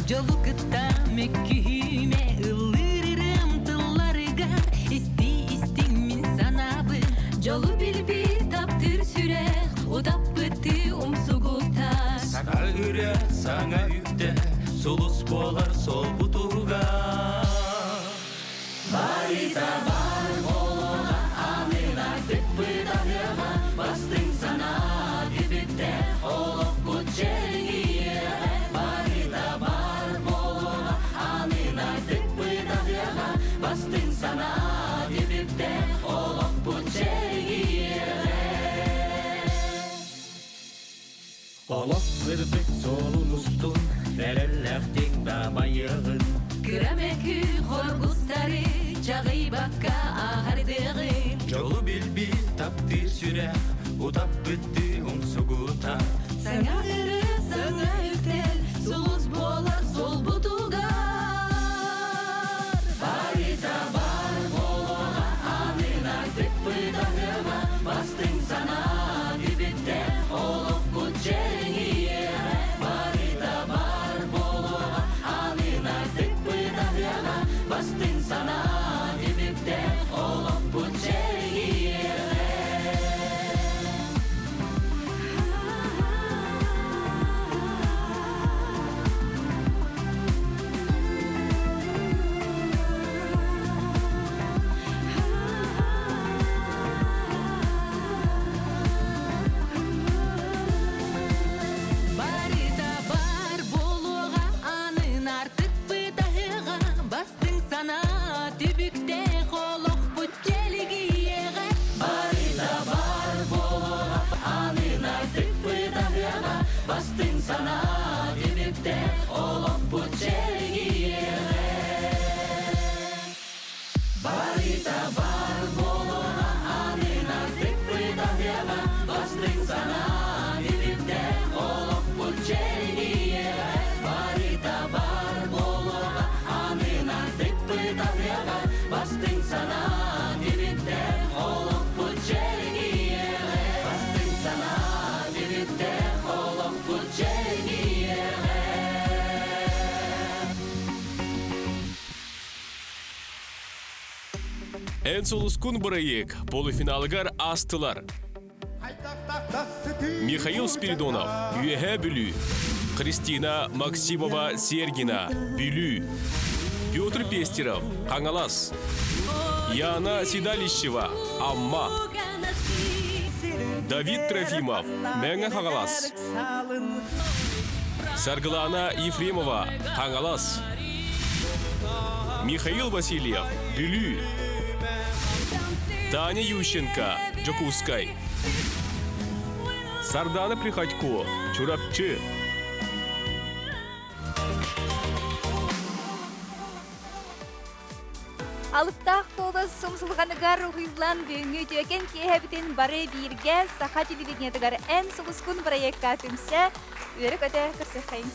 Дьолу кытта мөккүһүүмэ ыллыыр ырыам тылларыгар Истии-истиҥ мин санаабын Дьолу билбит таптыыр сүрэх Утаппыттыы умсугутар Саҥа ырыа, саҥа үктэ, сулус буолар суолбутугар. Барыта бар буолуоҕа, аныгардык быдаһыаҕа, бастыҥ санаа түбүктэ, олохпут чэлгийиэҕэ. Барыта бар буолуоҕа, аныгардык быдаһыаҕа, бастыҥ санаа түбүктэ, олохпут чэлгийиэҕэ. Олох сырдык суолун устун, эрэллээхтик дабайыаҕын. Кыра мөкү хоргустары чаҕыйбакка аһардыаҕын. Дьолу билбит таптыыр сүрэх, утаппыттыы умсугута. Саҥа ырыа, саҥа үктэл, сулус буолар суолбутугар. Барыта бар буолуоҕа, анынардык быдаһыаҕа, бастыҥ санаа түбүктэ, олохпут чэҥиэҕэ. Барыта бар буолуоҕа, анынардык быдаһыаҕа, бастыҥ санаа түбүктэ, олохпут чэҥиэҕэ. Барыта бар буолуоҕа, анын артык бытаһыаҕа, бастыҥ санаа түбүктээх олохпут чэлгийиэҕэ. Барыта бар буолуоҕа, анын артык бытаһыаҕа, бастыҥ санаа түбүктээх олохпут чэлгийиэҕэ. Барыта бар буолуоҕа, анын артык бытаһыаҕа, бастыҥ санаа түбүктээх олохпут чэлгийиэҕэ. Барыта бар буолуоҕа, анын артык бытаһыаҕа, бастыҥ санаа түбүктээх олохпут чэлгийиэҕэ. Бастыҥ санаа түбүктээх олохпут чэлгийиэҕэ. Эн сулускун бырайыак полуфиналыгар аастылар. Михаил Спиридонов, Үөһээ Бүлүү, Христина Максимова Сергина, Бүлүү, Петр Пестеров, Хаҥалас, Яна Седалищева, Амма, Давид Трофимов, Мэҥэ Хаҥалас, Саргылана Ефремова, Хаҥалас, Михаил Васильев, Бүлүү, Таня Ющенко, Дьокуускай, Сардана Приходько, Чурапчы. Алыптаах куолас сумсулҕаныгар уһуйуллан бүгүҥҥү үтүөкэн киэһэбитин бары бииргэ саха телевидениетыгар эн сулускун проекка түмсэ үөрэ-көтө көрсүөххэйиҥ.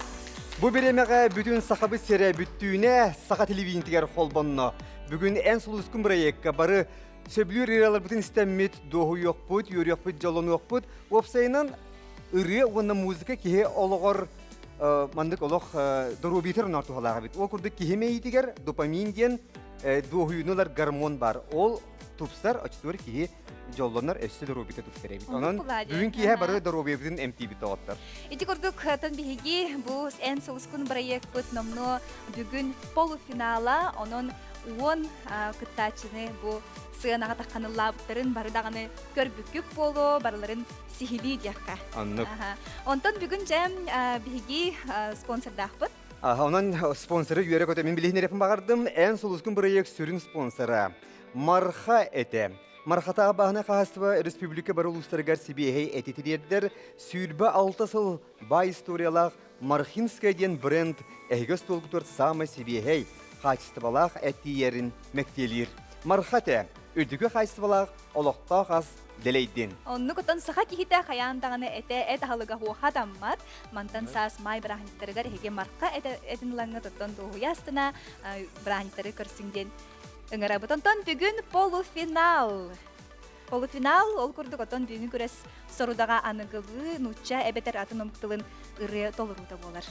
Бу бириэмэҕэ бүтүн сахабыт сирэ бүттүүнэ саха телевидениетигэр холбонно. Бүгүн эн сулускун проекка бары сөбүлүүр ырыаларбытын истэммит, дуоһуйуохпут, үөрүөхпүт, дьоллонуохпут. Уопсайынан ырыа уонна музыка киһи олоҕор маннык олох доруобуйатыгар онноор туһалаах эбит. Ол курдук киһи мэйиитигэр допамин диэн дуоһуйууну ылар гормон баар. Ол тупсар, оччотугар киһи дьоллонор, өссө доруобуйата тупсар эбит. Онон бүгүн киэһэ бары доруобуйабытын эмтиибит доҕоттор. Ити курдук тон биһиги бу эн сулускун бырайыакпыт номнуо бүгүн полуфинала, онон 10 кыттааччыны бу сыанаҕа тахханыллаабыттарын бары даҕаны көрбүккүт буолуо, барыларын сиһилии диэххэ. Оннук. Онтон бүгүн дьэ биһиги спонсордаахпыт. Онон спонсоры үөрэ-көтө мин билиһиннэриэхпин баҕардым. Эн сулускун бырайыак сүрүн спонсора Марха этэ. Мархатаах бааһынай хаһаайыстыба республика бары улуустарыгар сибиэһэй эти тириэрдэр 26 сыл баай историялаах Мархинская диэн бренд эһиги остуолгутугар саамай сибиэһэй, хаачыстыбалаах эт тиийэрин мэктиэлиир. Марха этэ үрдүкү хаачыстыбалаах олохтоох ас дэлэйдин. Оннук отон саха киһитэ хайаан даҕаны этэ эт аһылыга хуоха таммат. Мантан саас маай бырааһынньыктарыгар эһиги марха этэ этин ылаҥҥа тоттон дуоһуйа астына бырааһынньыктары көрсүҥ диэн ыҥырабыт. Онтон бүгүн полуфинал. Полуфинал ол курдук отон бүгүн күрэс сорудаҕа аныгылыы нуучча эбэтэр атын омук тылын ырыа толоруута буолар.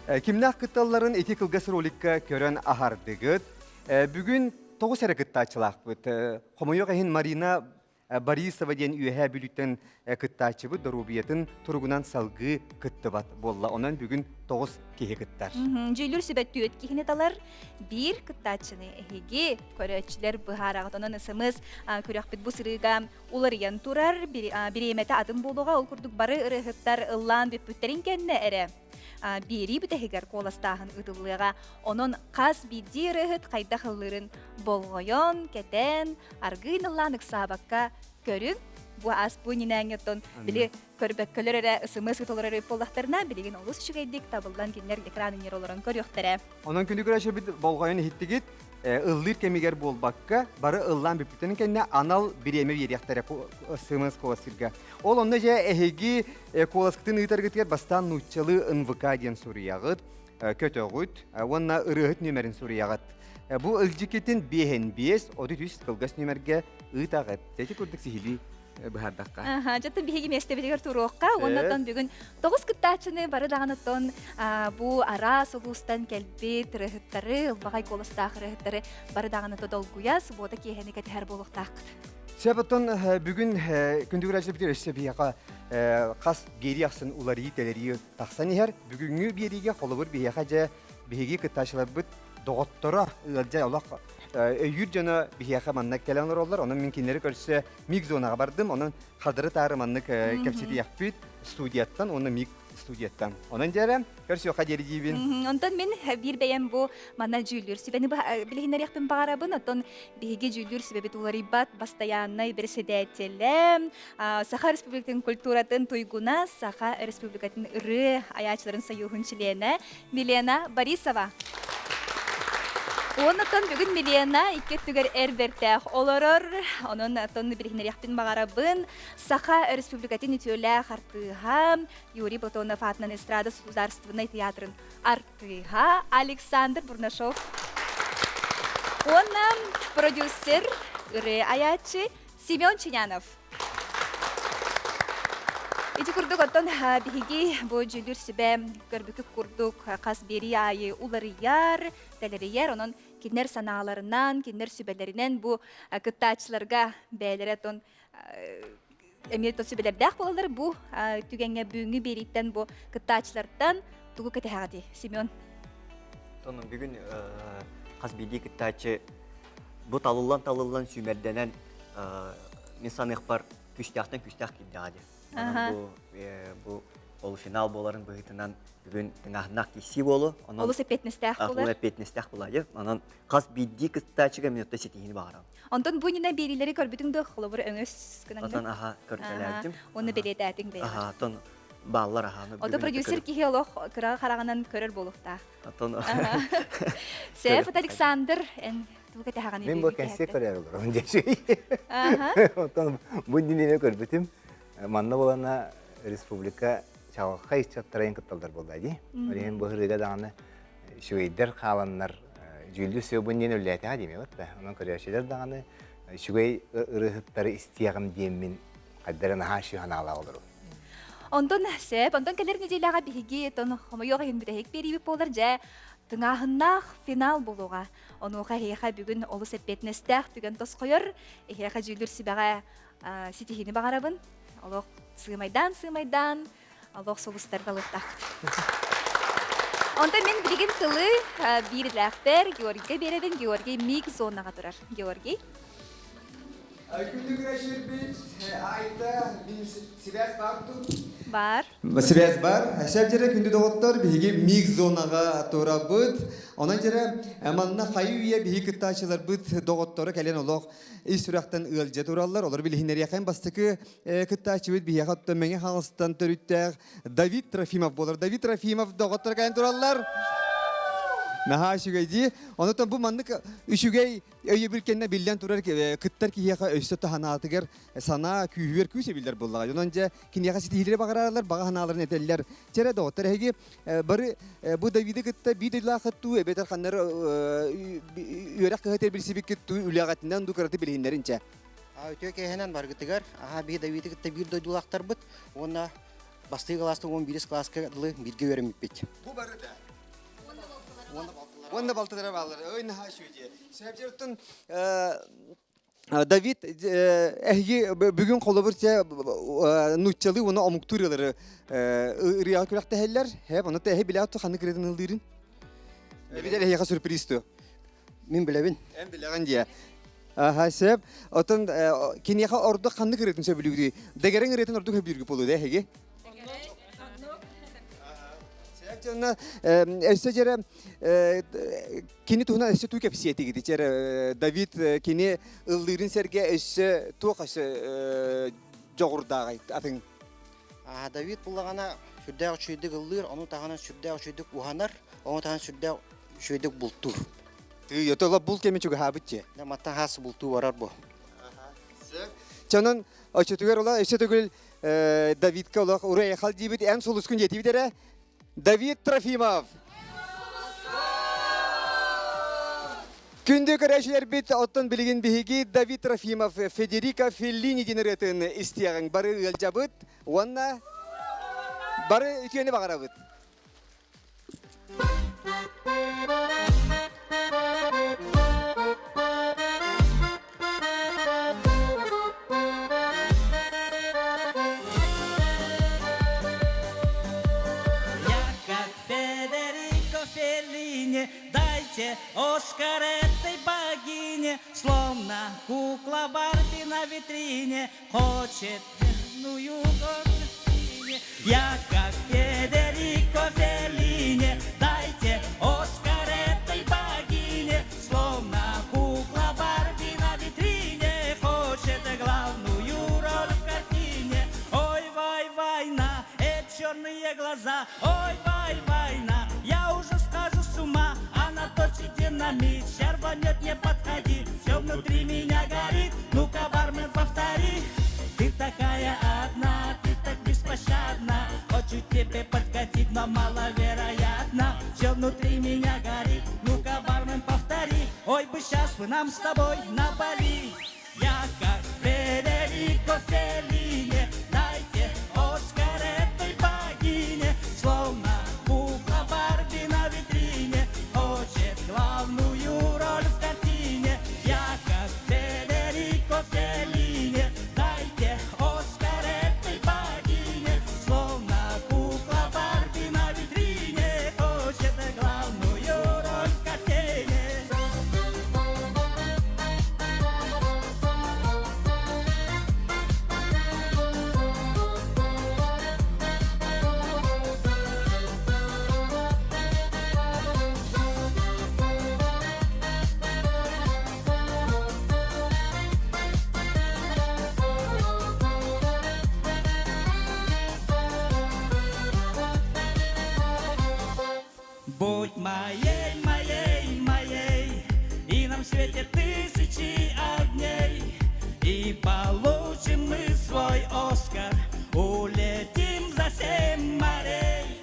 Кимнээх кытталларын ити кылгас роликка көрөн аһардыгыт. Бүгүн тоҕус эрэ кыттааччылаахпыт. Хомойуох иһин Марина Борисова диэн Үөһээ Бүлүүттэн кыттааччыбыт доруобуйатын туругунан салгыы кыттыбат буолла. Онон бүгүн тоҕус киһи кыттар. Дьүүллүүр сүбэ түөрт киһини талар, биир кыттааччыны эһиги көрөөччүлэр быһаараҕыт. Онон СМС күрэхпит бу сырыыга уларыйан турар, бириэмэтэ атын буолуоҕа. Ол курдук бары ырыаһыттар ыллаан бүппүттэрин кэннэ эрэ биэрии бүтэһигэр куоластааһын ыытыллыаҕа. Онон хас биирдии ырыаһыт хайдах ыллыырын болҕойон, кэтээн, аргыын ыллаан ыксаабакка көрүҥ. Бу аас бу нинээҥҥэ оттон били көрбөккөлөр эрэ ысымыс ытылар эрэ буоллахтарына билигин олус үчүгэйдик табыллан кинилэр экран иннигэр олорон көрүөхтэрэ. Онон күнү көрөөччүбүт болҕойон иһиттигит ыллыыр кэмигэр буолбакка, бары ыллаан бүппүттэрин кэннэ анал бириэмэ биэриэхтэрэ СМС куоластыырга. Ол онно дьэ эһиги куоласкытын ыытаргытыгар бастаан нууччалыы НВК диэн суруйаҕыт, көтөҕүт уонна ырыаһыт нүөмэрин суруйаҕыт. Бу ылдьыкитин биэһин биэс, 33 кылгас нүөмэргэ ыытаҕыт. Ити курдук сиһилии быһаардахха. Аха, дьэ биһиги миэстэбитигэр туруохха уонна оттон бүгүн тоҕус кыттааччыны бары даҕаны оттон бу араас улуустан кэлбит ырыаһыттары, ылбаҕай куоластаах ырыаһыттары бары даҕаны долгуйа субуота киэһэни кэтэһэр буолуохтааххыт. Сөп оттон бүгүн күндү көрөөччүлэрбитигэр өссө биһиэхэ хас биэрии ахсын уларыйыы-тэлэрии тахсан иһэр. Бүгүҥҥү биэриигэ холобур биһиэхэ дьэ биһиги кыттааччыларбыт доҕотторо ыалдьа олох өйүүр дьоно биһиэхэ манна кэлэн олороллор. Онон мин кинилэри көрсө миг зонаҕа бардым. Онон хардары-таары маннык кэпсэтиэхпит студияттан уонна миг студияттан. Онон дьээрэ көрсүөххэ диэри диибин. Онтон мин биир бэйэм бу манна дьүүллүүр сүбэни билиһиннэриэхпин баҕарабын. Оттон биһиги дьүүллүүр сүбэбит уларыйбат бастайааннай бэрэссэдээтэлэ Саха Республикатын культуратын туйгуна, Саха Республикатын ырыа айааччыларын союһун чилиэнэ Милена Борисова. Оннуттан бүгүн Милена икки өттүгэр эр бэртээх олорор. Онон оттон билиһиннэриэхпин баҕарабын. Саха Республикатын үтүөлээх артыыһа Юрий Платонов аатынан эстрада государственнай театрын артыыһа Александр Бурнашов. Уонна продюсер, ырыа айааччы Семен Чинянов. Ити курдук оттон биһиги бу дьүүллүүр сүбэ көрбүкүк курдук хас биэрии аайы уларыйар, тэлэрийэр. Онон кинилэр санааларынан, кинилэр сүбэлэринэн бу кыттааччыларга бэйэлэрэ тон эмиэ тон сүбэлэрдээх буолаллар. Бу түгэҥҥэ бүгүҥҥү биэрииттэн бу кыттааччылартан тугу кэтэһэҕитий, Семен? Тон бүгүн хас биирдии кыттааччы бу талыллан-талыллан сүүмэрдэнэн мин саныахпар күүстээхтэн күүстээх киирдэҕэ дии. Онон бу бу полуфинал буоларын быһыытынан бүгүн тыҥааһыннаах киирсии буолуо. Онон Олус эппиэтинэстээх буолар. Олус эппиэтинэстээх буолар дии. Онон хас биирдии кыттааччыга минутта ситиһиини баҕарабын. Онтон бу иннинэ биэриилэри көрбүтүҥ дуо? Холобур, өҥөс гынан. Отон аха көртөлөөбүтүм. Уонна бэлиэтээтиҥ бэйэҕэр. Аха, отон бааллар аха. Ото продюсер киһи олох кыра хараҕынан көрөр буолуохтаах. Отон Сеф Александр, эн тугу кэтэһэҕиний? Мин бу кэнсиэр көрөр олорон дьэсүй. Оттон бу иннинэ көрбүтүм. Манна буолана республика чаҕылхай ыччаттарын кытталлар буолла дии. Ол иһин бу ырыга даҕаны үчүгэйдэр хааланнар дьүүллүүр сүбэ диэн үллээтэҕэ диэми да. Онон көрөөччүлэр даҕаны үчүгэй ырыаһыттары истиэҕим диэммин хайдары наһаа үчүгэй санаалаах олорум. Онтон сөп, онтон кэлэр нэдиэлэҕэ биһиги тон хомойуох иһин бүтэһик биэриибит буолар дьэ тыҥааһыннаах финал буолуоҕа. Онуоха эһиэхэ бүгүн олус эппиэтинэстээх түгэн тосхойор. Эһиэхэ дьүүллүүр сүбэҕэ ситиһиини баҕарабын. Олох сыымайдаан-сыымайдаан олох сулустарга ылыахтааххыт. Онтон мин билигин тылы биир идэлээхпэр Георгийга биэрэбин. Георгий миг зонаҕа турар. Георгий. Күндү күрэширбит Айта мин связь бар тут. Бар. Связь бар. Шәп жере күндү доҕоттор биһиги миг зонаҕа турабыт. Онон жере манна хайы үйэ биһиги кыттааччыларбыт доҕотторо кэлэн олох ис сүрэхтэн ыалдьа тураллар. Олор билиһиннэриэхэм бастакы кыттааччыбыт биһиэхэ оттон Мэҥэ Хаҥаластан төрүттээх Давид Трофимов буолар. Давид Трофимов доҕоттор кэлэн тураллар. Наһаа үчүгэй дии. Онон бу маннык үчүгэй өйөбүл кэннэ биллэн турар кыттар киһиэхэ өссө таһанаатыгар санаа күүһүгэр күүс эбиллэр буоллаҕа. Онон дьэ киниэхэ ситиһиилэри баҕараралар, баҕа санааларын этэллэр. Чэрэ доҕоттор, эһиги бары бу Давиды кытта биир дойдулааххыт дуу, эбэтэр ханнары үөрэх кыһатыгар билсибиккит дуу, үлэҕитинэн дуу кыраты билиһиннэрин чэ. Үтүө киэһэнэн баргытыгар, аха биһи Давиды кытта биир дойдулаахтарбыт уонна бастыы кылаастан 11 кылааска дылы бииргэ үөрэммиппит. Бу барыта. Уонна балтылара бааллар. Ой, наһаа үчүгэй. Сөбүлэттэн Давид эһиги бүгүн холобур те нууччалыы уонна омуктуу ырыалары ырыаҕа күрэхтэһэллэр. Хэп, ону тэһи билэҕит ханнык ырыатын ыллыырын? Эбитэр эһиэхэ сюрприз ту. Мин билэбин. Эн билэҕин дии. Аха, сөп. Отон киниэхэ ордук ханнык ырыатын сөбүлүүрүй? Дэгэрэҥ ырыатын ордук сөбүлүүргүт буолуо да эһиги? Сөп дьонно өссө дьэрэ кини туһунан өссө туу кэпсиэтигит ичэр Давид кини ыллыырын сэргэ өссө туох өссө дьоҕурдааҕай атын Давид буллаҕына сүрдээх үчүгэйдик ыллыыр, ону таһынан сүрдээх үчүгэйдик уһанар, ону таһынан сүрдээх үчүгэйдик бултуур. Тыы, тола бул кэми чугаһаабыт дьэ. Маттан хаас бултуу барар бу. Чонон оччотугар ола өссө төгүл Давидка олох уруй-айхал диибит, эн сулускун диэтибит эрэ. Давид Трофимов! Күндү көрөөчүлэрбит, оттон билигин биһиги Давид Трофимов Федерико Феллини диэн ырыатын истиэҕиҥ. Бары ыалдьабыт уонна бары үтүөнү баҕарабыт. Я как Федерико Феллини, дайте Оскар этой богине, словно кукла Барби на витрине, хочет верную гордыне. Я как Федерико Феллини, дайте Оскар этой богине, словно кукла Барби на витрине, хочет главную роль в картине. Ой, вай, война, это черные глаза, ой, вай, война, я уже схожу с ума, она точит динамит, ща рванет, не подходи, все внутри меня горит, ну-ка, бармен, повтори. Ты такая одна, ты так беспощадна, хочу тебе подкатить, но маловероятно, все внутри меня горит, ну-ка, бармен, повтори, ой бы сейчас бы нам с тобой на Бали. Я как Федерико Феллини, дайте Оскар этой богине, словно кукла Барби на витрине, хочет главную роль в картине. Я как Федерико Феллини, дайте Оскар этой богине, словно кукла Барби на витрине, хочет главную роль в картине. Будь моей, моей, моей, и нам светят тысячи огней, и получим мы свой Оскар, улетим за семь морей.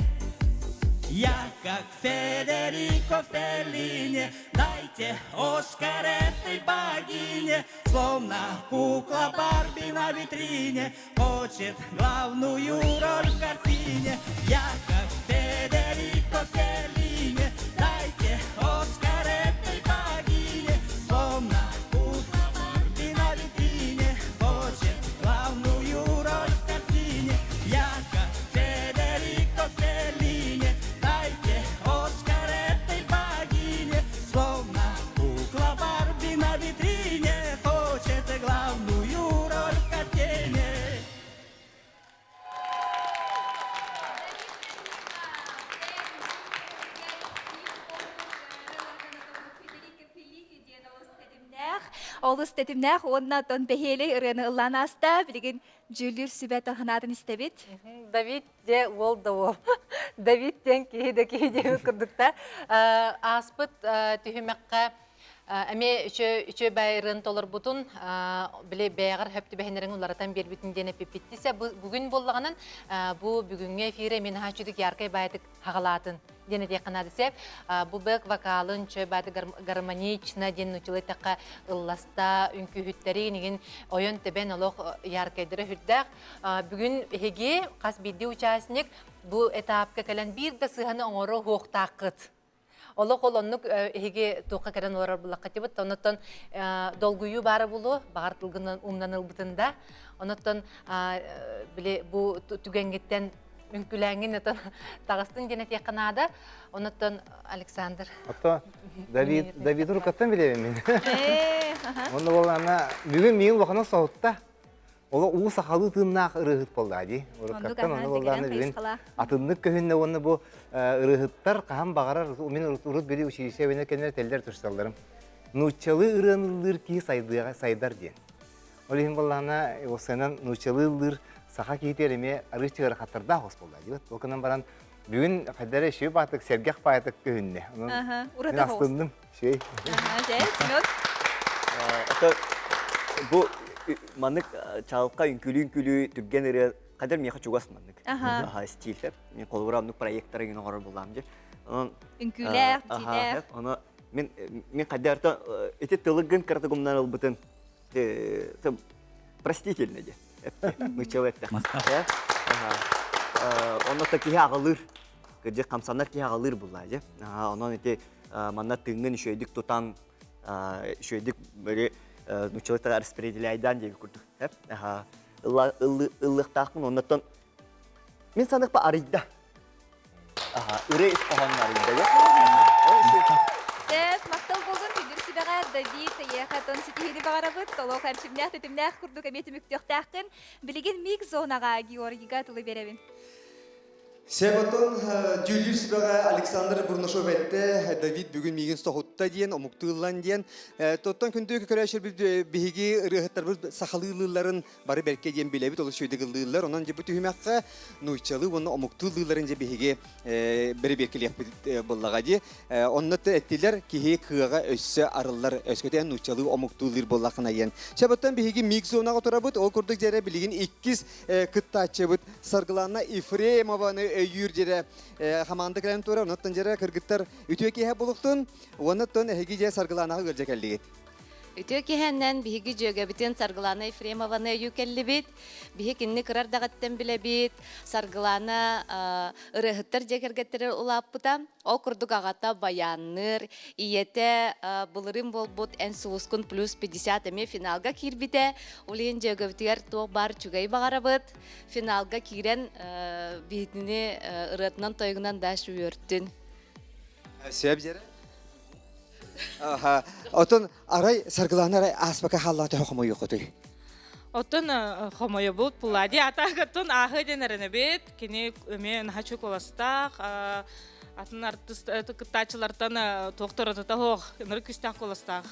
Я как Федерико Феллини, дайте Оскар этой богине, словно кукла Барби на витрине, хочет главную роль в картине. Я как Федерико Феллини, дайте Оскар этой богине, словно кукла Барби на витрине, хочет главную роль в картине. Я как Федерико Феллини, дайте Оскар этой богине, словно кукла Барби на витрине, хочет главную роль в картине. Олус тэтимнээх уонна тон бэһиэлэй ырыаны ыллаан ааста. Билигин дьүүллүүр сүбэ таһынаатын истэбит. Давид дьэ уол да уол. Давид диэн киһи да киһи диэбит курдукта. Ааспыт түһүмэххэ эмиэ үчүгэй байырын толорбутун били бэйэҕэр хөп түбэһиннэрин уларытан биэрбитин диэн эппиппиттисе бүгүн буоллаҕынан бу бүгүҥҥү эфире мин наһаа үчүгэй яркай баайдык хаҕалаатын диэн этиэххэ наада сеп бу бэк вокалын чөй баайдык гармонично диэн нучулай тэххэ ылласта үҥкүүһүттэри инигин ойон тэбэн олох яркайдара үрдээх бүгүн эһиги хас биирдии участник бу этапка кэлэн биир да сыһаны оҥоро хуохтааххыт. Олох ол оннук эһиги туохха кэлэн олорор буллаххытыбыт. Оннуттан долгуйуу баара буолуо, баҕар тылгынан умнан ылбытын да. Оннуттан били бу түгэҥҥиттэн үҥкүлээҥҥин отон таҕыстын диэн этиэххэ наада. Оннуттан Александр. Ото Давид Давид рукаттан билэбин мин. Онно буоллаҕына бүгүн миин улахана соһутта. Оло уу сахалыы тыыннаах ырыаһыт буолла дии. Уруккаттан онно буоллаҕына бүгүн атыннык көһүннэ уонна бу ырыаһыттар хаһан баҕарар мин урут били училище эбинэ кэннэ тэллэр турсалларым. Нууччалыы ырыаны ыллыыр киһи сайдыаҕа сайдар диэн. Ол иһин буоллаҕына осынан нууччалыы ыллыыр саха киһитигэр эмиэ арыый ыарахаттардаах ос буолла дии. Ол гынан баран бүгүн хайдара үчүгэй баатык сэргэх баайтык көһүннэ. Онон мин астынным. Үчүгэй. Ото бу маннык чалка үҥкүлүү-үҥкүлүү түргэн ырыа хадыр миэхэ чугас маннык. Аха стиль. Мен холобура оннук проекттары гин оҥорор булаам дьэ. Онон Үҥкүүлээх, дьиилээх. Ону мен мен хайдарта ити тылыгын кыратык умнан ылбытын простительно дьэ. Нуччалыы этте. Онно та киһи аҕалыыр. Кырдьык хамсанар киһи аҕалыыр буллаа дьэ. Онон ити манна тыыҥҥын үчүгэйдик тутан үчүгэйдик били нууччалыы распределяйдаан диэби курдук. Ыллыахтаахпын оннуттан мин саныахпа арыйда. Ырыа ис хоһоонун арыйда. Сөп, махтал буолун күндүр сүбэҕэ Давид эйиэхэ тон ситиһиини баҕарабыт. Толох эрчимнээх, тэтимнээх курдук эмиэ түмүктүөхтээххин. Билигин миг зонаҕа Георгийга тылы биэрэбин. Себотон дьүүллүүр сүбэҕэ Александр Бурнашов эттэ, Давид бүгүн миигин соһутта диэн, омуктууллан диэн. Тоттон күндү көрөөччүлэрбит биһиги ырыаһыттарбыт сахалыылларын бары бэркэ диэн билэбит, олус үчүгэйдик ыллыыллар. Онон дьэ бу түһүмэххэ нууччалыы уонна омуктуу ыллыылларын дьэ биһиги бэрэбиэркэлиэхпит буоллаҕа дии. Онно эттилэр киһи кыаҕа өссө арыллар, өскөтө нууччалыы омуктууллуур буоллаххына диэн. Себоттон биһиги миг зонаҕа турабыт, ол курдук дьэрэ билигин иккис кыттааччыбыт Саргылана Ефремованы өйүүр дьэрэ хамаанда кэлэн турар. Онуттан дьэрэ кыргыттар үтүө киэһэ булуктун. Уоннаттан эһиги дьэ Саргыланаҕа ыалдьа кэллигит. Үтүө киһэннэн биһиги дьүөгэбитин Саргылана Ефремованы өйүү кэллибит. Биһи кинини кыра эрдэҕиттэн билэбит. Саргылана ырыаһыттар дьиэ кэргэттэрэ улааппыта. Ол курдук аҕата баянныыр, ийэтэ былырыын буолбут Эн сулускун плюс 50 эмиэ финалга киирбитэ. Ол иһин дьүөгэбитигэр туох баар үчүгэй баҕарабыт. Финалга киирэн биһитини ырыатынан тойугунан даш үөртүн. Сөп дьэрэ. Отон арай Саргылаана арай ааспака хааллаата хомойуоххутуй? Оттон хомойобут Пулади атаагаттан ааһы диэн эрэнэбит. Кини эмиэ наһаа куоластаах, атын артыст кыттааччылартан туохтар суох, ынырык күстээх куоластаах.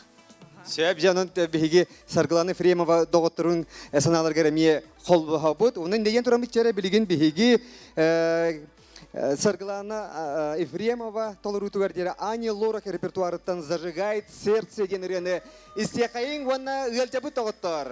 Сөп дьонун биһиги Саргылана Ефремова доҕотторун санааларгар эмиэ холбоһобут. Онон деген тураммыт чэрэ билигин биһиги Саргылана Ефремова толоруутугар диэри Ани Лорак репертуарыттан «Зажигает сердце» диэн ырыаны истиэхэйиҥ уонна ыалдьабыт доҕоттор!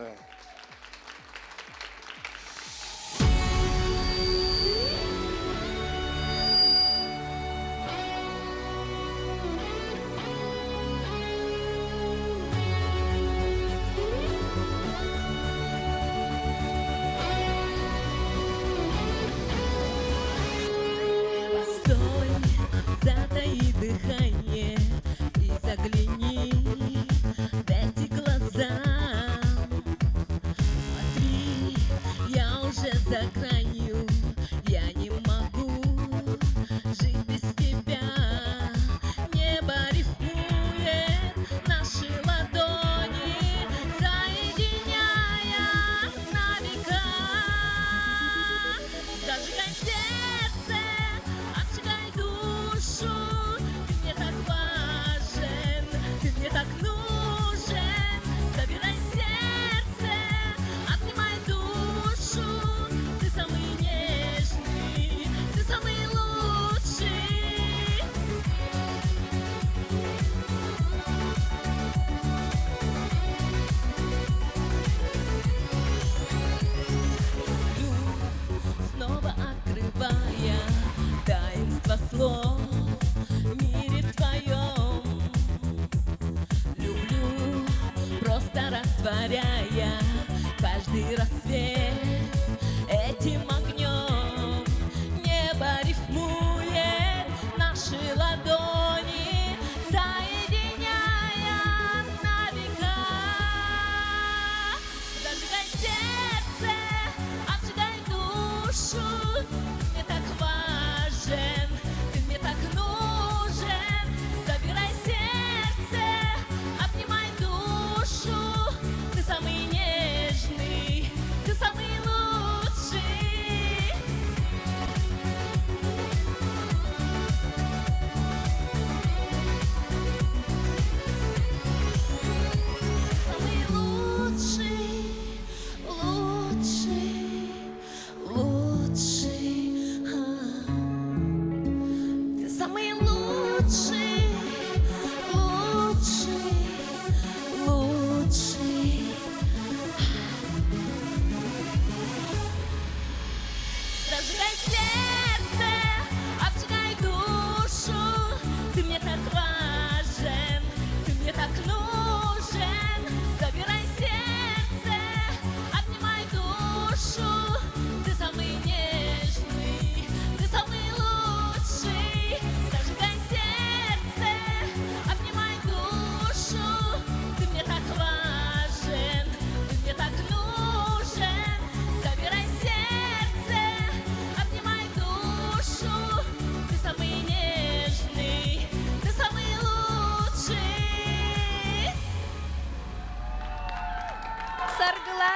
Постой, затаи дыхание и загляни в эти глаза. Смотри, я уже за гранью, я не могу жить без тебя. Небо рифмует наши ладони, соединяя на века. Зажигай сердце, обжигай душу, ты мне так важен, ты мне так нужен. Забирай сердце, обнимай душу, ты самый нежный, ты самый лучший. Люблю, снова открывая таинство слов в мире твоем. Люблю, просто растворяя каждый рассвет этим огнем. Небо рифмует наши ладони,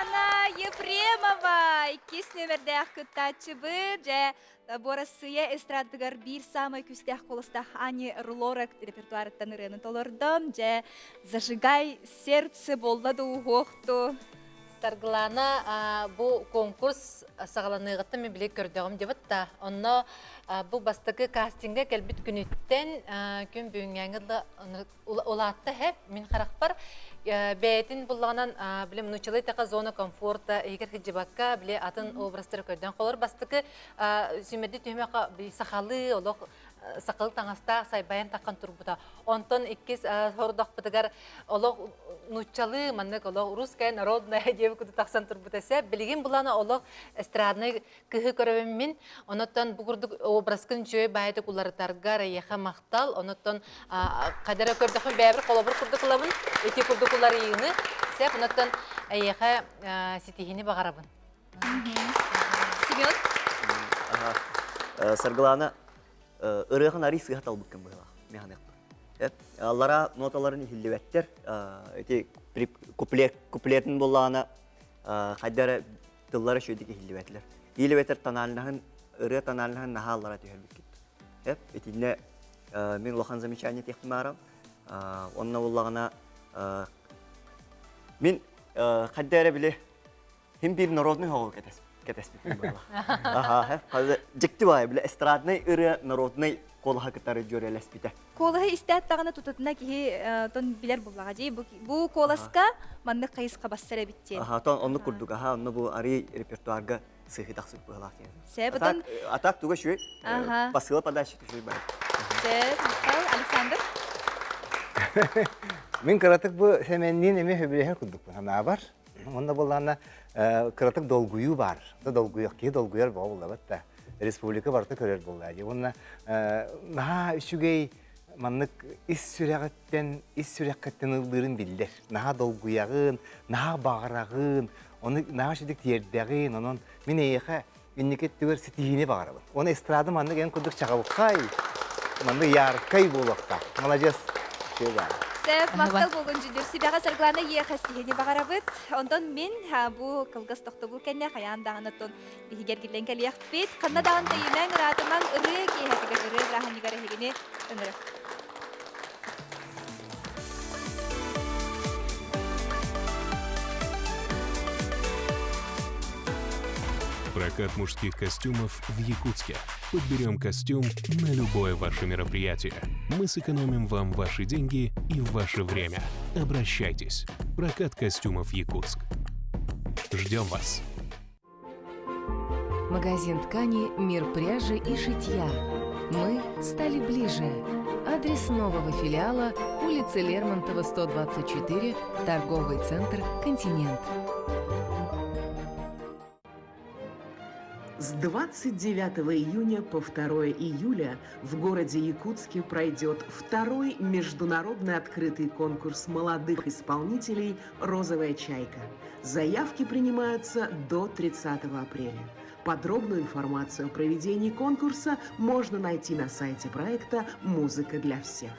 Саргылана Ефремова иккис нүөмэрдээх кыттааччыбыт. Дьэ, бу Арассыыйа эстрадатыгар биир саамай күүстээх куоластаах Ани Лорак репертуарыттан ырыаны толордо. Дьэ, «Зажигай сердце» буолла дуу, уһуохту. Саргылана бу конкурс саҕаланыаҕыттан мен били көрдөҕүм дебит да. Онно бу бастакы кастинга кэлбит күнүттэн күн бүгүҥҥээҥи улаатта хэп мин харахпар бэйэтин буллаҕынан били нучалый така зона комфорта иһигэр сылдьыбакка били атын образтары көрдөн холор бастакы сүүмэрди түһүмэххэ сахалыы олох сахалыы таҥастаах сайбайан таххан турбута. Онтон иккис сорудахпытыгар олох нууччалыы маннык олох русская народная диэбит курдук тахсан турбута сэ. Билигин булана олох эстраднай кыһы көрөбүн мин. Онуттан бу курдук образкын үчүгэй баайдык уларытарга Райеха махтал. Онуттан хадара көрдөхпүн бэйэбэр холобур курдук ылабын. Ити курдук уларыйыыны сеп. Онуттан эйиэхэ ситиһиини баҕарабын. Семен? Саргылаана ырыахан арый сыыһа талбыккын быһыылаах. Механыахпын. Аллара ноталарын иһиллибэттэр. Ити куплет, куплетин буллаҕына хайда эрэ тыллара үчүгэйдик иһиллибэтилэр. Иилибэтэр тональнаһын, ырыа тональнаһын наһаа аллара түһэрбиккит. Эп, итиннэ мин улахан замечание этиэхпин баарам. Онно буллаҕына мин хайда эрэ били Хим биир народный хоҕу кэтэспиппин буолла. Аха, дьикти баай, бile эстрадный ырыа народный куолаһа кытары дьүөрэлэспитэ. Куолаһы истээт даҕаны тутатына киһи тон билэр буллаҕа дии. Бу куоласка маннык хайысха бассар эбит диэн. Аха, тон оннук курдук, аха, онно бу арый репертуарга сыһы тахсыбыт быһалаах диэн. Сөп, отон... Атак туга үчүгэй, посыла подачи үчүгэй баар. Сөп, махтал, Александр. Мин кыратык бу Сэмэнниин эмиэ сөбүлэһэр курдукпун санаабар. Онно буоллаҕына кыратык долгуйуу баар. Долгуйуох киһи долгуйар бөҕө буоллабыт да. Республика барыта көрөр буолла дии. Уонна наһаа үчүгэй маннык ис сүрэҕиттэн, ис сүрэххиттэн ыллыырын биллэр. Наһаа долгуйаҕын, наһаа баҕараҕын, ону наһаа үчүгдүк тиэрдэҕин. Онон мин эйиэхэ инники өттүгэр ситиһиини баҕарабын. Уонна эстрада маннык эн курдук чаҕылхай, маннык яркай буолуохтаах. Маладьыас. Үчүгэй баар. Сөп, махтал буолун Дьүлүр. Сибэҕэ Саргылана иэхэ ситиһиини баҕарабыт. Онтон мин бу кылгас тохтобул кэннэ хайаан даҕаны оттон биһиги эргиллэн кэлиэхпит. Ханна даҕаны тэйимэҥ, ыраатымаҥ, ырыа киэһэтигэр, ырыа бырааһынньыгар эһигини ыҥырык. Прокат мужских костюмов в Якутске. Подберем костюм на любое ваше мероприятие. Мы сэкономим вам ваши деньги и ваше время. Обращайтесь. Прокат костюмов Якутск. Ждем вас. Магазин ткани «Мир пряжи и шитья». Мы стали ближе. Адрес нового филиала – улица Лермонтова, 124, торговый центр «Континент». С 29 июня по 2 июля в городе Якутске пройдет второй международный открытый конкурс молодых исполнителей «Розовая чайка». Заявки принимаются до 30 апреля. Подробную информацию о проведении конкурса можно найти на сайте проекта «Музыка для всех».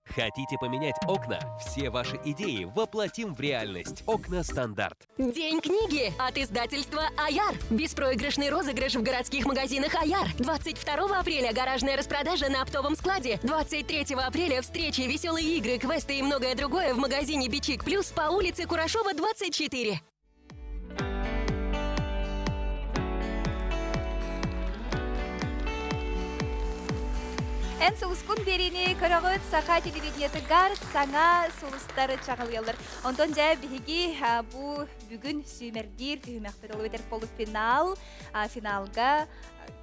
Хотите поменять окна? Все ваши идеи воплотим в реальность. Окна стандарт. День книги от издательства «Аяр». Беспроигрышный розыгрыш в городских магазинах «Аяр». 22 апреля гаражная распродажа на оптовом складе. 23 апреля встречи, веселые игры, квесты и многое другое в магазине «Бичик Плюс» по улице Курашова, 24. Эн сулускун биэриини көрөҕүт саха телевидениетыгар саҥа сулустары чаҕылыйаллар. Онтон дьэ биһиги бу бүгүн сүүмэрдиир түһүмэхпит ол эбэтэр полуфинал финалга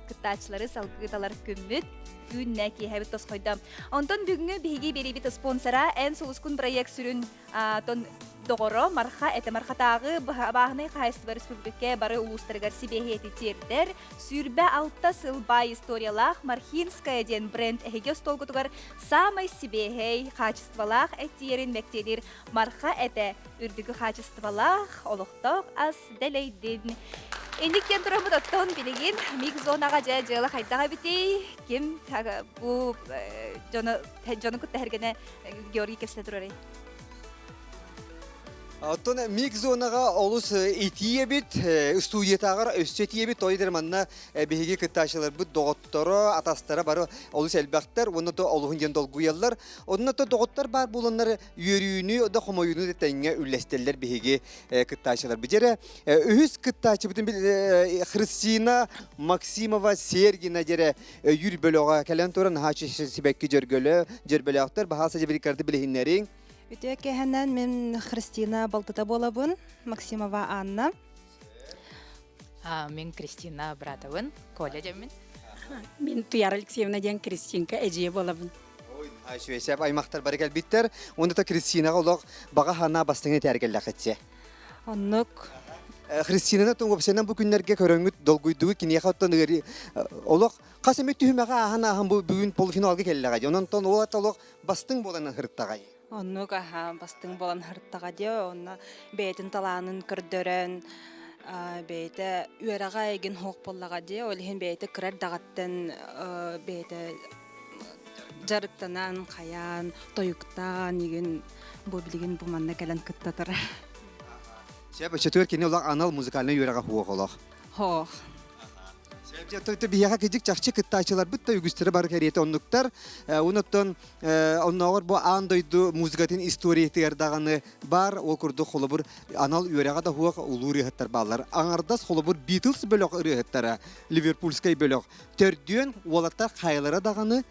кыттааччылары салгыы талар күммүт үүннэ киэһэбит тосхойдо. Онтон бүгүҥҥү биһиги биэриибит спонсора Эн сулускун проект сүрүн Тон доҕоро Марха этэ Мархатааҕы бааһынай хаһаайыстыба республика бары улуустарыгар сибиэһийэти тиэрдэр 26 сыл баай историялаах Мархинская диэн бренд эһиги остуолгутугар саамай сибиэһэй, хаачыстыбалаах эттиэрин мэктиэлиир Марха этэ үрдүкү хаачыстыбалаах, олохтоох ас дэлэйдин. Инник диэн тураммыт оттон билигин миг зонаҕа дьэ дьыала хайдах эбитий? Ким бу дьону дьону кытта эргэнэ Георгий кэпсэтэ турарый? Оттон микс зонаҕа олус итии эбит, студиятааҕар өссө итии эбит. Той манна биһиги кыттааччыларбыт доҕотторо, атастара бары олус элбэхтэр уонна то олуһун диэн долгуйаллар. Онно то доҕоттор баар буоланнар үөрүүнү да хомойууну да тэҥҥэ үллэстэллэр биһиги кыттааччыларбыт. Дьэрэ үһүс кыттааччыбытын Христина Максимова Сергина дьэрэ өйүүр бөлөҕө кэлэн туран наһаа сибэкки дьөргөлө, дьөрбөлөөхтөр баһааса дьэбириккарты билиһиннэриҥ. Үтүө киэһэнэн мин Христина балтыта буолабын, Максимова Анна. Мин Кристина братабын, Коля дьэммин. Мин Туяра Алексеевна диэн Кристинка эдьиийэ буолабын. Ай, аймахтар бары кэлбиттэр. Онно та Кристинаҕа олох баҕа санаа бастыҥын этээр кэллэхитсе. Оннук. Христинаны туҥупсанан бу күннэргэ көрөҥҥүт долгуйдугу киниэхэ оттон ыарыы олох хас эмит түһүмэҕэ ааһан-ааһан бу бүгүн полуфиналга кэллэҕэ. Онон тон ол олох бастыҥ буолан ыһыртаҕай. Оннук аха бастыҥ буолан ыһыртаҕа диэ. Онно бэйэтин талаанын көрдөрөн бэйэтэ үөрэҕэ эйигин суох буоллаҕа диэ. Ол иһин бэйэтэ кыра эрдэҕиттэн бэйэтэ дьарыктанан, хайаан, тойуктаан игин бу билигин бу манна кэлэн кыттатар. Сөп, өчөтүгэр кини олох анал музыкальнай үөрэҕэ хуох олох. Хоох. Биһиэхэ кыдьык чахчы кыттааччыларбыт да үгүстэрэ бары кэриэтэ оннуктар. Онуттан оннооҕор бу аан дойду музыкатын историятыгар даҕаны баар ол курдук холобур анал үөрэҕэ да суох улуу ырыаһыттар бааллар. Аҥардас холобур Битлз бөлөх ырыаһыттара, Ливерпульскай бөлөх төрдүөн уолаттар хайалара даҕаны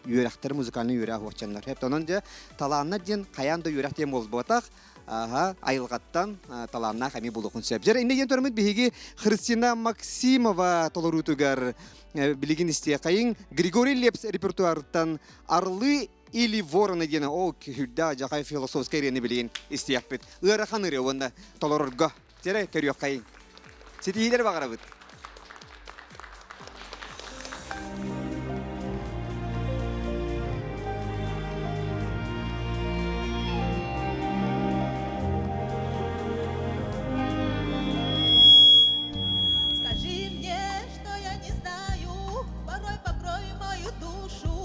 үөрэхтэр музыкальнай үөрэх уоччаннар. Онон дьэ талааннар диэн хайаан да үөрэх диэн буолбатах. Аха, айылҕаттан талааннаах эмиэ булуохун сөп. Дьэ, иннэ диэн тураммыт биһиги Христина Максимова толоруутугар билигин истиэхэйиҥ Григорий Лепс репертуарыттан «Орлы или вороны» диэн ол күрдээх дьахай философскай ырыаны билигин истиэхпит. Ыарахан ырыа уонна толорорго. Дьэрэ, көрүөххэйиҥ. Ситиһиилэр баҕарабыт. Скажи мне, что я не знаю, порой покрой мою душу.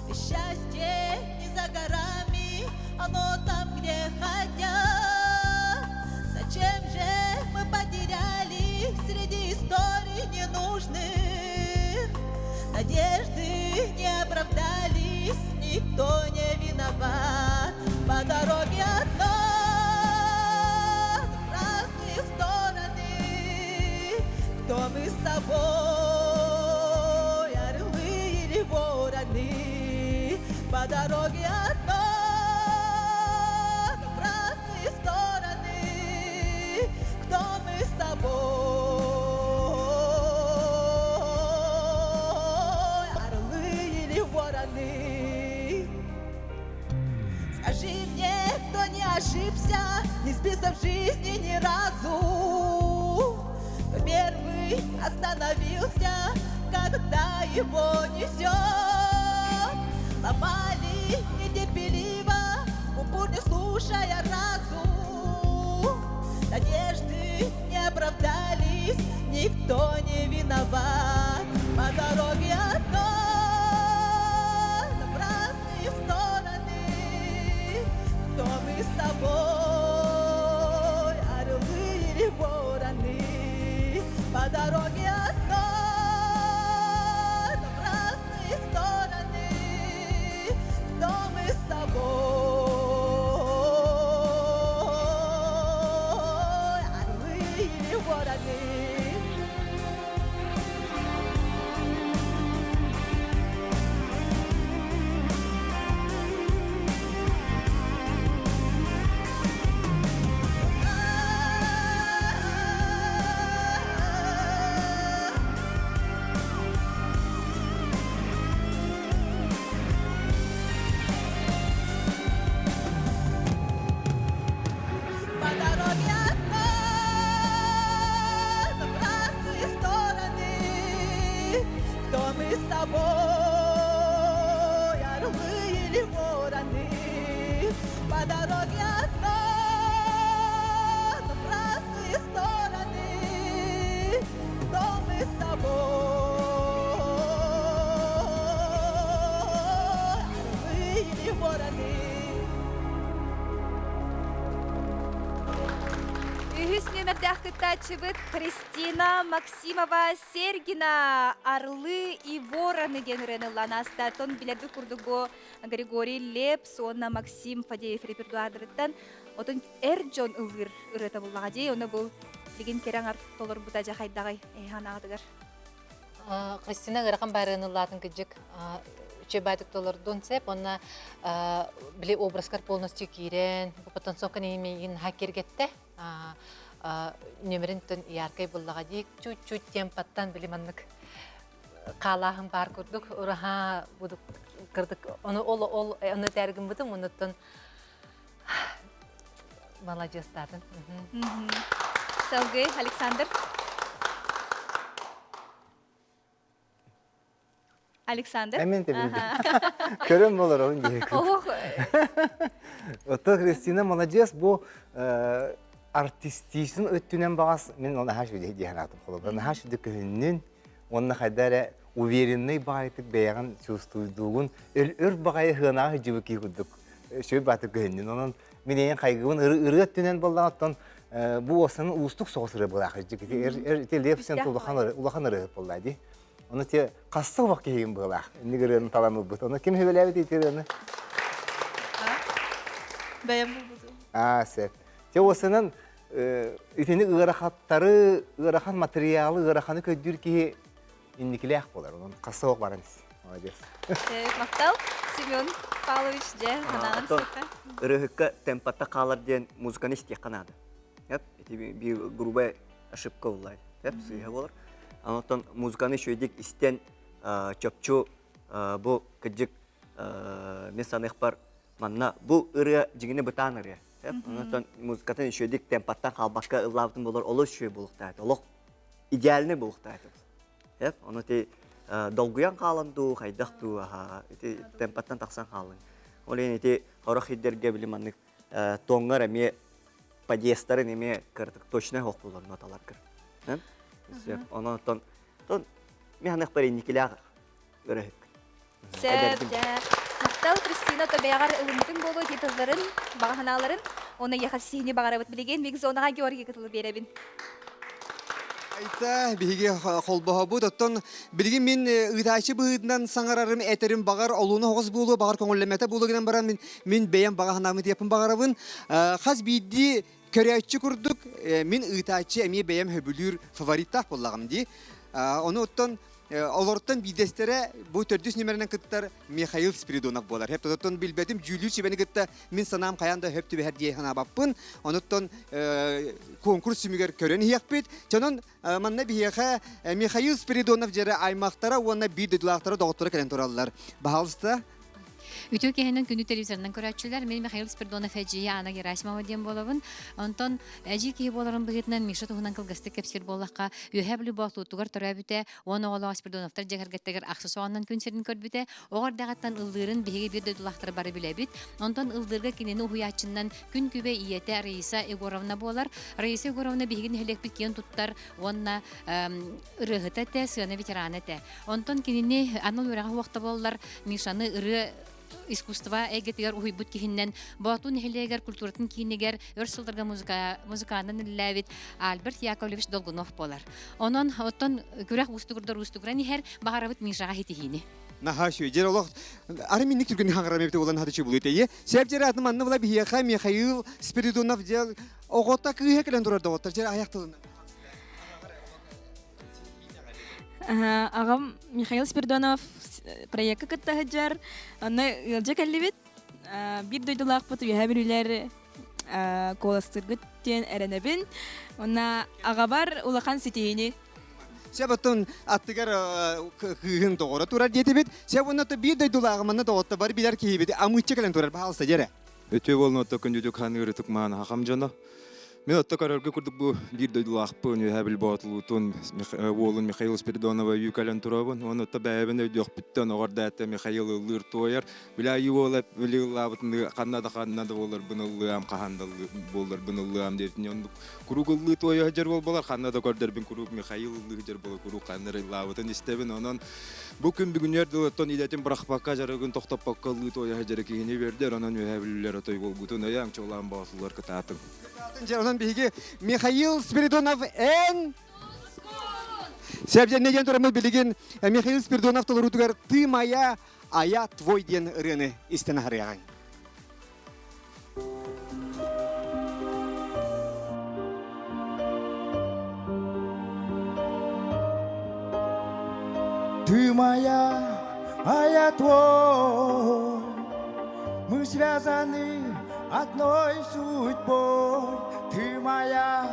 Счастье не за горами, оно там, где хотят. Зачем же мы потеряли среди историй ненужных? Надежды не оправдались, никто не виноват. По дороге одной в разные стороны. Кто мы с тобой, орлы или вороны? По дороге одной в разные стороны. Кто мы с тобой, орлы или вороны? Скажи мне, кто не ошибся, не сбился в жизни ни разу. Кто первый остановился, когда его несет. Ломали нетерпеливо, в упор не слушая разум. Надежды не оправдались, никто не виноват. По дороге одной в разные стороны. Кто мы с тобой, орлы или вороны? По дороге одной в разные стороны. Кто мы с тобой, орлы или вороны? Үһүс нүөмэрдээх кыттааччыбыт Христина Максимова Сергина «Орлы и вороны» диэн ырыаны ыллаан ааста. Тон билэрбит курдук бу Григорий Лепс уонна Максим Фадеев репертуардарыттан отон эр дьон ыллыыр ырыата буллаҕа дии. Ону бу билигин кэрэ аҥар толорбута дьэ хайдаҕый эһи анаҕытыгар? Христина ыарахан баарыаны ыллаатын кыдьык үчүгэй баайдык толордун сеп уонна били образкар полностью киирэн бу потенциалка миигин наһаа киэргэттэ нүөмэрин тон яркай буллаҕа дии чуть-чуть темпаттан били маннык хаалааһын баар курдук ураһа будук кырдык ону ол ол ону этээр гыммытым онуттан маладьыастаатын Салгыы Александр. Александр. Эмин тебилди. Көрөн болор он дии. Ох. Ото Кристина молодец бу артистизм өттүнэн бағас мен оны хаш виде диэн атым холобура. Наһаа шүдү көһүннүн уонна хайда эрэ уверенный баҕайытык бэйэҕин чувствуйдуугун өр баҕайы хыанаҕа сылдьыбыт киһи курдук сүр баатык көһүннүн. Онон мин эйэн хайгыбын ырыа өттүнэн боллаҕыттан бу уостанын уустук соҕус ырыа былаах ити Лепсен улахан улахан ырыаһыт буолла дии. Ону те хасса убах киһигин быһылаах. Инник ырыаны талан ылбыт. Ону ким хүбэлээбит ити ырыаны? Бэйэм булбутум. Аа, сөп. Те уостанан итини ыарахаттары, ыарахан материалы, ыараханы көйдүүр киһи инникилээх буолар. Онон хасса ох баран ис. Молодец. Махтал, Семен Павлович, дьэ, санааҕын сыта. Ырыһыкка темпатта хаалар диэн музыканы истиэххэ наада. Эп, ити биир грубая ошибка буолла. Эп, сыыһа буолар. Онтон музыканы үчүгэйдик истэн чопчу бу кырдьык мен саныахпар манна бу ырыа дьиҥинэ бытаан ырыа. Онтон музыкатын үчүгэйдик темпаттан хаалбакка ыллаабытын болор олус үчүгэй буолуохтаах. Олох идеальный буолуохтаах. Эп, ону ти долгуйан хаалан дуу, хайдах дуу, аха, ити темпаттан тахсан хаалын. Ол иһин ити хорох хиддерге били маннык тоҥҥар эмиэ подъездтарын эмиэ кыратык точно хоох булар ноталаргар. Онон тон тон механыхпар инникилээх өрөһүк. Сөп, дьэ. Махтал, Кристина, то бэйэҕэр ылыммытыҥ буолуо ити тылларын, баҕа санааларын. Уонна эйиэхэ сиһини баҕарабыт. Билигин микс-зонаҕа Георгий тылы биэрэбин. Айта, биһиги холбоһобут. Оттон билигин мин ыытааччы быһыытынан саҥарарым, этэрим баҕар олууну оҕус буолуо, баҕар көҥүллэммэтэ буолуо гынан баран мин, мин бэйэм баҕа санааммын тиэппин баҕарабын. Хас биирдии көрөөччү курдук мин ыытааччы эмиэ бэйэм сөбүлүүр фавориттаах буоллаҕым дии. Ону оттон Олортон биирдэстэрэ бу төрдүс нүмеринэн кыттар Михаил Спиридонов буолар. Хөп оттон билбэтим дьүүллүүр сүбэни кытта мин санаам хайаан да хөп түбэһэр дии санаабаппын. Онуттан конкурс түмүгэр көрөн иһиэхпит. Чонон манна биһиэхэ Михаил Спиридонов дьэрэ аймахтара уонна биир дойдулаахтара доҕотторо кэлэн тураллар. Баһаалыста. Үтүө киһинэн күнү телевизорынан көрөөччүлэр. Мин Михаил Спиридонов эдьиийэ Анна Герасимова диэн буолабын. Онтон эдьиий киһи буоларын быһыытынан Миша туһунан кылгастык кэпсиир буоллахха, Үөһээ Бүлүү Боотулуутугар төрөөбүтэ, 10 оҕолоох Спиридоновтар дьиэ кэргэттэригэр ахсыс оҕоннон күн сирин көрбүтэ. Оҕо эрдэҕиттэн ыллыырын биһиги биир дойдулаахтар бары билэбит. Онтон ыллыырга кинини уһуйааччыннан күн күбэй ийэтэ Раиса Егоровна буолар. Раиса Егоровна биһиги нэһилиэкпит киэн туттар уонна ырыаһыта этэ, сыана ветерана этэ. Онтон кинини анал үөрэҕэ суох да буоллар, Мишаны ырыа искусство эйгэтигэр уһуйбут киһиннэн Боотуу нэһилиэгэр культуратын киинигэр өр сылларга музыка, музыканан үлэлээбит Альберт Яковлевич Долгунов буолар. Онон оттон күрэх уустугурдар уустугуран иһэр, баҕарабыт Мишаҕа ситиһиини. Наһаа үчүгэй. Дьэр олох ары минник түргэн хаҥарам эбит буолан хаты чубулуй тейе. Сеп дьэр атын манны була биһиэхэ Михаил Спиридонов дьэл оҕото кыыһа кэлэн турар доҕоттор дьэр аяқ тылына. Аҕам Михаил Спиридонов проекка кытта сылдьар. Онно ыалдьа кэллибит. Биир дойдулаахпыт үөһээ бүлүүлэр куоластыыргыт диэн эрэнэбин. Уонна аҕабар улахан ситиһиини. Сөп оттон аттыгар кыыһын доҕоро турар диэтибит. Сөп уонна биир дойдулааҕым манна доҕотто бар билэр киһибит амыычча кэлэн турар баһаалыста дьэрэ. Үтүө буолун отто күндүтүк ханыыр ытык мааны хахам дьоно. Мин отто көрөргө курдук бу биир дойдулаахпын, үөһээ Бүлүү Боотулуутун уолун Михаил Спиридонова өйүү кэлэн турабын. Уонна отто бэйэбин өйдүөхпүттэн оҕор да Михаил ыллыыр туойар. Били айыы уола били ыллаабытын ханна да ханна да буоларбын ыллыам, хаһан да буоларбын ыллыам диэбитин оннук куруук ыллыы туойа сылдьар буолбалар, ханна да көрдөрбүн куруук Михаил ыллыы сылдьар буола куруук ханна эрэ ыллаабытын истэбин. Онон Бу күн бүгүнүөр дылыттан идэтин бырахпакка, дьарыгын тохтоппокко ылыы туойа сылдьар киһини үөрдэр, онон үөһээ бүлүүлэр отой буолбутун өйөөҥ, чуолаан боотулар кытаатыҥ. Онон биһиги Михаил Спиридонов эн Сәбден диэн тураммыт билигин Михаил Спиридонов толоруутугар «Ты моя, а я твой» диэн ырыаны истэн аһарыаҕыҥ. Ты моя, а я твой. Мы связаны одной судьбой. Ты моя,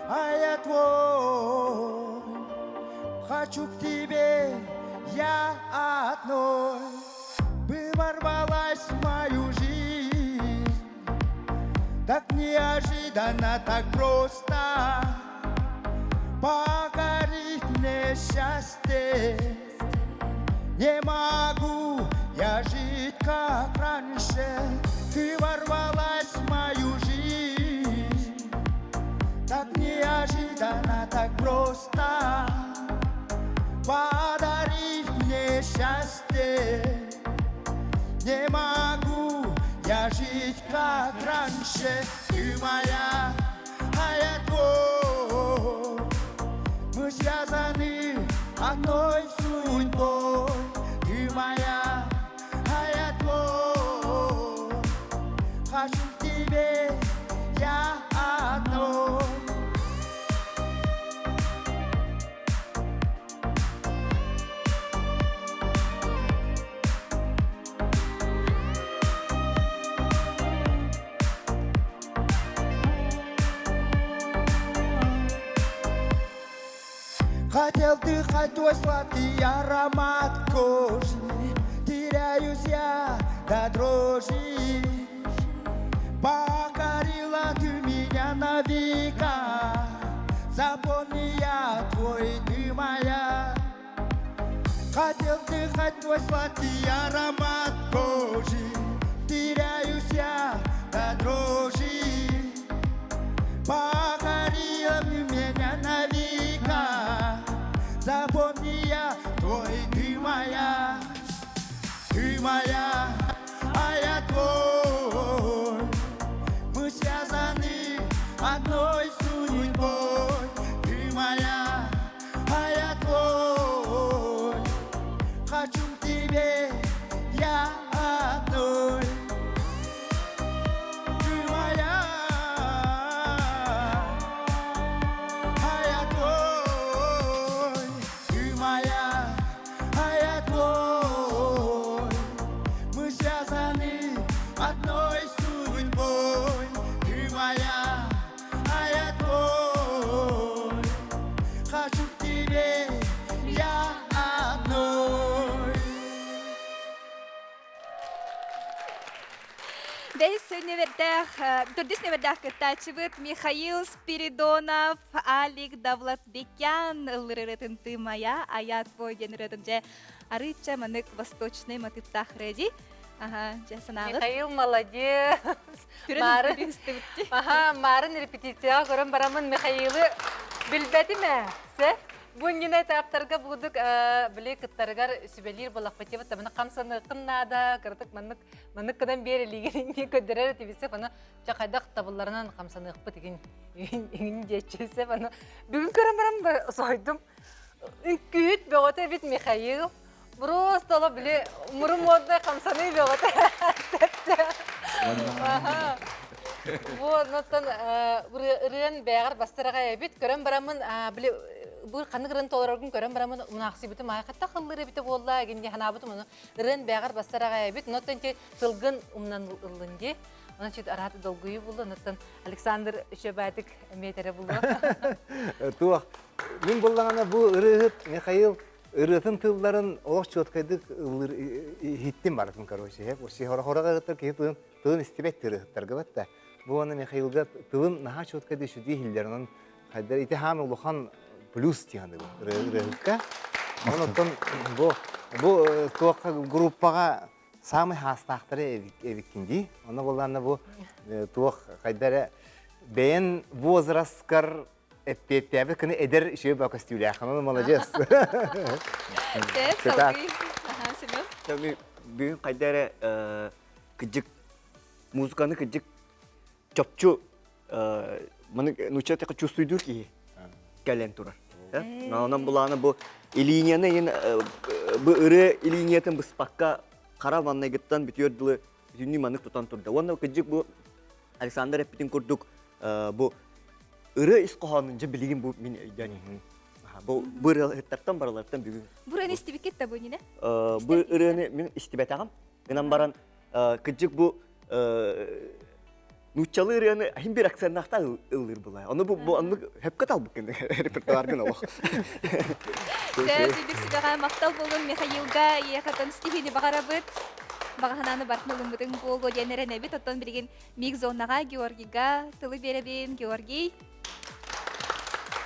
а я твой. Хочу к тебе, я одной. Ты ворвалась в мою жизнь. Так неожиданно, так просто. Покорить мне счастье. Не могу я жить, как раньше. Ты ворвалась в мою жизнь. Так неожиданно, так просто. Подарив мне счастье. Не могу я жить, как раньше. Ты моя, а я твой. Мы связаны одной судьбой. Ты моя, а я твой. Хочу к тебе, я одной. Хотел дыхать твой сладкий аромат кожи, Теряюсь я до дрожи. Покорила ты меня на века, Запомни, я твой, ты моя. Хотел дыхать твой сладкий аромат кожи, Теряюсь я до дрожи. Покорила меня на века, Запомни, я твой, ты моя. Ты моя, а я твой. Мы связаны одной судьбой. Ты моя, а я твой. Хочу к тебе, я одной. Ты моя, а я твой. Ты моя, а я твой. Мы связаны одной судьбой. Ты моя, а я твой. Хочу к тебе, я одной. Бэһис нүөмэрдээх, төрдүс нүөмэрдээх кыттааччыбыт Михаил Спиридонов, Алик Давлатбекян ыллыр ырыатын «Ты моя, а я твой» диэн ырыатын дьэ арыычча манык восточный матыптаах ырыа Аха, дьэ санааҕыт. Михаил молодец. Марын, аха, марын репетицияҕа көрөн бараммын Михаилы билбэтим ээ. Сэ, бу иннинэ этаптарга будук били кыттарыгар сүбэлиир буоллахпытыбыт табаны хамсаныаххын наада, кыратык маннык маннык гынан биэр илиигин көрдөрөр этибисэ аны ча хайдах табылларынан хамсаныахпыт игин игин диэччисэ аны бүгүн көрөн баран соһуйдум. Үҥкүүт бөҕөтө эбит Михаил. Просто оло били мурун модный хамсаныы бөҕөтө. Бу оннуттан ырыан бэҕэр бастараҕа эбит көрөн бараммын били бу ханнык ырыан толороргун көрөн бараммын мунаахсыйбытым аай хатта хыллыр эбитэ буолла гин ханаабытым ону ырыан бэҕэр бастараҕа эбит оттон ти тылгын умнан ыллын ди онон чуть араат долгуйуу булла онуттан Александр Шебатик эмиэ булла Туох мин буллаҕына бу ырыаһыт Михаил ырыатын тылларын олох чуоткайдык ыллыр иһиттим барытын короче хора ырыттар киһи тылын тылын истибэт ырыһыттарга батта бу уонна Михаилга тылын наһаа чуоткайдык сүдүү иһиллэр онон хайдар ити хаам улахан плюс тиһаны ырыаһыкка онон бу бу туохха группаҕа самый хаастаахтары эбиккин дии онно буоллаанна бу туох хайдара бэйэн возрасткар эппиэттээбит кыны эдэр үчүгэй баа көстүүлээх онон молодец Сеп, салгыы. Семен. Бүгүн хайда эрэ кыдьык музыканы кыдьык чопчу. Маны нучча тэхэ чувствуйдуур киһи кэлэн турар. Онон булааны бу илиинияны ин бу ырыа илиниятын быспакка хара маннайгыттан бүтүөр дылы бүтүннүү маннык тутан турда. Уонна кыдьык бу Александр эппитин курдук бу ырыа ис хоһоонун дьэ билигин бу мин өйдөөн иһин. Бу бу ырыаһыттартан барыларыттан бүгүн. Бу ырыаны истибиккит да бу иннинэ? Бу ырыаны мин истибэтэҕим. Гынан баран кыдьык бу нууччалыы ырыаны иһин бир акценнаахта ыллыыр булай. Ону бу бу оннук хөпкө талбыккын репертуаргын олох. Сөп, үдүк сүбэҕэ махтал буолун Михаилга иэхэтэн стихини баҕарабыт. Баҕаһанааны бартын ылыммытыҥ буолуо диэн эрэнэбит. Оттон билигин миг зонаҕа Георгийга тылы биэрэбин. Георгий.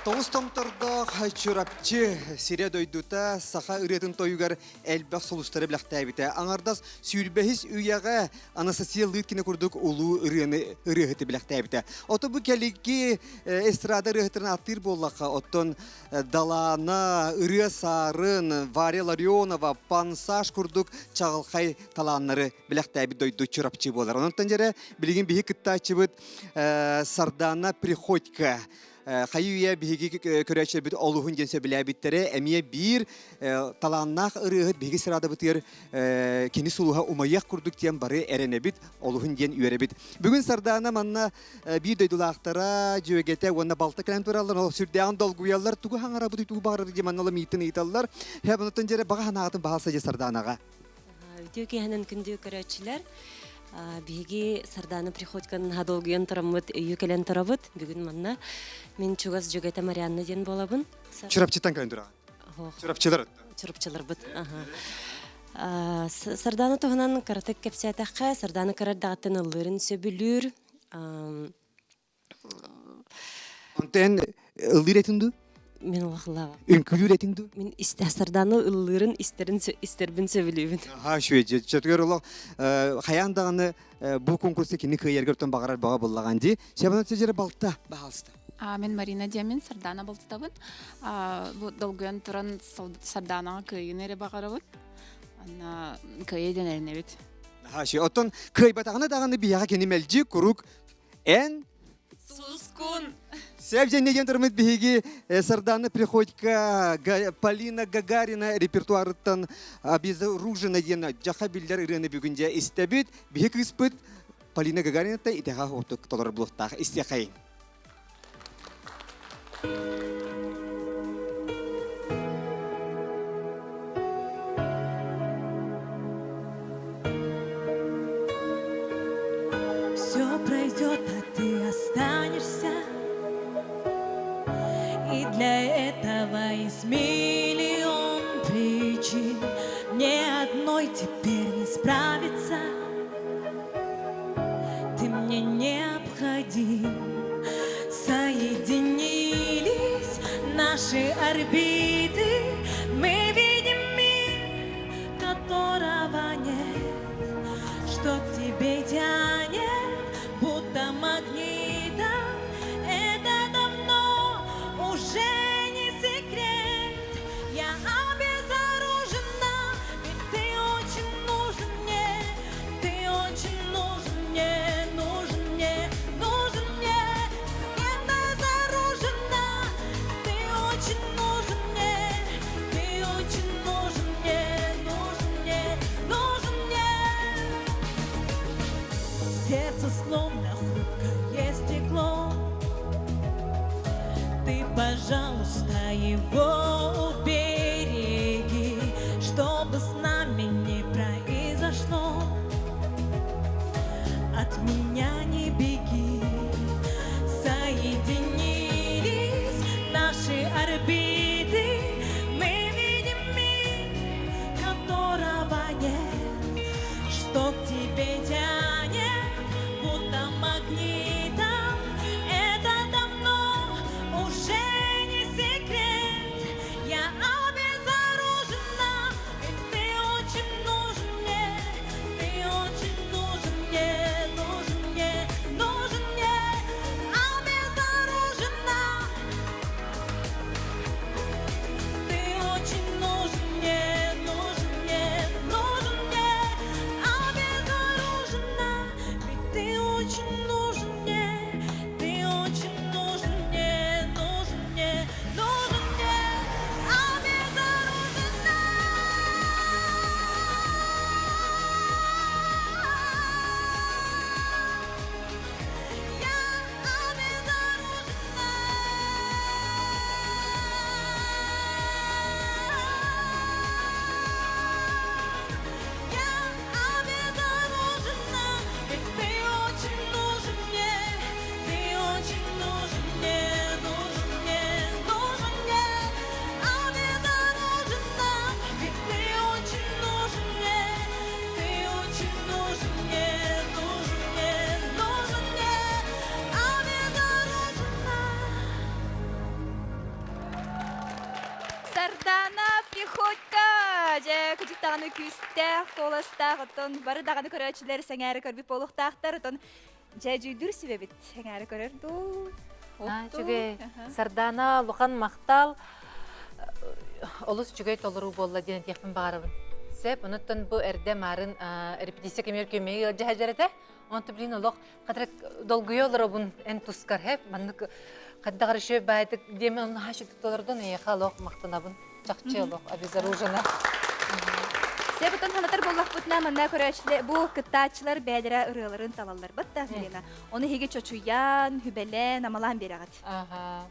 Тоҕус томтордоох Чурапчы сирэ-дойдута саха ырыатын тойугар элбэх сулустары билэхтээбитэ. Аҥардас сүүрбэһис үйэҕэ Анастасия Лыткина курдук улуу ырыаны ырыаһыты билэхтээбитэ. Ото бу кэлиги эстрада ырыаһыттарын ааттыыр буоллахха, оттон Далаана, Ырыа Саарын, Варя Ларионова, Пансаш курдук чаҕылхай талааннары билэхтээбит дойду Чурапчы буолар. Онон дьэрэ билигин биһи кыттааччыбыт Сардаана Приходько хайы-үйэ биһиги көрөөччүлэрбит олуһун диэн сөбүлээбиттэрэ эмиэ биир талааннаах ырыаһыт биһиги сыраадабытыгар кини сулуһа умайыах курдук диэн бары эрэнэбит, олуһун диэн үөрэбит. Бүгүн Сардаана манна биир дойдулаахтара, дьүөгэтэ уонна балта кэлэн тураллар, ол сүрдээҕин долгуйаллар, тугу хаҥарабыт, тугу баҕарар диэн манна мииттэн ыйыталлар. Һэ, онтон дьэрэ баҕа санаатын баҕалса дьэ Сардаанаҕа. Үтүө киэһэнэн күндү көрөөччүлэр. Биһиги Сардаана Приходьконы наһаа долгуйан тураммыт өйүү кэлэн турабыт. Бүгүн манна мин чугас дьүөгэтэ Марианна диэн буолабын. Чурапчыттан кэлэн тураҕын? Чурапчылар. Чурапчыларбыт. Сардаана туһунан кыратык кэпсээтэххэ, Сардаана кыра эрдэҕиттэн ыллыырын сөбүлүүр. Онтон ыллыыр этиҥ дуу? Мин улахлаабам. Үҥкүүлүүр этиҥ дуу? Мин Сардааны ыллыырын истэрин истэрбин сөбүлүүбүн. Аха, үчүгэй. Чөтүгэр олох хайаан даҕаны бу конкурса кини кыайаргар оттон баҕарар баҕа буллаҕан дии. Себанат сежere балта баһалста. Мен Марина диэмин Сардаана балтытабын. Бу долгуйан туран Сардаанаҕа кыайыыны эрэ баҕарабын. Анна кыайыы диэн эрэнэбит. Аха, оттон кыайбатаҕына даҕаны биһиэхэ кини мэлдьи куруук Эн Сулускун. Сөп дьэнне диэн турмут биһиги Сардаана Приходько, Полина Гагарина репертуарыттан Обезоружена диэн дьаха биллэр ырыаны бүгүн дьэ истэбит. Биһи кыыспыт Полина Гагарина итэҕэ отук толору булуохтаах истиэхэйин. Все пройдет, а ты останешься. И для этого есть миллион причин. Мне одной теперь не справиться. Ты мне необходим. Соединились наши орбиты. Мы видим мир, которого нет. Что к тебе тянет, будто магнитом. Это давно уже не секрет. Я обезоружена, ведь ты очень нужен мне. Ты очень нужен мне, нужен мне, нужен мне. Я обезоружена, ты очень нужен мне. Ты очень нужен мне, нужен мне, нужен мне. Сердце словно хрупкое стекло. Ты, пожалуйста, его убереги, чтобы с нами не произошло. От меня не беги. Соединились наши орбиты. Мы видим мир, которого нет. Что к тебе тянет, будто магнитом. Это давно уже не секрет. даҕаны күүстээх, куоластаах, оттон бары даҕаны көрөөччүлэр сэҥээрэ көрбүт буолуохтаахтар. Оттон дьэ дьүйдүүр сүбэбит сэҥээрэ көрөр дуу? Үчүгэй. Сардаана улахан махтал. Олус үчүгэй толоруу буолла диэн этиэхпин баҕарабын. Сөп, онуттан бу эрдэ маарын репетиция кэмигэр көмөйү ыалдьа сылдьар этэ. Онтон билин олох хатырык долгуйа олоробун эн тускар хэп маннык хайдах эрэ үчүгэй баайдык диэмэн онно хаачы тутталардан эйиэхэ олох махтанабын. Чахчы олох обезоружена. Себутун санатар буоллахпытына манна көрөөччүлэр бу кыттааччылар бэйэлэрэ ырыаларын талаллар бытта Елена. Ону иһиги чочуйан, хүбэлэн, амалаан биэрэҕит. Аха.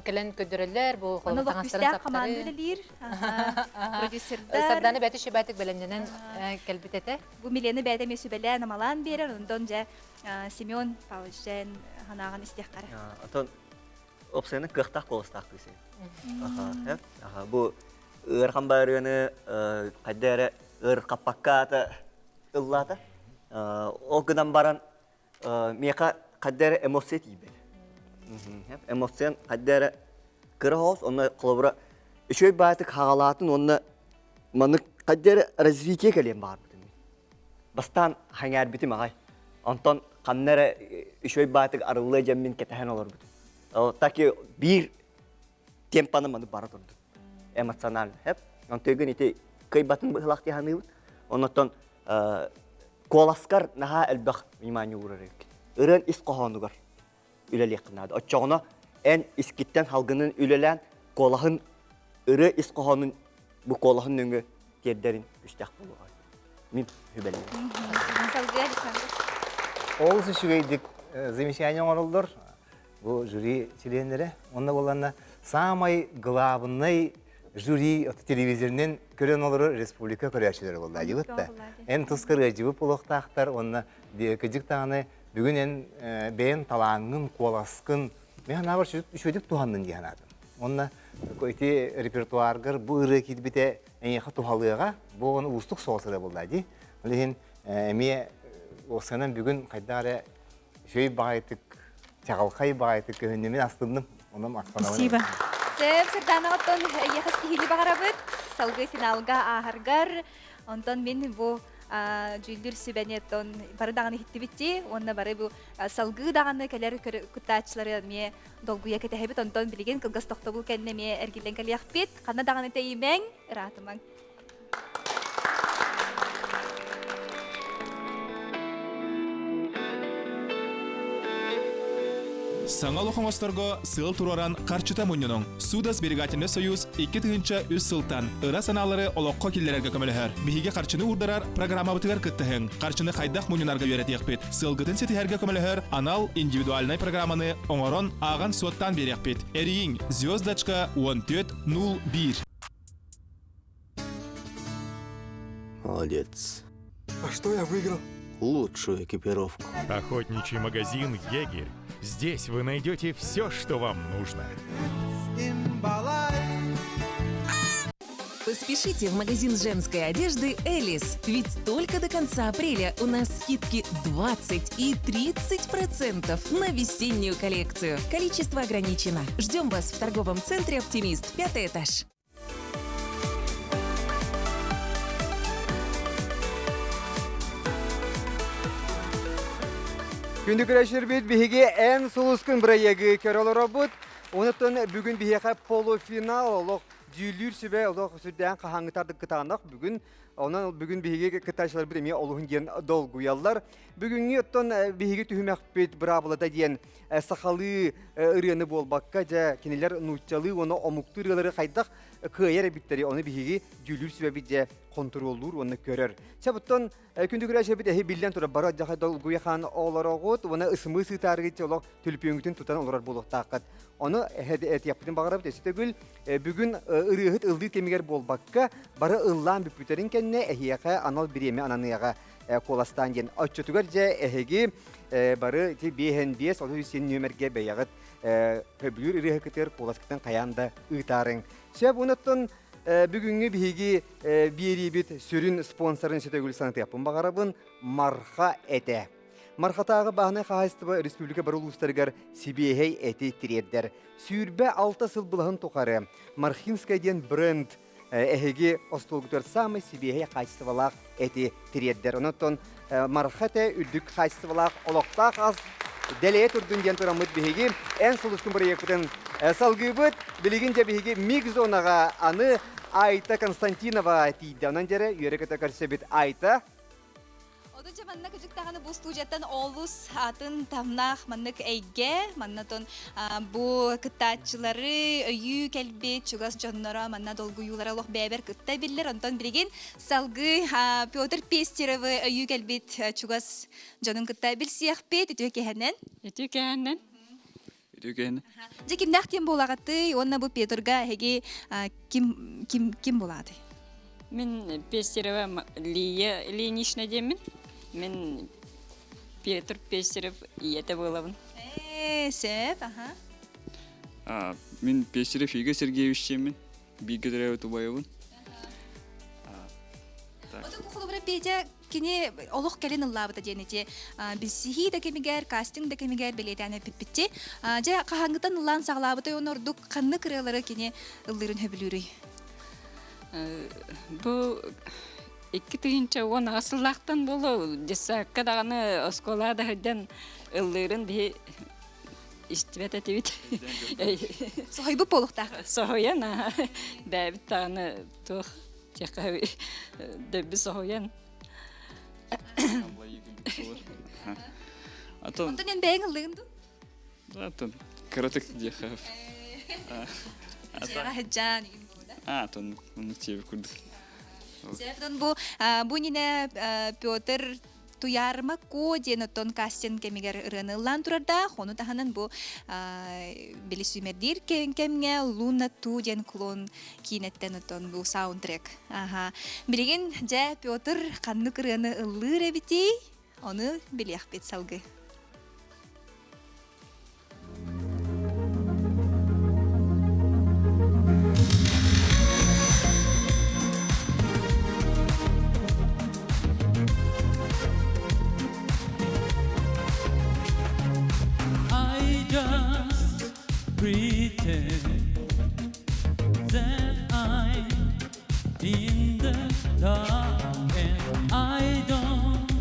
Кэлэн көрдөрөллөр бу Ону олох күүстээх команда үлэлиир. Продюсердар. Сардана бэйэтэ шибатык бэлэмнэнэн кэлбит этэ. Бу Милены бэйэтэ эмиэ сүбэлээн, амалаан биэрэр, онтон дьэ Семен Павлович дьэн санааҕын истиэххэ эрэ. Отон опсайынан кыахтаах куоластаах кыыс Аха, аха, бу ыарахан баарыаны хайда эрэ ыарырхаппакка аата ыллаата. Ол гынан баран миэхэ хайда эрэ эмоция тиийбэт. Эмоциян хайда эрэ кыра соҕус, онно холобура үчүгэй баайтык хаҕалаатын уонна маннык хайда эрэ развитие кэлиэн баҕарбытым. Бастаан хаҥаарбитим аҕай. Онтон ханна эрэ үчүгэй баайтык арыллыа дьэммин кэтэһэн олорбутум. Так и биир темпаны маны бара турдум. Эмоционально. Хеп. Онтон ити кыайбатын быһылаах дии саныыбын. Оннотон куоласкар наһаа элбэх внимание уурар эбиккин. Ырыан ис хоһоонугар үлэлиэххин наада. Оччоҕуна эн искиттэн халгынын үлэлээн куолаһын ырыа ис хоһоонун бу куолаһын нөҥүө тиэрдэрин күстээх буолуоҕа. Мин сүбэлиим. Салгыы Александр. Олус үчүгэйдик замечание оҥороллор бу жюри чилиэннэрэ. Онно буолланна самай главный жюри телевизорынан көрөн олорор республика көрөөччүлэрэ буолла дьыбыт да. Эн тускар ыалдьыбыт буолуохтаахтар уонна кыдьык даҕаны бүгүн эн бэйэн талааҥҥын, куоласкын мен санаабар үчүгэйдик туһаннын дии санаатым. Уонна ити репертуаргар бу ырыа киирбитэ эйиэхэ туһалыаҕа, бу ону уустук соҕус ырыа буолла дии. Ол иһин эмиэ уопсайынан бүгүн хайдах эрэ үчүгэй баҕайытык, чаҕылхай баҕайытык көһүннүмүн астынным. Онон махтанабын. Спасибо. Сөп, Сарданаҕыттан эйиэхэ ситиһиини баҕарабыт. Салгыы финалга ааһаргар. Онтон мин бу дьүүллүүр сүбэни оттон бары даҕаны иһиттибит дии. Уонна бары бу салгыы даҕаны кэлэр кыттааччылары эмиэ долгуйа кэтэһэбит. Онтон билигин кылгас тохтобул кэннэ эмиэ эргиллэн кэлиэхпит. Ханна даҕаны тэйимэҥ, ыраатымаҥ. Саҥа олох оҥосторго сыал туруоран харчыта мунньунуҥ. Суда-сберегательный союз 2003 сылтан ыра санаалары олоххо киллэрэргэ көмөлөһөр. Биһиги харчыны уурдарар программабытыгар кыттыһыҥ. Харчыны хайдах мунньунарга үөрэтиэхпит. Сыалгытын ситиһэргэ көмөлөһөр анал индивидуальнай программаны оҥорон, ааҕан-суоттаан биэриэхпит. Эрийиҥ звездочка 14 01. Молодец. А что я выиграл? Лучшую экипировку. Охотничий магазин «Егерь». Здесь вы найдете все, что вам нужно. Поспешите в магазин женской одежды «Элис», ведь только до конца апреля у нас скидки 20 и 30% на весеннюю коллекцию. Количество ограничено. Ждем вас в торговом центре «Оптимист», пятый этаж. Күндү көрөөччүлэрбит биһиги эн сулускун бырайыагы көрө олоробут. Онуттан бүгүн биһиэхэ полуфинал олох дьүүллүүр сүбэ олох сүрдээн хаһааҥҥытардык кытаанах бүгүн онон бүгүн биһиги кыттааччыларбыт эмиэ олуһун диэн долгуйаллар. Бүгүҥҥү оттон биһиги түһүмэхпит быраабылата диэн сахалыы ырыаны буолбакка, дьэ, кинилэр нууччалыы уонна омуктуу ырыалары хайдах кыайар эбиттэри, ону биһиги дьүүлүүр сүбэбит дьэ хонтуруоллуур уонна көрөр. Чэ, буттан күндү көрөөччүбүт эһи биллэн турар бары дьаха долгуйа хаан олороҕут уонна ысымыы сыытаарыгыт олох түлүпүөҥүтүн тутан олорор буолуохтааххыт. Ону этиэхпитин баҕарабыт өссө төгүл бүгүн ырыаһыт ыллыы кэмигэр буолбакка, бары ыллаан бүппүтэрин кэннэ эһиэхэ анал бириэмэ ананыаҕа. куоластаан диэн. Оччотугар дьэ эһиги бары ити биэһэн биэс 33 нүөмэргэ бэйэҕит көбүлүүр ырыаһыкытыгар куоласкытын хайаан да ыытаарыҥ. Сөп, онуттан бүгүҥҥү биһиги биэриибит сүрүн спонсорын сөтөгүл санатыахпын баҕарабын Марха этэ. Мархатааҕы бааһынай хаһаайыстыба республика бары улуустарыгар сибиэһэй эти тириэрдэр. 26 сыл былаһын тухары Мархинская диэн бренд эһиги остуолгутугар саамай сибиэһэй хаачыстыбалаах эти тириэрдэр. Онон Марха этэ үрдүк хаачыстыбалаах олохтоох ас дэлэйэ турдун диэн тураммыт биһиги эн сулускун бырайыакпытын салгыыбыт. Билигин дьэ биһиги миг зонаҕа аны Айта Константинова тиийдэ. Онон дьэрэ үөрэ-көтө көрсөбүт Айта. Отун дьэ манна кыдьык даҕаны бу студияттан олус атын тамнаах маннык эйгэ, манна тон бу кыттааччылары өйүү кэлбит чугас дьонноро манна долгуйуулара олох бэйэбэр кытта биллэр. Онтон билигин салгыы Петр Пестеровы өйүү кэлбит чугас дьонун кытта билсиэхпит. Үтүө киһэнэн. Үтүө киһэнэн. Үтүө киһэнэн. Дьэ кимнээх диэн буолаҕытый уонна бу Петрга эһиги ким ким ким буолаатый? Мин Пестерова Лия Ильинична диэммин. Мин Петр Пестеров ийэтэ буолабын. Ээ, сөп, аха. Мин Пестеров Игорь Сергеевич диэммин. Бииргэ төрөөбүт убайыбын. Оту бу холобура Петя кини олох кэлин ыллаабыта диэн ити билсиһии да кэмигэр, кастинг да кэмигэр бэлиэтээн эппиппитти. Дьэ, хаһааҥҥытан ыллаан саҕалаабытай уонна ордук ханнык ырыалары кини ыллыырын сөбүлүүрүй? Бу 2010 сыллаахтан буолуо детсадка даҕаны оскуолаҕа да сылдьан ыллыырын биһи истибэт этибит. Соһуйбут буолуохтаах. Соһуйан, бэйэбит даҕаны туох тиэхэ дөббү соһуйан. Онтон эн бэйэҥ ыллыгын дуу? Атын кыратык диэхэ. Дьиэҕэ сылдьан Атын оннук тиэби курдук. Сефтон бу бу иннинэ Петр Туйаарыма Ко диэн оттон кастинг кэмигэр ырыаны ыллаан турардаах. Ону таһынан бу били сүүмэрдиир кэмҥэ Луна Ту диэн клон киинэттэн оттон бу саундтрек. Аха. Билигин дьэ Петр ханнык ырыаны ыллыыр эбитий? Ону билиэхпит салгыы. I just pretend that I'm in the dark and I don't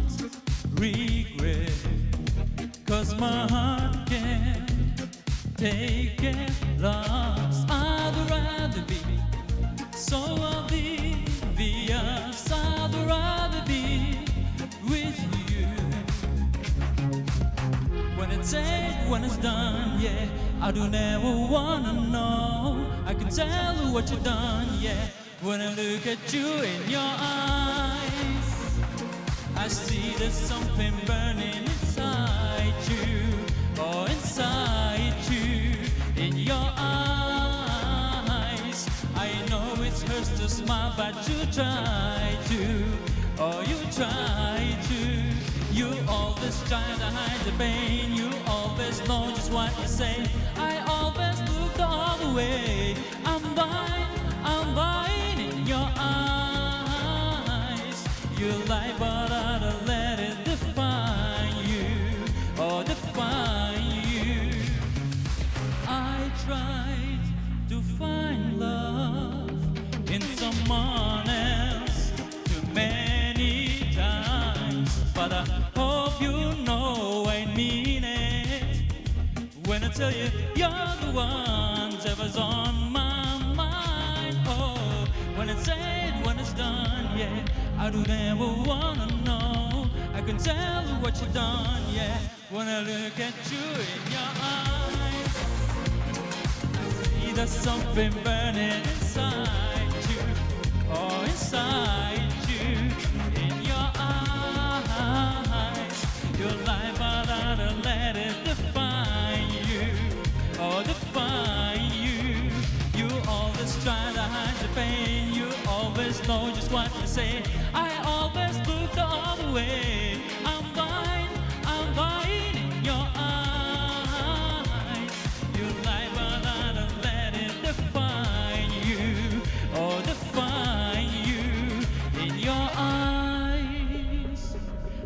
regret cause my heart can't take it loss. I'd rather be so oblivious. I'd rather be with you. When it's said, when it's done, yeah, I don't ever wanna know. I can tell what you've done, yeah. When I look at you in your eyes, I see there's something burning inside you, oh, inside you, in your eyes. I know it hurts to smile, but you try to, oh, you try to. You always try to hide the pain, you always know just what you say. I always look the other way. I'm blind in your eyes. You lie, but I don't let it define you, oh, define you. I tried to find love in someone else too many times, but I hope you know I mean it when I tell you you're the one that was on my mind. Oh, when it's said, when it's done, yeah, I don't ever wanna know. I can tell what you've done, yeah, when I look at you in your eyes. I see there's something burning inside you, oh, inside you, in your eyes. Your life, but I don't let it define you, oh, define you. You always try to hide the pain, you always know just what to say. I always look the other way. I'm blind in your eyes. You lie, but I don't let it define you, oh, define you in your eyes.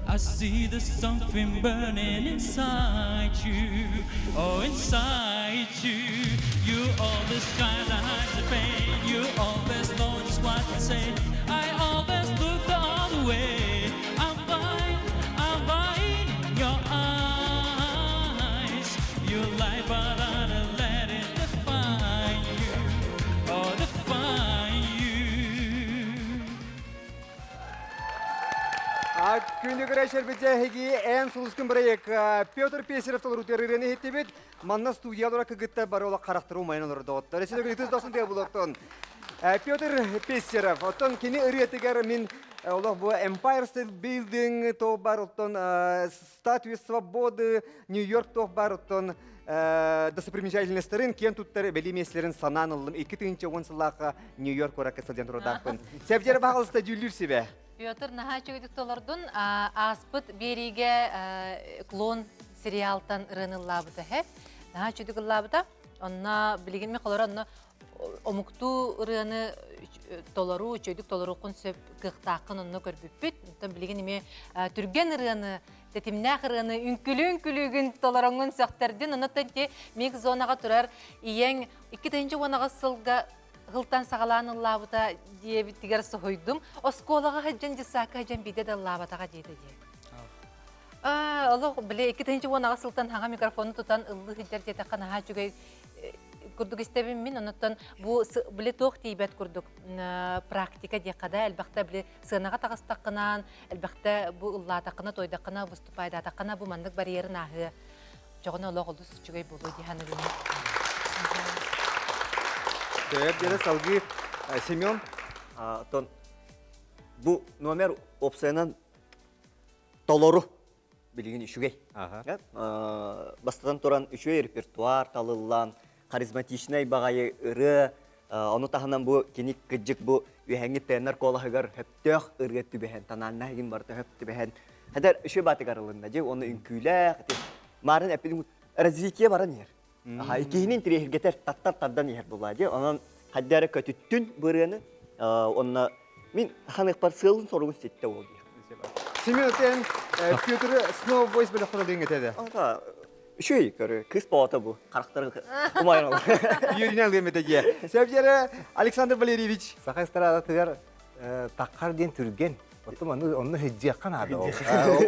I see there's something burning inside you. Oh, inside you. You always try to hide the pain. You always know just what to say. I always look the other way. I'm blind, I'm blind in your eyes. You lie, but I don't let it define you. Oh, define you. Күндү көрәчер эһиги эн сулускун проект Петр Песеров толорутер ырыаны иһиттибит. Манна студиялара кыгытта бары ола харахтары умайын олордоттор. Эсине күнүтүз досын тыа булоттон. Петр Песеров, оттон кини ырыатыгар мин олох бу Empire State Building то бар, оттон Статуя Свободы, Нью-Йорк тох бар, оттон достопримечательностьтарын киэн туттар бели меслерин санаан ыллым. 2010 сыллаахха Нью-Йорк куоракка сылдьан турдаахпын. Сәбдер бағалыста дьүүллүүр сүбэ. Петр наһаа үчүгэйдик толордун. Ааспыт биэриигэ клон сериалтан ырыаны ыллаабыта һэ. Наһаа үчүгдүк ыллаабыта. Онно билигин ми холоро онно омуктуу ырыаны толоруу, үчүгдүк толоруоххун сөп кыахтааххын онно көрбүппүт. Онтон билигин эмиэ түргэн ырыаны, тэтимнээх ырыаны үҥкүлүү-үҥкүлүүгүн толороҥҥун сөхтөрдүн. Оннуттан ти микс зонаҕа турар ийэҥ 2018 сылга Һылтан саҕалаан ыллаабыта диэбитигэр соһуйдум. Оскуолаҕа сылдьан дьыссаакка сылдьан биирдэ да ыллаабатаҕа диэтэ дии. Олох били 2018 сылтан хаҥа микрофону тутан ыллыы сылдьар диэтэххэ наһаа үчүгэй курдук истэбин мин. Онуттан бу били туох тиийбэт курдук практика диэххэ да элбэхтэ били сыанаҕа таҕыстаххынан, элбэхтэ бу ыллаатаххына, тойдаххына, выступайдаатаххына бу маннык барьерын ааһыа. Чоҕуна олох олус үчүгэй буолуо дии саныыбын. Сөп диэри салгыы Семен. Оттон бу номер опциянан толору билигин үчүгэй. Бастатан туран үчүгэй репертуар талыллан, харизматичнай баҕайы ырыа, ону таһынан бу кини кыдьык бу үөһэҥҥи тенор куолаһыгар хөптөөх ырыа түбэһэн, тональнай иһин барыта хөп түбэһэн, хадэр үчүгэй баатыгар ылынна дьи, оны үҥкүүлээх, маарын эппитин развитие баран иһэр. Киһини интириэһиргэтэр, таттар тардан иһэр буолаа дии. Онон хайда эрэ көтүттүн бырыаны, онно мин ханыхпар сыалын соругун ситтэ ол дии. Семен Тен Петр снова voice бөлөхтөрө диэн этэ. Үчүгэй көрө, кыыс боҕото бу, харахтарын умайан ол. Юрина алыам этэ дии. Сәбдері Александр Валерьевич. Саха эстрадатыгар таххар диэн түргэн. Оттон онну онну хыдьыахха наада ол.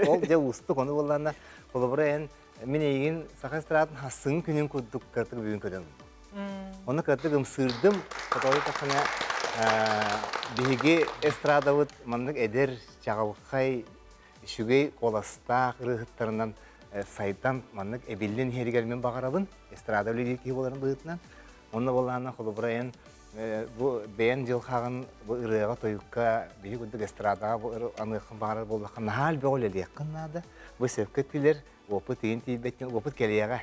Ол дьэ уустук ону буоллаана холобура эн мин эйигин саха эстрадатын хассыҥ күнүн курдук кыратык бүгүн көрөн Онно кыратык ымсыырдым. Хотоойу таххана биһиги эстрадабыт маннык эдэр, чаҕылхай, үчүгэй куоластаах ырыаһыттарынан сайдан маннык эбиллэн иһэригэр мин баҕарабын. Эстрада үлэлиир киһи буоларын быһыытынан. Онно буоллаҕына холобура эн бу бэйэн дьылҕаҕын бу ырыаҕа тойукка биһи курдук эстрадаҕа бу аныаххын баҕарар буоллахха наһаа элбэх үлэлиэххин наада. Бу сөпкө эттилэр, опыт иһин тиийбэт опыт кэлиэҕэ.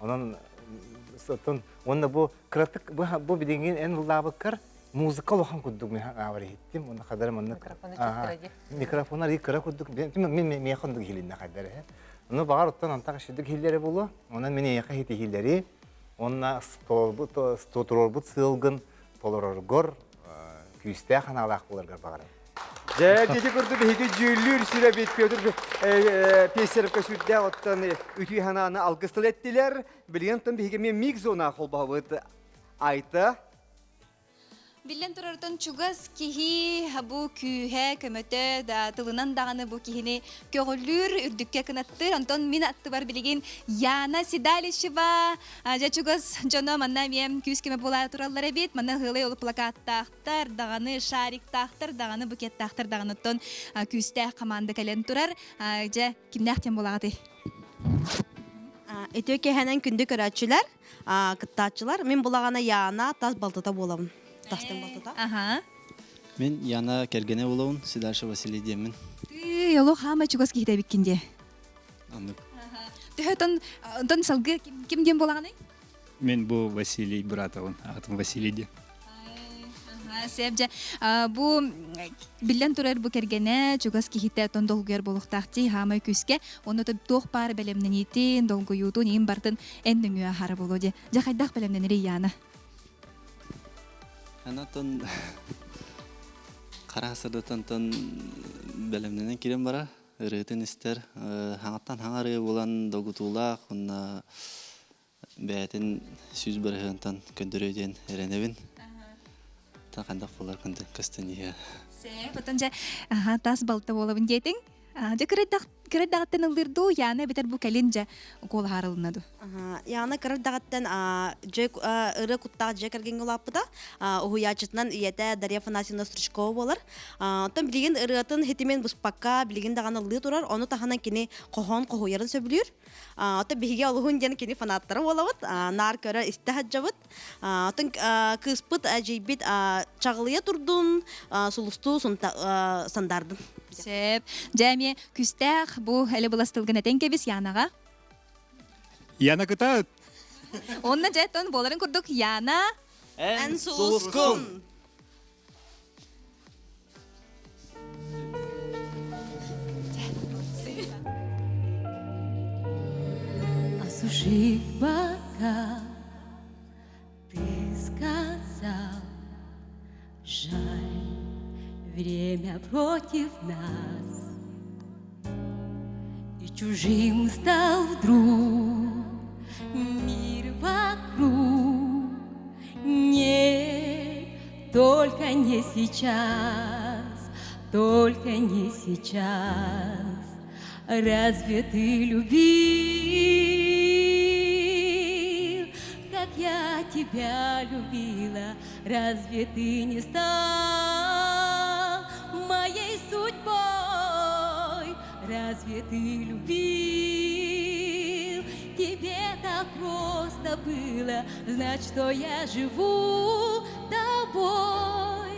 Онон оттон уонна бу кыратык бу, бу билигин эн ыллаабыккар музыка улахан курдук мен аабар иһиттим. Онно хадара маннык микрофон арый кыра курдук мен миэхэ оннук иһилиннэ хайдар эһэ. Ону баҕар оттон антах ишидик иһиллэрэ буолуо. Онон мин эйиэхэ иһитиһиилэри уонна туруорбут сыалгын толороргор күүстээх санаалаах буоларгар баҕарабын. Дьэ, ити курдук биһиги дьүүллүүр сүрэбит Петр Пестеровка сүрдээх оттон үтүү санааны алгыс тыл эттилэр. Билигин оттон биһиги эмиэ миг зона холбоһобут. Айта Биллэн турартан чугас киһи бу күүһэ, көмөтө да тылынан даҕаны бу киһини көҕүлүүр, үрдүккэ кынаттыыр. Онтон мин аттыбар билигин Яна Седалищева дьэ чугас дьоно манна эмиэ күүс-көмө буола тураллар эбит. Манна ыһыалай ол плакаттаахтар даҕаны, шариктаахтар даҕаны, букеттаахтар даҕаны оттон күүстээх команда кэлэн турар. Дьэ, кимнээх диэн буолаҕытый? Үтүө киэһэнэн күндү көрөөччүлэр, кыттааччылар. Мин булаҕана Яна тас балтыта буолабын. Тастын балтыта. Аха. Мин Яна кэргэнэ буолабын, Сидаша Василий диэммин. Тыы, олох хаама чугас киһитэ эбиккин дии. Оннук. Төһө тон, онтон салгыы ким диэн буолаҕыный? Мин бу Василий быраатабын, аатым Василий диэн. Сөп дьэ бу биллэн турар бу кэргэнэ чугас киһитэ тон долгуйар буолуохтаах дии хаамай күүскэ онно туох баар бэлэмнэниитин долгуйуутун иин бартын эн нөҥүө аһара буолуо дии дьэ хайдах бэлэмнэнэрий Яна Анатон хара сырдатан тон бэлэмнэнэн кирен бара. Ырыатын истэр. Хаҥаттан хаҥа ырыа буолан догутуулаах уонна бэйэтин 100 бырыһыантан көрдөрүө диэн эрэнэбин. Та хайдах буолар көстөн иһэ. Сэ, потон дьэ, тас балта буолабын диэтиҥ. Дьэ кырайдаҕыттан ыллыыр дуу, Яна эбэтэр бу кэлин дьэ куолаһаарылынна дуу? Яна кырайдаҕыттан ырыа куттаах дьиэ кэргэҥҥэ улааппыта. Уһуйааччытынан ийэтэ Дарья Афанасьевна Стручкова буолар. Оттон билигин ырыатын хитимин быспакка билигин даҕаны ыллыы турар. Ону таһынан кини хоһоон хоһуйарын сөбүлүүр. Оттон биһиги олуһун диэн кини фанаттара буолабыт. Наар көрө истэ сылдьабыт. Оттон кыыспыт эдьиийбит чаҕылыйа турдун, сулустуу сандаардын. Сөп. Дьэ эмиэ күстээх бу эле былас тылгын этэн кэбис Янаҕа. Яна кытаат. Онно дьэ тон буоларын курдук Яна. Эн сулускун. Осушив бокал, ты сказал, жаль, время против нас. И чужим стал вдруг мир вокруг. Нет, только не сейчас, только не сейчас. Разве ты любил, как я тебя любила? Разве ты не стал моей судьбой? Разве ты любил? Тебе так просто было знать, что я живу тобой.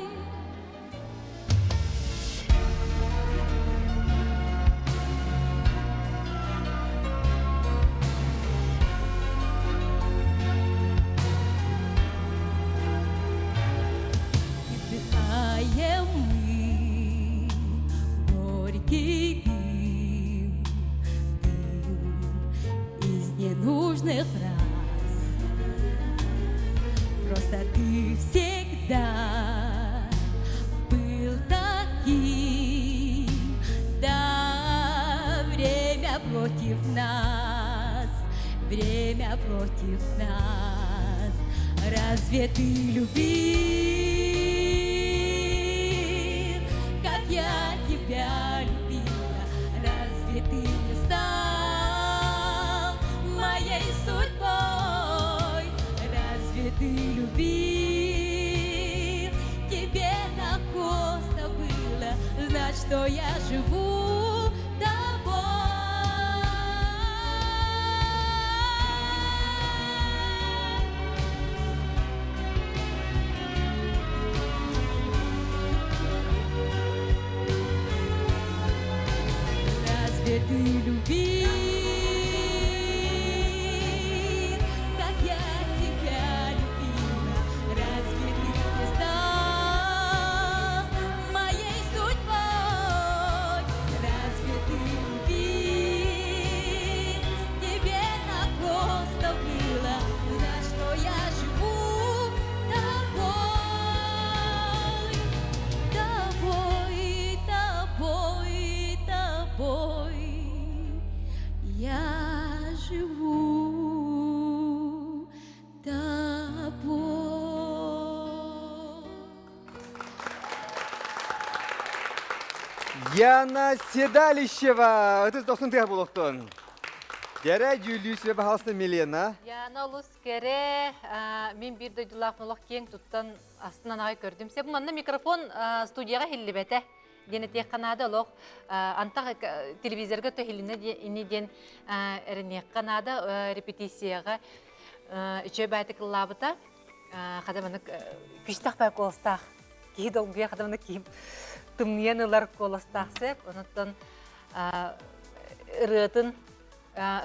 И вдыхаем мы горький дым, дым из ненужных фраз. Просто ты всегда был таким, да, время против нас, время против нас. Разве ты любил, как я тебя любила? Разве ты не стал моей судьбой? Разве ты любил? Тебе так просто было знать, что я живу тобой. Разве ты любил, как я тебя любила? Разве ты не стал моей судьбой? Разве ты любил? Тебе так просто было знать, что я живу тобой, тобой, тобой, тобой. Я живу тобой. Яна Седалищева! Ытыс дохсун тыаһа буолуохтун. Дьэрэ дьүүллүүр сүбэ баһаалыста Милена. Яна олус кэрэ, мин биир дойдулаах олох киэҥ туттан астынан аҕай көрдүм. Сеп манна микрофон студияҕа иһиллибэтэ диэн этиэххэ наада олох антах телевизорга то иһилиннэ ини диэн эрэниэххэ наада репетицияҕа үчүгэй баайтык ыллаабыта хата маннык күстэх бай куоластаах киһи долгуйа хата маннык киһи тымныйан ылар куоластаах сеп онуттан ырыатын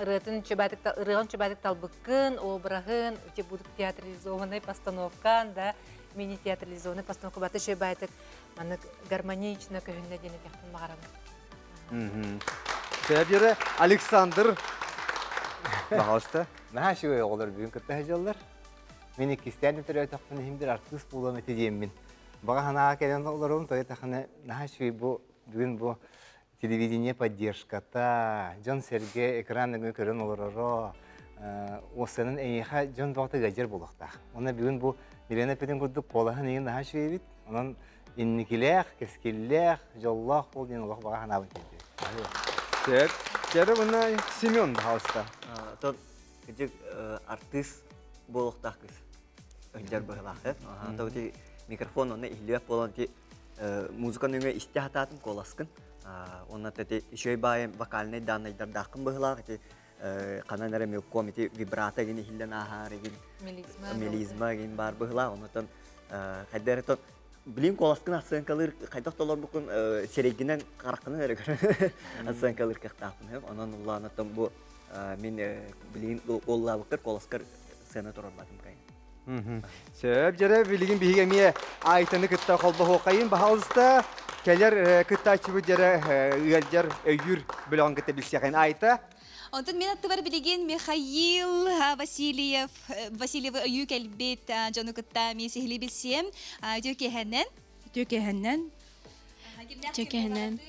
ырыатын чөбөтүк ырыаҕын чөбөтүк талбыккын обраһын те будут театрализованный постановкан да мини театрализованный постановка бата чөбөтүк маннык гармонично көһүннэ диэн этиэхпин баҕарабын. Сөбүрэ Александр Пожалуйста. Наһаа үчүгэй оҕолор бүгүн кытта сылдьаллар. Мин иккистээн төрөөтөхпүн иһин бир артыыс буолуом этэ диэммин. Баҕа санааҕа кэлэн олорум, тоҕо тахана наһаа үчүгэй бу бүгүн бу. Телевидение поддержката, дьон-сэргэ экран өҥө көрөн олороро, уоссанан эйиэхэ дьон бөҕөтө ыалдьар буолуохтаах. Уонна бүгүн бу Милена эппитин курдук куолаһын эйигин наһаа үчүгэй эбит. Онон инникилээх, кэскиллээх, дьоллоох буол диэн олох баҕа санаабын тиэрдиэм. Сөп. Кэрэ уонна Семен, пожалуйста. Тон кырдьык артыыс буолуохтаах кыыс. Ыһдьар быһылаах. То ити микрофон онно иһиллибэт буолан ити музыка нөҥүө истэ сатаатым куоласкын. Онно ити үчүгэй баайы вокальнай даннайдардааххын быһылаах ити ханан эрэ мелком ити вибрато гин иһиллэн ааһаар игин мелизма гин баар быһылаах. Онотон хайда эрэ тон билин куоласкын оценкалыыр хайдах толорбуккун сирэйгинэн хараххынан эрэ көрөн оценкалыыр кыахтаахпын. Онон улаанаттан бу мин билигин уоллаабыккар куоласкар сыана турарбатым кайын. Сөп дьэрэ билигин биһиги эмиэ Айтаны кытта холбоһуоххайын баһалыста кэлэр кыттааччыбыт дьэрэ ыалдьар өйүүр бөлөҕүн кытта билсиэхин Айта. Онтон мин аттыбар билигин Михаил Васильев Васильевы өйүү кэлбит дьону кытта эмиэ сиһилии билсиэм. Үтүө киэһэнэн. Үтүө киэһэнэн. Үтүө киэһэнэн.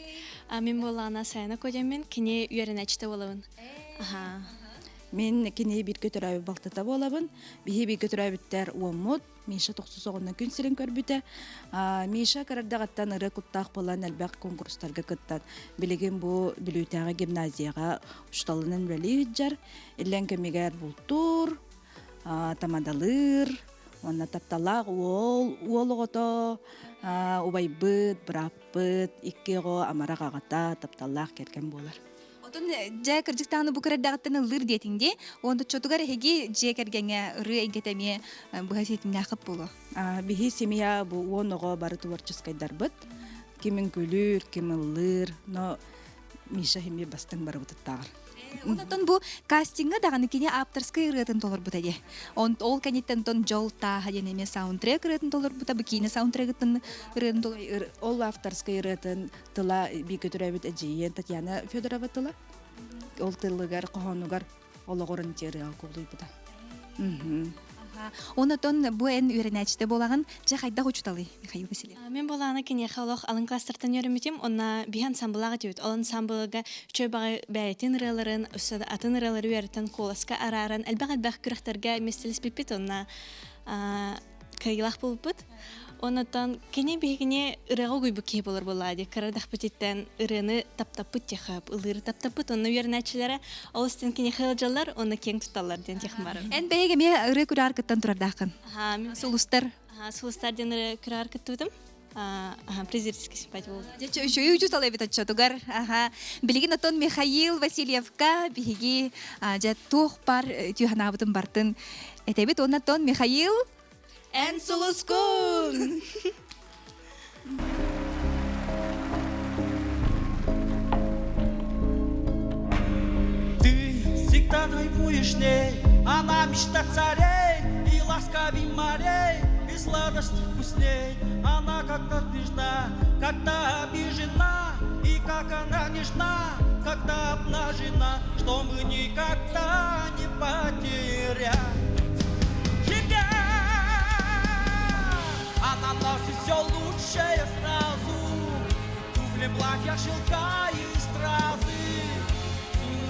Мин буоллаҕына Сайана Кодяммин, кини үөрэнээччитэ буолабын. Аха. Мин кини бииргэ төрөөбүт балтыта буолабын. Биһи бииргэ төрөөбүттэр уоммут. Миша тохсус оҕоннон күн сирин көрбүтэ. Миша кырардаҕыттан ырыа куттаах буолан элбэх конкурстарга кыттан, билигин бу Бүлүүтээҕи гимназияҕа учууталынан үлэлии сылдьар. Иллэҥ кэмигэр бултуур, тамадалыыр, уонна тапталаах уол, уол оҕото, убайбыт, бырааппыт, икки оҕо амарах аҕата, тапталлаах кэргэн буолар. Отон дьэ кырдьыктааны бу кырардаҕыттан ыллыыр диэтиҥ дии. Уонна оччотугар эһиги дьиэ кэргэҥҥэ ырыа эйгэтэ эмиэ быһа ситимнээххит буолуо. Биһи семья бу уон оҕо бары творческайдарбыт. Ким үҥкүүлүүр, ким ыллыыр, но Миша эмиэ бастыҥ барыбытыттааҕар. Онтон бу кастиҥҥа даҕаны кини авторскай ырыатын толорбута дии. Он ол кэнниттэн онтон Дьол тааһа диэн эмиэ саундтрек ырыатын толорбута, бу киинэ саундтрегыттан ырыатын толор Ол авторскай ырыатын тыла бииргэ төрөөбүт эдьиийин Татьяна Федорова тыла. Ол тылыгар, хоһоонугар олоҕурун ырыаҕа кубулуйбута. Онотон бу эн үөрэнээччитэ буолаҕын, дьэ хайдах учуталый Михаил Васильев? Мен буолаана киниэхэ олох алын класстартан үөрэммитим, онна биһи ансамблаах этибит. Ол ансамблга үчүгэй баҕайы бэйэтин ырыаларын, өссө да атын ырыалары үөрэтэн, куоласка арааран, элбэх-элбэх күрэхтэргэ миэстэлэспиппит, онна кыайыылаах буолбуппут. Оннуттан кини биһигини ырыаҕа угуйбут киһи буолар буоллаа дии. Кыра эрдэхпититтэн ырыаны таптаппыт тиэхэп, ылыыры таптаппыт. Онно үөрэнээччилэрэ ол истэн киниэхэ ыалдьаллар, онно киэҥ тутталлар диэн тиэхим барар. Эн бэйэҥ эмиэ ырыа күрэҕэр кыттан турардааххын. Сулустар. Сулустар диэн ырыа күрэҕэр кыттыбытым. Презерский симпатия болду. Дьэ, үчүгэй учуутал эбит оччотугар. Аха. Билигин оттон Михаил Васильевка биһиги дьэ туох бар түһанаабытын бартын этэбит. Оннотон Михаил Эн сулускун! Ты всегда кайфуешь ней, она мечта царей и ласковей морей, и сладости вкусней. Она как-то нежна, когда обижена, и как она нежна, когда обнажена, что мы никогда не потеряем тебя. Она носит все лучшее сразу, туфли, платья, шелка и стразы.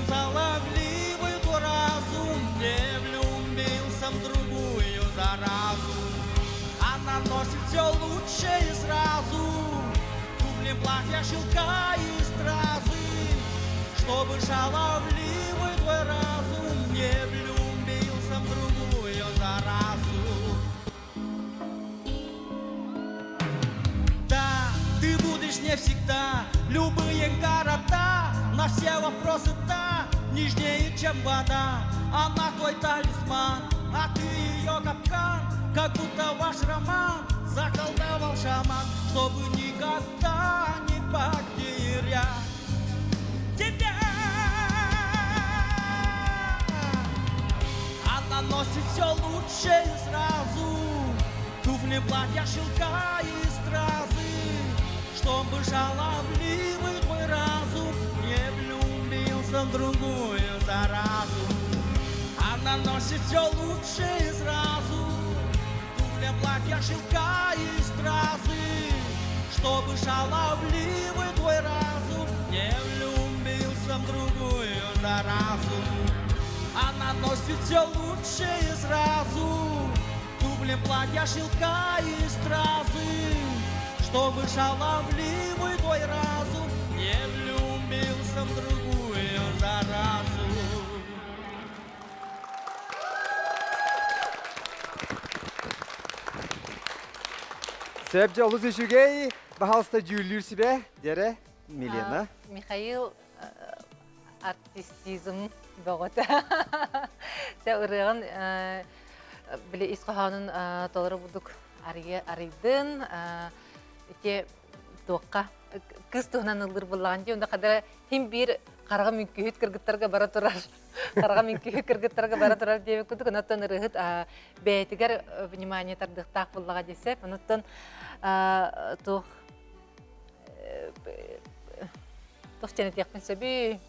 Заловливый разум не влюбился в другую заразу. Она носит все лучшее сразу, туфли, платья, шелка и стразы, чтобы шаловливый твой разум не влюбился в другую заразу. Да, ты будешь не всегда любые города, на все вопросы да, нежнее, чем вода. Она твой талисман, а ты ее капкан, как будто ваш роман заколдовал шаман, чтобы никогда не потерять тебя. Она носит все лучшее сразу, туфли, платья, шелка и стразы, чтобы шаловливый твой разум не влюбился в другую заразу. Она носит все лучшее сразу, туфли, платья, шелка и стразы, чтобы шаловливый твой разум не носит все лучшее сразу, Туфли, платья, шелка и стразы, Чтобы шаловливый твой разум Не влюбился в другую заразу. Сөп дьэ олус үчүгэй, баһаалыста дьүүллүүр сүбэ, дьэрэ, Милена. Михаил артистизм бөҕөтө. Те ырыаҕын били ис хоһоонун толору бурдук арыйдын. Ити туохха кыыс туһунан ыллыр буллаҕын дии. Онда хадара хим биир хараҕа мүҥкүһүт кыргыттарга бара турар. Хараҕа мүҥкүһүт кыргыттарга бара турар диэбит курдук. Онтон ырыаһыт бэйэтигэр внимание тардыахтаах буллаҕа десеп. Онуттан туох туох диэн этиэхпин сөбүй?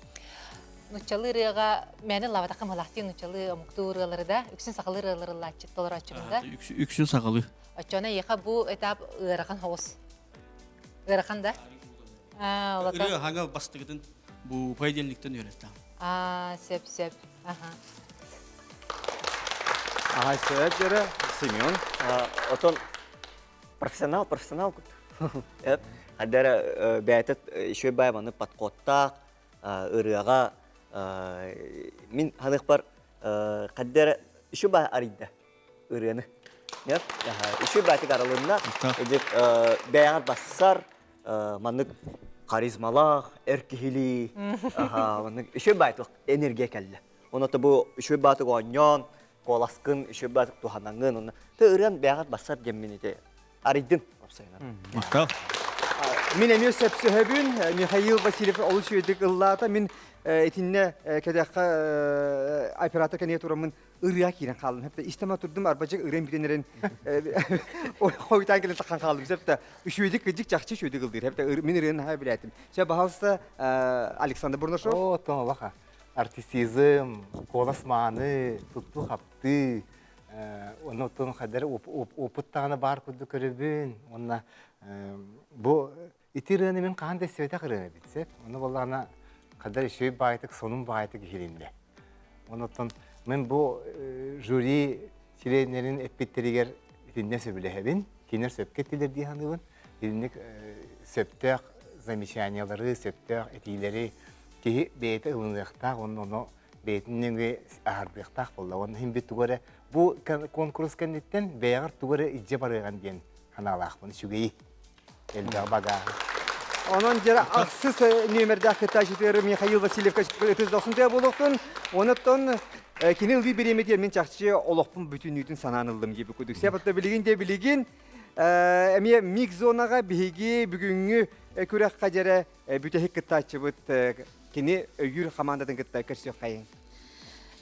Нуччалыы ырыаҕа мээнэ ыллаабатахха мылаахтыы нуччалыы омуктуу ырыалары да, үксүн сахалыы ырыалары ыллааччы толорооччубун да. Үксүн сахалыы. Оччоно эйиэхэ бу этап ыарахан соҕус. Ыарахан да? Аа, олото. Ырыа хаҥа бастыгытын бу понедельниктен үөрэттэ. Аа, сөп, сөп. Аха. Аха, сөп, дьөрө, Семен. Отон профессионал, профессионал кут. Хадара бэйэтэ еще бай маны подходтаах ырыаҕа мин ханыхпар хаддара еще бай арыйда ырыаны. Еще байтык арылынна. Эдик бэйэҕэр бассар маннык харизмалаах, эр киһилии, маннык еще байтык энергия кэллэ. Оното бу үчүгэй баатык оонньоон, куоласкын үчүгэй баатык туһанаҥын, онно ты ырыан бэйэҕэр бассар диэммин ити арыйдын уопсайынан. Махтал. Мин эмиэ сөпсөһөбүн. Михаил Васильев олус үчүгэйдик ыллаата. Мин итиннэ кэтэххэ оператор кэннигэ тураммын ырыа киирэн хааллым. Хэптэ истэма турдум арбачык ырыам бүтэн эрэн хойутаан кэлэн таххан хааллым. Сөптө үчүгэйдик кыдьык чахчы үчүгэйдик ылдыыр. Хэптэ мин ырыаны хаһа билээтим. Сөп баһалыста Александр Бурнашов. О, тоҥолоха. Артистизм, куолас мааны, туттуу-хаптыы, оннуттан хадэр опыт даҕаны баар курдук көрөбүн. Уонна бу ити ырыаны мин хаһан да истибэтэх ырыам эбит сөп. Ону буоллаҕына хадэр үчүгэй баайтык, сонун баайтык иһилиннэ. Онуттан мин бу жюри чилиэннэрин эппиттэригэр итиннэ сөбүлэһэбин. Кинилэр сөпкө эттилэр дии саныыбын. Итинник сөптөөх замечаниялары, сөптөөх этиилэри киһи бэйэтэ ылыныахтаах уонна ону бэйэтин нөҥүө аһардыахтаах буолла. Уонна иһин бит тугу эрэ бу конкурс кэнниттэн бэйэҕэр тугу эрэ илдьэ барыаҕын диэн санаалаахпын. Үчүгэйи, элбэх багааһы. Онон дьэ ахсыс нүөмэрдээх кыттааччытыгар Михаил Васильевка ытыс дохсун тыа буолуохтун. Онуттан кини ылыы бириэмэтигэр мин чахчы олохпун бүтүннүүтүн санаан ыллым диэбит курдук. Сөп билигин де билигин эмиэ микс зонаҕа биһиги бүгүҥҥү күрэххэ дьэрэ бүтэһик кыттааччыбыт кини өйүүр хамаандатын кытта көрсүөххэйиҥ.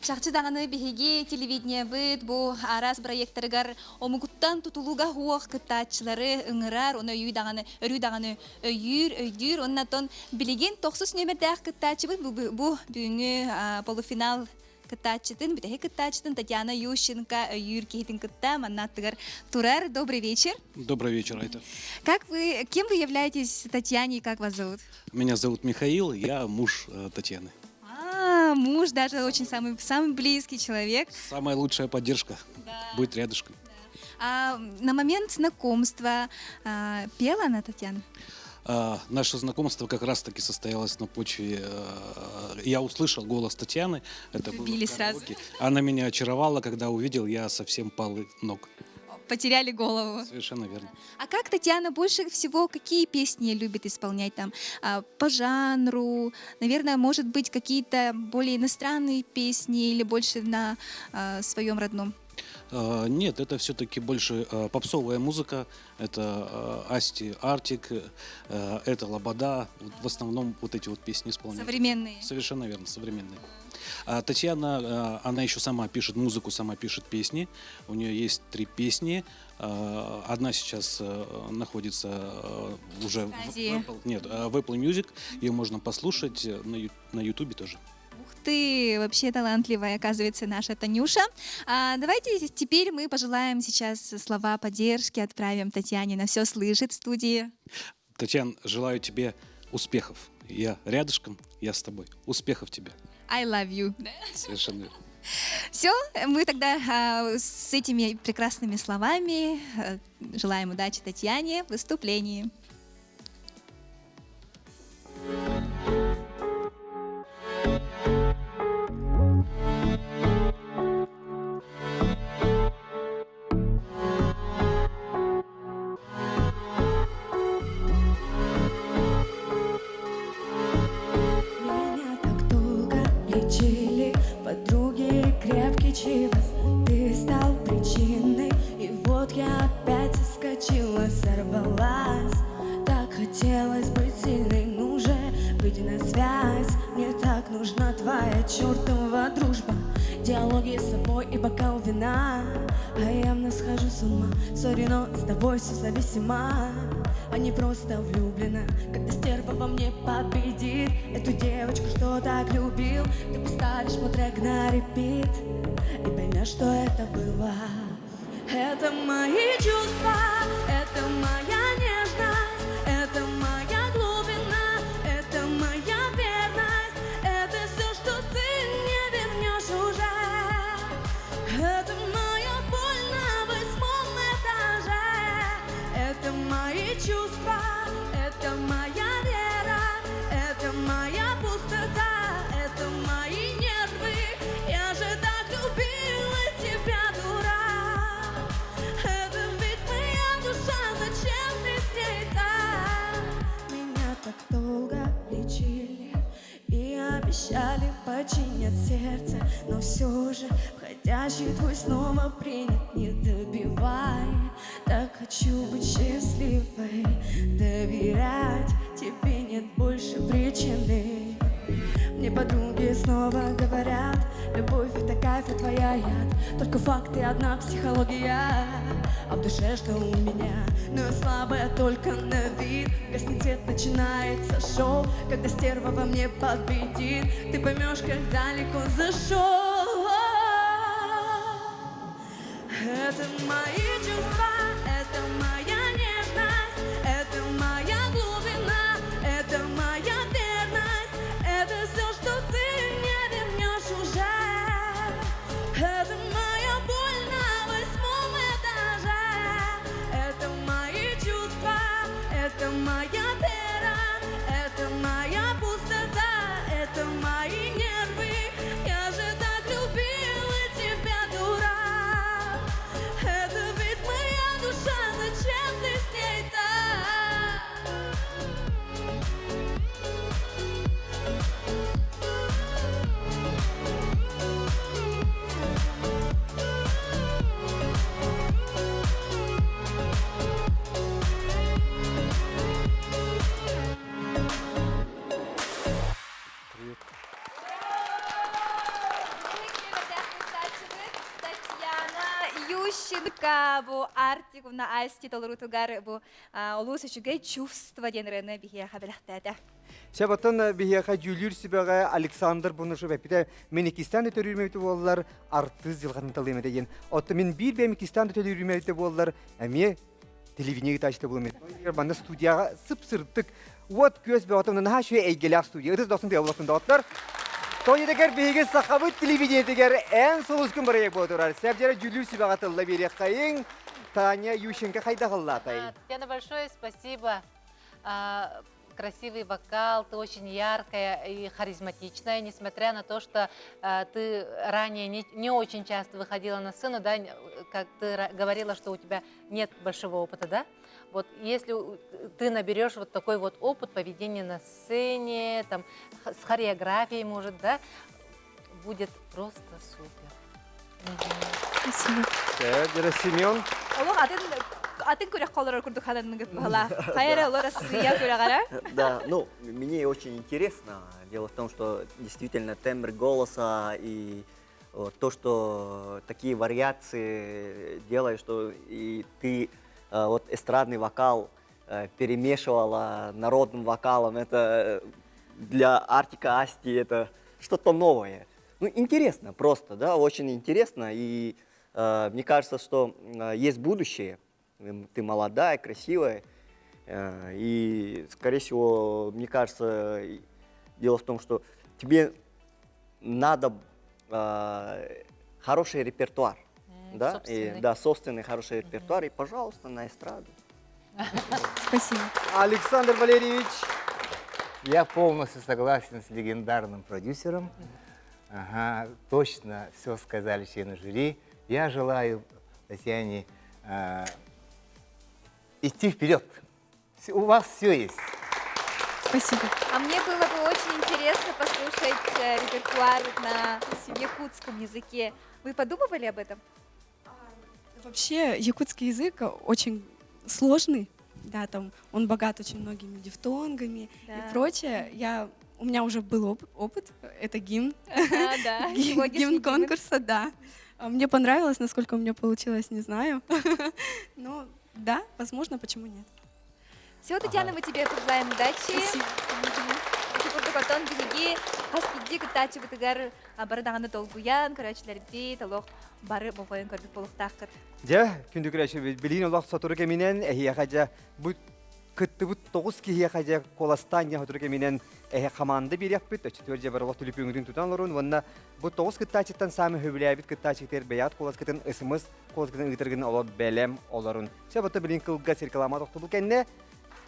Чахчы даҕаны биһиги телевидениебыт бу араас проекттарыгар омугуттан тутулуга суох кыттааччылары ыҥырар, оны өйүү даҕаны, өрүү даҕаны өйүүр, өйдүүр. Оннотон билигин тохсус нүөмэрдээх кыттааччыбыт бу, бу бүгүҥҥү полуфинал кыттааччытын, бүтэһик кыттааччытын Татьяна Ющенко өйүүр киһитин кытта манна аттыгар турар. Добрый вечер. Добрый вечер, Айта. Как вы, кем вы являетесь Татьяне и как вас зовут? Меня зовут Михаил, я муж Татьяны. А, муж даже очень самый, самый близкий человек. Самая лучшая поддержка. Да. Быть рядышком. Да. А, на момент знакомства а, пела она, Татьяна? А, наше знакомство как раз-таки состоялось на почве... Э, я услышал голос Татьяны. Это Любили было сразу. Она меня очаровала, когда увидел, я совсем пал ног. Потеряли голову. Совершенно верно. А как Татьяна больше всего, какие песни любит исполнять там? А, по жанру, наверное, может быть, какие-то более иностранные песни или больше на а, своем родном? А, нет, это все-таки больше а, попсовая музыка. Это а, Асти Артик, это Лобода. В основном вот эти вот песни исполняют. Современные. Совершенно верно, современные. Татьяна, она еще сама пишет музыку, сама пишет песни. У нее есть три песни. Одна сейчас находится уже в Apple, нет, в Apple Music. Ее можно послушать на YouTube тоже. Ух ты, вообще талантливая, оказывается, наша Танюша. А, давайте теперь мы пожелаем сейчас слова поддержки, отправим Татьяне на все слышит в студии. Татьяна, желаю тебе успехов. Я рядышком, я с тобой. Успехов тебе. I love you. Совершенно верно. Все, мы тогда с этими прекрасными словами желаем удачи Татьяне в выступлении. Меня так долго лечили подруги крепкий чивас. Ты стал причиной, и вот я опять соскочила, сорвалась. Так хотелось быть сильной, ну же, выйди на связь. Мне так нужна твоя чертова дружба. Диалоги с собой и бокал вина. А я явно схожу с ума. Сори, но с тобой все зависимо. А не просто влюблена. Когда стерва во мне победит Эту девочку, что так любил, ты поставишь мой трек на репит и поймешь, что это было. Это мои чувства, это моя нежность, это моя глубина, это моя верность, это все, что ты не вернешь уже. Это моя боль на восьмом этаже, это мои чувства, это моя вера, это моя пустота, это мои нервы. Я же так любила тебя, дурак. Это ведь моя душа, зачем ты с ней так? Меня так долго лечили и обещали починят сердце, но все же входящий твой снова принят, не добивай. Так хочу быть счастливой, доверять тебе нет больше причины. Мне подруги снова говорят, любовь это кайф, а твоя яд. Только факты, одна психология, а в душе что у меня? Но я слабая только на вид. Гаснет свет, начинается шоу, когда стерва во мне победит. Ты поймешь, как далеко зашел. Это мои чувства, это моя нежность, это моя глубина, это моя верность, это все, что ты не вернешь уже. Это моя боль на восьмом этаже, это мои чувства, это моя вера, это моя пустота, это мои нервы. Я же так любила тебя, дурак. Это ведь моя душа, зачем ты с ней так? Татьяна Ющенко бу Артик уна Асти толорутугар бу олус үчүгэй чувство диэн ырыаны биһиэхэ бэлэхтээтэ. Сәбаттан биһиэхэ дьүүлүүр сүбэҕэ Александр Бунушев эппитэ мин иккистээн да төрүүрүм эбитэ буоллар артыыс дьылҕатын талыам этэ диэн. Оттон мин биир бэйэм иккистээн да төлүүрүм эбитэ буоллар эмиэ телевидение ыытааччыта буолуом этэ. Манна студияҕа сып-сырдык уот күөс бөҕөтө наһаа үчүгэй эйгэлээх студия. Ытыс дохсун тыа доҕоттор. Тоҕо биһиги сахабыт телевидениетигэр эн сулускун бырайыак буола турар. Сәбдьэрэ дьүүлүүр сүбэҕэ тылла биэриэххэйиҥ. Таня Ющенко хайдах ыллаатай? Татьяна, большое спасибо. Красивый вокал, ты очень яркая и харизматичная, несмотря на то, что ты ранее не очень часто выходила на сцену, да, как ты говорила, что у тебя нет большого опыта, да? Вот если ты наберешь вот такой вот опыт поведения на сцене, там, с хореографией, может, да, будет просто супер. Спасибо. Семен. Олох атын атын күрэх колорор курдук хананныгыт баһала. Хайара олор Россия күрэҕэр. Да, ну, мне очень интересно. Дело в том, что действительно тембр голоса и вот, то, что такие вариации делаешь, что и ты вот эстрадный вокал перемешивала народным вокалом, это для Артика Асти это что-то новое. Ну, интересно просто, да, очень интересно. И мне кажется, что есть будущее. Ты молодая, красивая. И, скорее всего, мне кажется, дело в том, что тебе надо хороший репертуар. Да, и, да, собственный хороший репертуар. И, пожалуйста, на эстраду. Спасибо. Александр Валерьевич. Я полностью согласен с легендарным продюсером. Ага, точно все сказали члены жюри. Я желаю Татьяне э, идти вперед. У вас все есть. Спасибо. А мне было бы очень интересно послушать э, репертуар на якутском языке. Вы подумывали об этом? Вообще якутский язык очень сложный, да, там он богат очень многими дифтонгами да. и прочее. Я у меня уже был оп- опыт, это гимн, а, да. гимн, гимн конкурса, да. Мне понравилось, насколько у меня получилось, не знаю. Но да, возможно, почему нет. Все, Татьяна, мы тебе пожелаем удачи. Спасибо. Курдук биһиги хас биирдии кыттааччыбытыгар бары даҕаны долгуйан, көрөөччүлэрбит олох бары болҕойон көрбүт буолуохтааххыт. Дьэ, күндү көрөөччүбүт, билигин олох сотору кэминэн эһиэхэ дьэ бу кыттыбыт тоҕус киһиэхэ дьэ куоластаан дьэ сотору кэминэн эһэ хамаанда биэриэхпит, өччөтүгэр дьэ бары олох түлүпүөҥүтүн тутан олорун уонна бу тоҕус кыттааччыттан саамай сөбүлээбит кыттааччытыгар бэйэҕит куоласкытын ысымыс куоласкытын ыытаргын олор бэлэм олорун. Сөп ото билин кылгас реклама тохтобул кэннэ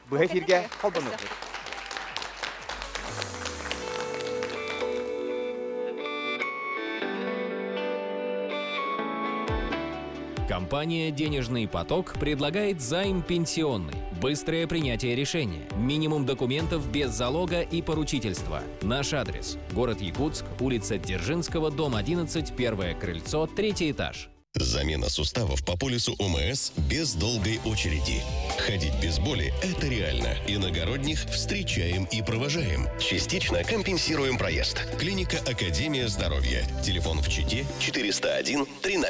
быһа эфиргэ холбонуохпут. Компания «Денежный поток» предлагает займ пенсионный. Быстрое принятие решения. Минимум документов без залога и поручительства. Наш адрес – город Якутск, улица Дзержинского, дом 11, первое крыльцо, третий этаж. Замена суставов по полису ОМС без долгой очереди. Ходить без боли – это реально. Иногородних встречаем и провожаем. Частично компенсируем проезд. Клиника «Академия здоровья». Телефон в Чите 401 300.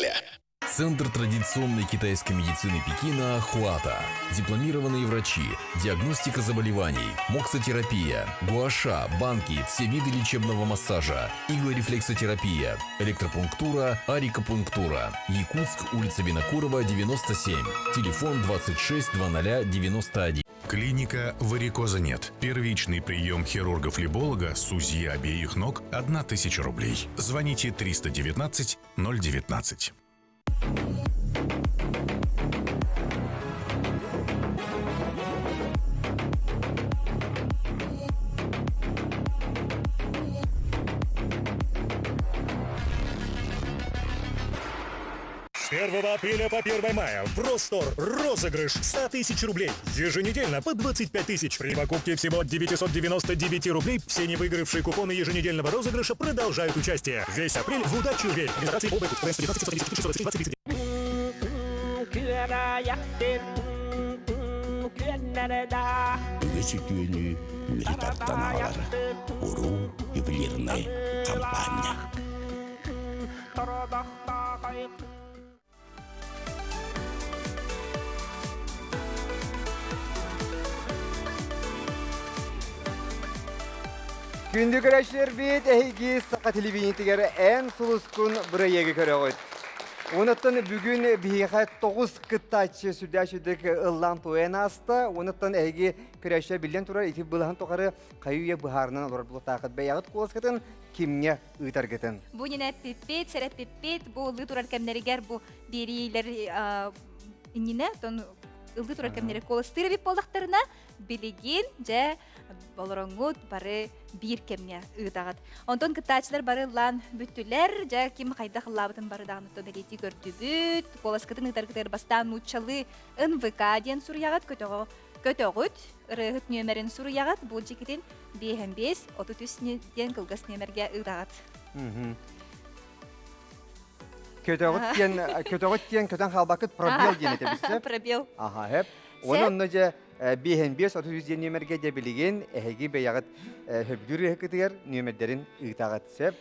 Центр традиционной китайской медицины Пекина «Хуата». Дипломированные врачи, диагностика заболеваний, моксотерапия, гуаша, банки, все виды лечебного массажа, иглорефлексотерапия, электропунктура, арикопунктура. Якутск, улица Винокурова, 97. Телефон 26 00 91. Клиника «Варикоза нет». Первичный прием хирурга-флеболога с УЗИ обеих ног – 1000 рублей. Звоните 319 019. С 1 апреля по 1 мая в Ростор розыгрыш 100 тысяч рублей. Еженедельно по 25 тысяч. При покупке всего 999 рублей все не выигравшие купоны еженедельного розыгрыша продолжают участие. Весь апрель в удачу верь. Үгүс үтүөнү мүрү тардан аҕалар уруу ювелирнай хампаанньа. Күндү көрөөччүлэрбит, эһиги саха телевидениетигэр эн сулускун бырайыагы көрөҕүт. Онуттан бүгүн биһиэхэ тоҕус кыттааччы сүрдээх сүрдүк ыллаан туойан ааста. Онуттан эһиги көрөөччүлэр биллэн турар ити былаһын тухары хайы үйэ быһаарынан олорор буолуохтааххыт. Бэйэҕит куоласкытын кимҥэ ыытаргытын. Бу ньинэ эппиппит, сэрэппиппит, бу ыллыы турар кэмнэригэр бу биэриилэр иннинэ, тон ыллыы турар кэмнэри куоластыыр эбит буоллахтарына, билигин дьэ олороҥҥут бары биир кэмҥэ ыытаҕыт. Онтон кыттааччылар бары ыллаан бүттүлэр. Дьэ ким хайдах ыллаабытын бары даҕаны бэлиэтии көрдүбүт. Куоласкытын ыытаргытыгар бастаан нууччалыы НВК диэн суруйаҕыт, көтөҕө көтөҕүт, ырыаһыт нүөмэрин суруйаҕыт, бу дьикитин биэһэн биэс, 33 диэн кылгас нүөмэргэ ыытаҕыт. Көтөҕүт диэн көтөҕүт диэн көтөн хаалбаккыт пробел диэн этэ Пробел. Аха, хэп. Уонна онно дьэ биэһэн биэс 33 диэн нүөмэргэ дьэ билигин эһиги бэйэҕит сөбүлүүр ыһыккытыгар нүөмэрдэрин ыытаҕыт сөп.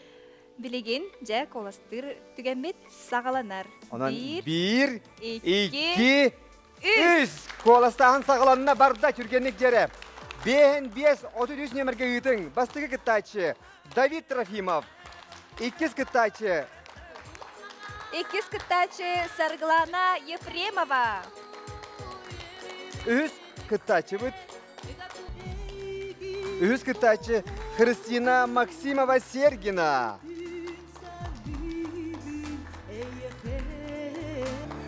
Билигин дьэ куоластыыр түгэммит саҕаланар. Онон биир, икки, үс. Куоластааһын саҕаланна барда түргэнник дьэрэ. Биэһэн биэс 33 нүөмэргэ ыытыҥ. Бастакы кыттааччы Давид Трофимов. Иккис кыттааччы Иккис кыттааччы Саргылана Ефремова. Үһүс кыттааччыбыт Үһүс кыттааччы Христина Максимова Сергина.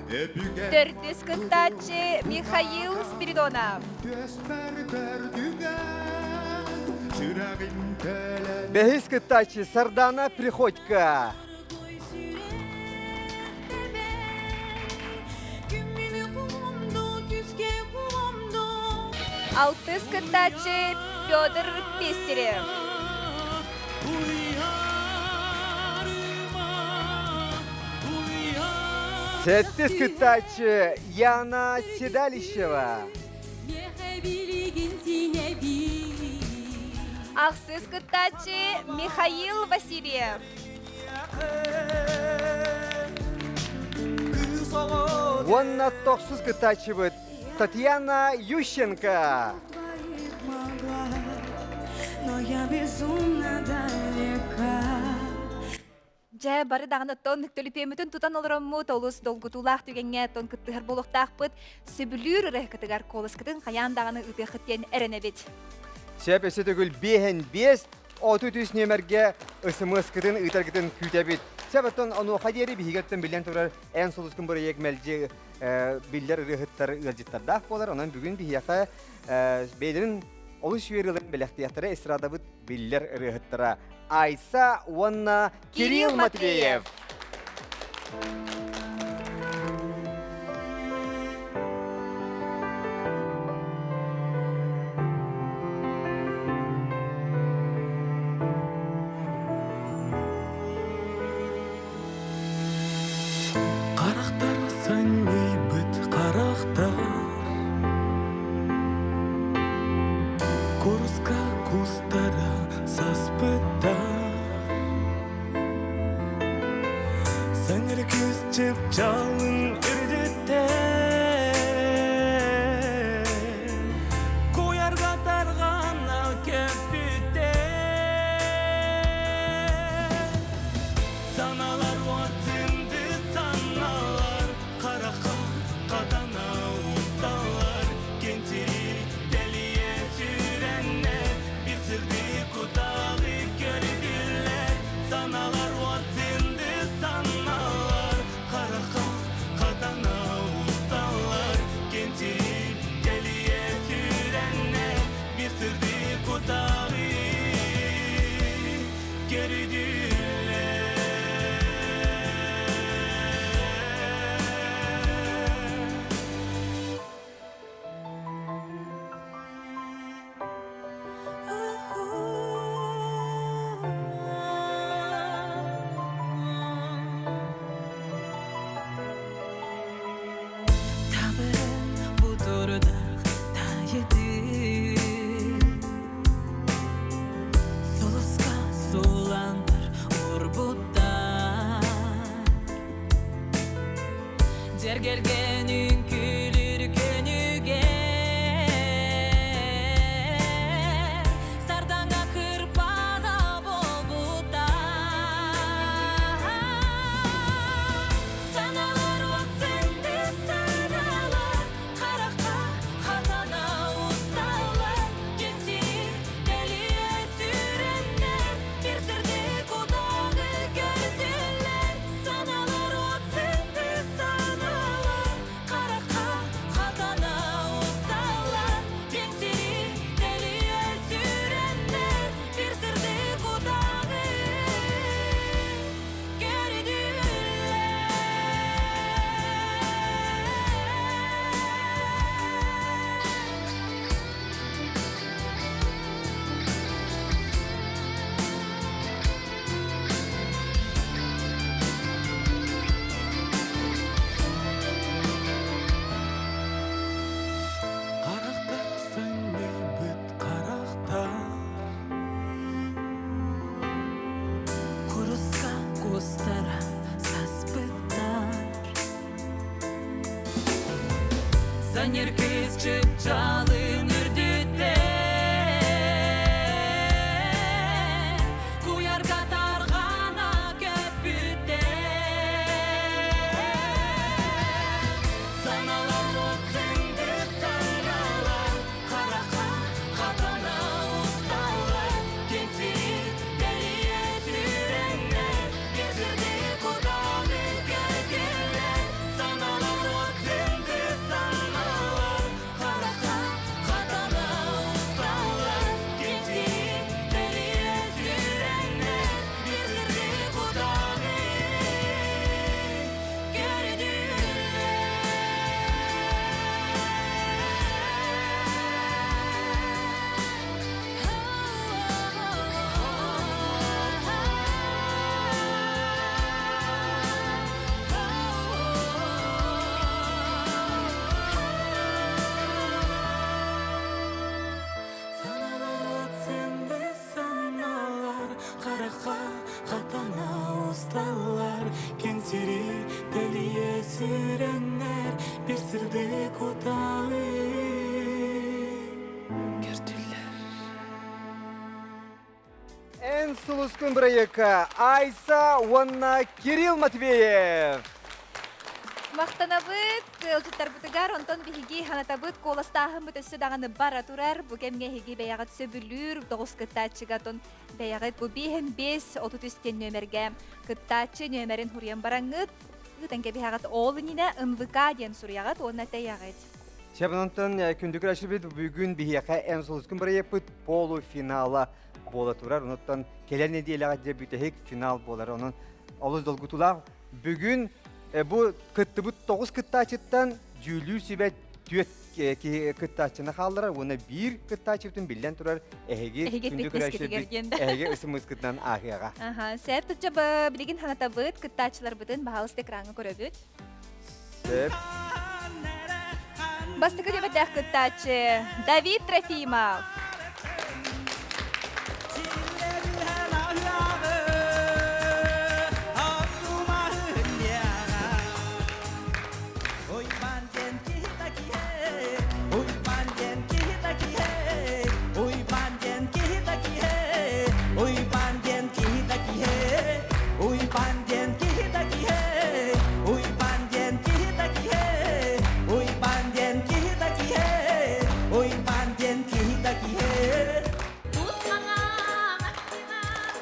Төрдүс кыттааччы Михаил Спиридонов. Бэһис кыттааччы Сардана Приходько. Алтыс кыттааччы Петр Пестерев. Сэттис кыттааччы Яна Седалищева. Ахсыс кыттааччы Михаил Васильев. Уонна тохсус кыттааччыбыт Татьяна Ющенко. Но я безумно далека. Дьэ, бары даҕаны оттон төлөпүөммүтүн тутан олороммут, олус долгутуулаах түгэҥҥэ оттон кыттыһар буолуохтаахпыт. Сөбүлүүр ырыаһыкытыгар куоласкытын хайаан даҕаны ыытыаххыт диэн эрэнэбит. Сөп өссө төгүл биэһэн биэс, 33 нүөмэргэ СМС-кытын ыытаргытын күүтэбит. Сөп оттон онуоха диэри биһиги оттон биллэн турар эн сулускун бырайыак мэлдьи биллэр ырыаһыттар ыалдьыттардаах буолар. Онон бүгүн биһиэхэ бэйэлэрин олус үөрүүлэрин бэлэхтиэхтэрэ эстрадабыт биллэр ырыаһыттара Айса уонна Кирилл Матвеев. Харахтар санньыйбыт харахтар Куруска кустара саспыттар Саҥар күс чыпчаалын үрдүттэн Куйарга тарҕана көппүттэр Саналар уотунду саналар Харахха хатана усталар Кентири тэлийэ сүүрэннэр Bir сырды кутаҕы көрдүлэр Саналар уотунду саналар Харахха хатана усталар Кентири тэлийэ сүүрэннэр Bir сырды кутаҕы көрдүлэр. Табырын бутурдах тайыты Солуска суландар урбуттар Жергелген үңкүлүр көнүгө Сардаҥа кырпаҕа болбута Саналар отсынды саналар Харахха хатана усталар Кенсири дэлиэ сүрэннэр Бир сырдык утаҕы көрдүлэр Саналар отсынды саналар Харахха хатана усталар Кенсири дэлиэ сүрэннэр Бир сырдык утаҕы Харахтар санньыйбыт харахтар Куруска кустара саспыттар Саньыр кыз чыпчалын үрдүттэн Куярга тарҕана көппүттэр Саналар отсынды саналар Харахха хатана усталар Кенсири дэлиэ сүрэннэр Bir сырдык утаҕы көрдүлэр Саналар сулускун бырайыакка Айса уонна Кирилл Матвеев. Махтанабыт ыалдьыттарбытыгар, онтон биһиги ханатабыт куоластааһыммыт өссө даҕаны бара турар. Бу кэмҥэ эһиги бэйэҕит сөбүлүүр тоҕус кыттааччыга отон бэйэҕит бу биэһин биэс отут үс диэн нүөмэргэ кыттааччы нүөмэрин суруйан бараҥҥыт ыытан кэбиһэҕит. Ол иннинэ НВК диэн суруйаҕыт уонна тэйэҕит. Чабынантан күндү көрөөччүбүт бүгүн биһиэхэ эн сулускун бырайыакпыт полуфинала буола турар. Онуттан кэлэр нэдиэлэҕэ дьэ бүтэһик финал буолар. Онон олус долгутуулаах. Бүгүн бу кыттыбыт тоҕус кыттааччыттан дьүүллүүр сүбэ түөрт киһи кыттааччыны хаалларар уонна биир кыттааччыбытын биллэн турар эһиги күндү көрөөччүлэрбит эһиги ысымыскытынан ааһыаҕа. Аха, сеп тутча билигин ханатабыт кыттааччыларбытын баһаалыста экраҥҥа көрөбүт. Сеп. Бастакы нүөмэрдээх кыттааччы Давид Трофимов.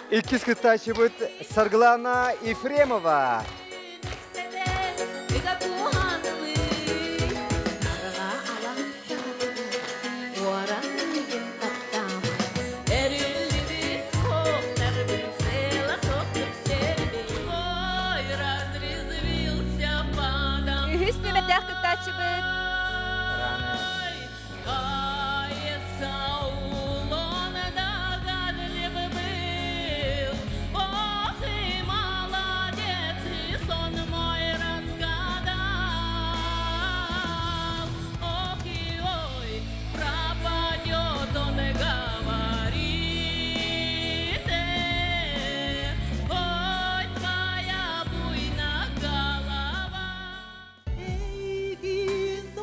Иккис кыттааччыбыт Саргылана Ефремова. Үһүс нүөмэрдээх кыттааччыбыт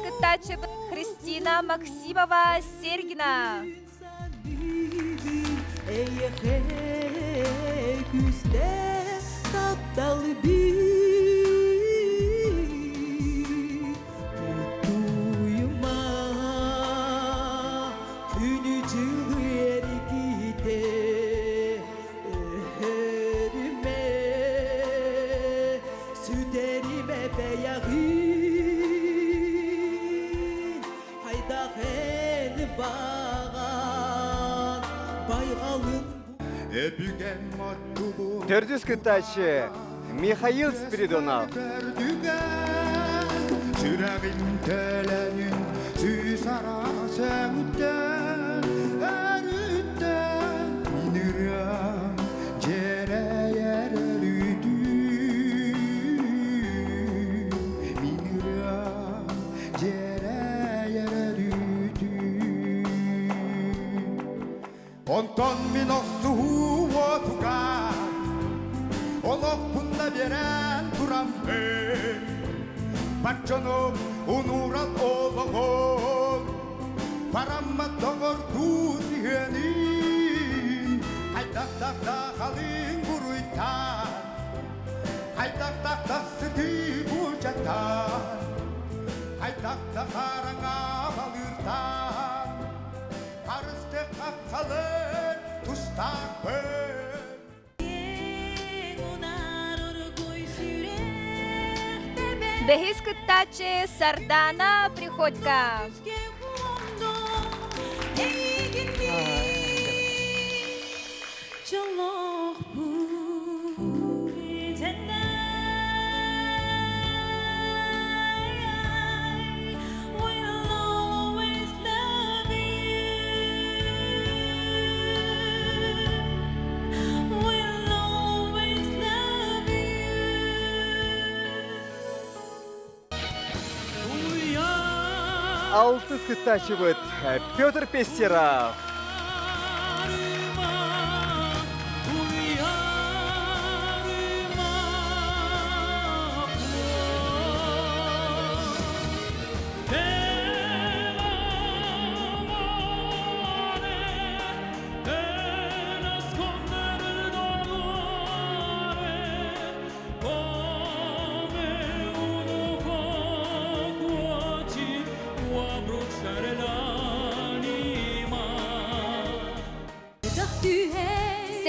Кыттааччыбыт Христина Максимова Сергина. Төрдүс кыттааччы Михаил Спиридонов. Сүрэҕин төлөнүн сүүс араас өҥүттэн өрүттэн минырыам дьэрэйэр өрүтүү минырыам дьэрэйэр өрүтүү Онтон мин охсуһуу уотугар олохпун да биэрэн тураммын бар дьонум унуурал олоҕун бараммат доҕордуу сыһыанын хайдах да халыҥ буруйтан хайдах да сытыы булдьатан хайдах да хараҥа балыыртан харыстык хаххалын тустаахпын. Бэһис кыттааччы Сардана Приходько. Алтыс кыттааччыбыт Петр Пестеров.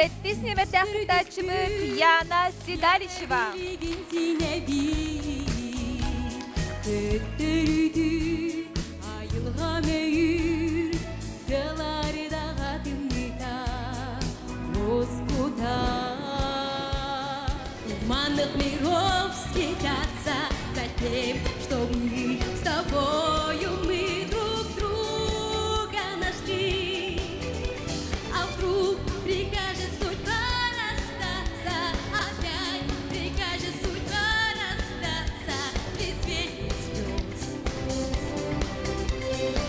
Сэттис нүөмэрдээх кыттааччыбыт Яна Седалищева. Туманных миров скитаться за тем, что мы с тобою, мы друг друга нашли. А вдруг прикажет судьба расстаться, опять прикажет судьба расстаться, при свете звезд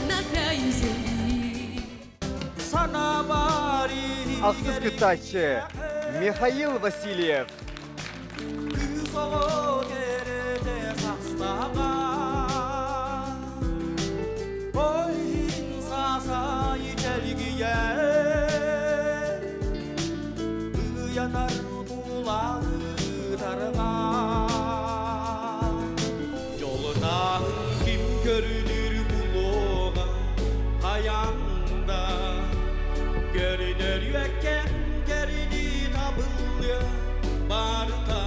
на краю земли. Ахсыс кыттааччы Михаил Васильев. Ким көрүнүр булуға хаянда Көрүнөр үөккен кэрини табыллыа барыта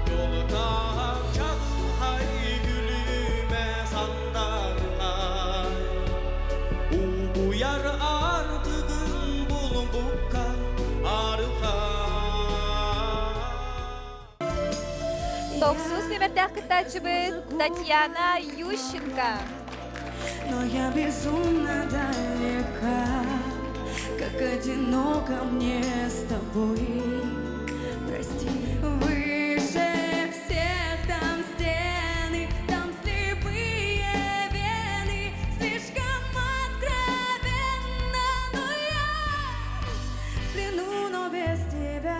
Жолутаан чаҕылхай күлүмэ сандархай Угуйар артыгын булбукка арылхай Тохсус нүөмэрдээх кыттааччыбыт Татьяна Ющенко. Но я безумно далека, как одиноко мне с тобой. Прости, выше всех там стены, там слепые вены, слишком откровенно, но я в плену, но без тебя.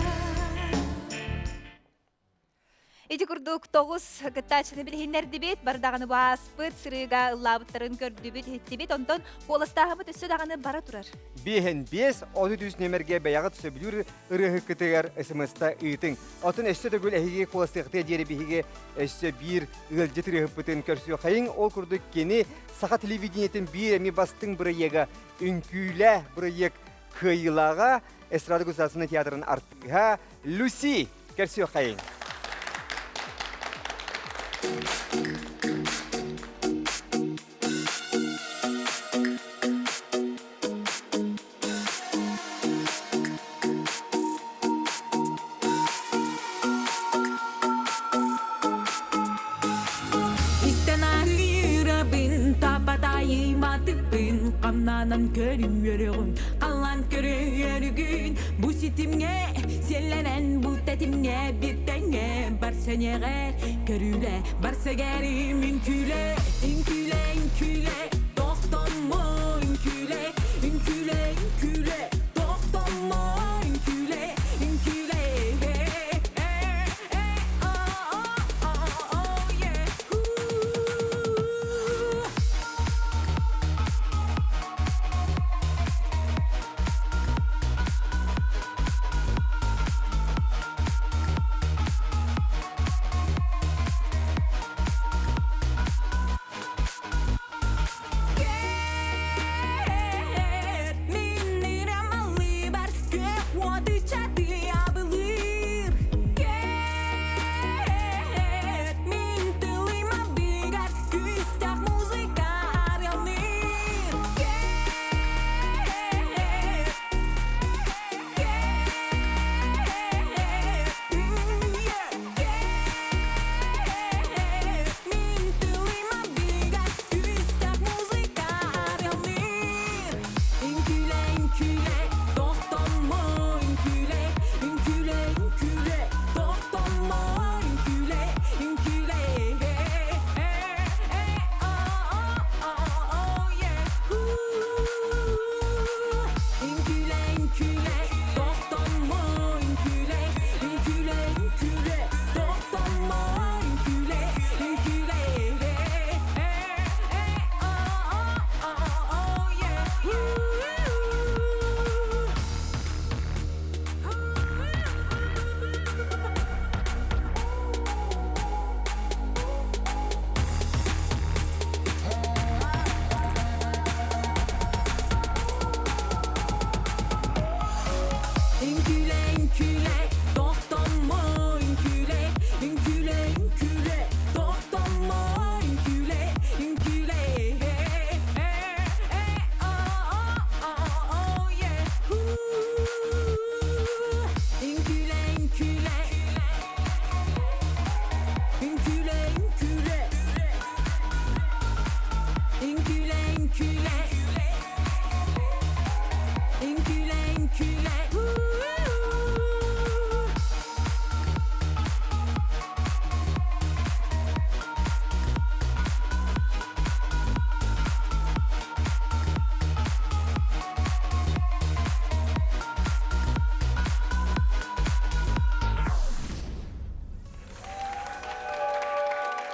Ити курдук тоҕус кыттааччыны билиһиннэрдибит, бардаҕаны бааспыт, сырыыга ыллаабыттарын көрдүбүт, иһиттибит, онтон куоластааһыммыт өссө даҕаны бара турар. Биэһин биэс, отут үс нүөмэргэ бэйэҕит сөбүлүүр ырыаһыккытыгар СМС-та ыытыҥ. Оттон өссө төгүл эһиги куоластыахтыа диэри биһиги өссө биир ыалдьыт ырыаһыппытын көрсүөххэйиҥ. Ол курдук кини саха телевидениетин биир эмиэ бастыҥ бырайыага Үҥкүүлэ бырайыак кыайыылааҕа эстрада государственнай театрын артыыһа Люси көрсүөххэйиҥ. Истэн аһыырабын, тапатайыматыппын, хамнанан көрүҥ халлан көрүҥ бу ситимҥэ сиэллэнэн бу тэтимҥэ биир тэҥҥэ барсанеҕэ көрүүлэ барсагэрим үҥкүүлэ үҥкүүлэ үҥкүүлэ тохтоммо үҥкүүлэ үҥкүүлэ үҥкүүлэ тохтоммо үҥкүүлэ үҥкүүлэ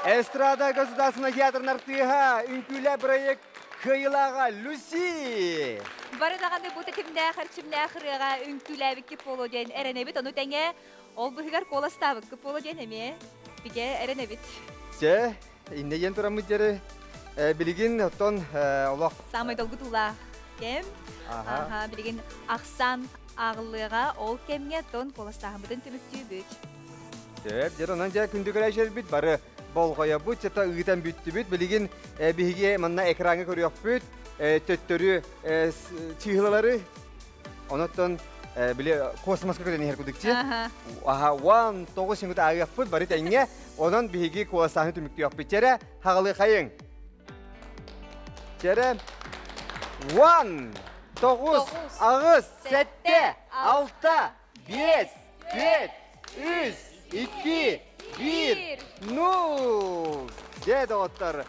Эстрада государственнай театрын артыыһа, үҥкүүлэ проект кыайыылааҕа Люси! Бары даҕаны бу тэтимнээх, эрчимнээх ырыаҕа үҥкүүлээбиккит буолуо диэн эрэнэбит. Ону тэҥэ ол быһыгар куоластаабыккыт буолуо диэн эмиэ бигэ эрэнэбит. Чэ, иннэ диэн тураммыт дьэри билигин оттон олох Саамай долгутуулаах кэм. Аха, билигин ахсаан ааҕыллыаҕа ол кэмҥэ тон куоластааһыммытын түмүктүүбүт. Сөп, дьэ онон дьэ күндү көрөөччүлэрбит бары болҕойобут, чата ыытан бүттүбүт. Билигин биһиги манна экраҥҥа көрүөхпүт, төттөрү чыыһылалары Онон били космоска көтөн иһэр кудук чи. Аха, уан тоҕус минут ааҕыахпыт бары тэҥҥэ. Онон биһиги куоластааһыны түмүктүөхпүт. Чэрэ, хаҕылыхайыҥ. Чэрэ, уан, тоҕус, аҕыс, сэттэ, алта, биэс, түөрт, үс, икки, биир, нуул. Дьэ, доҕоттор,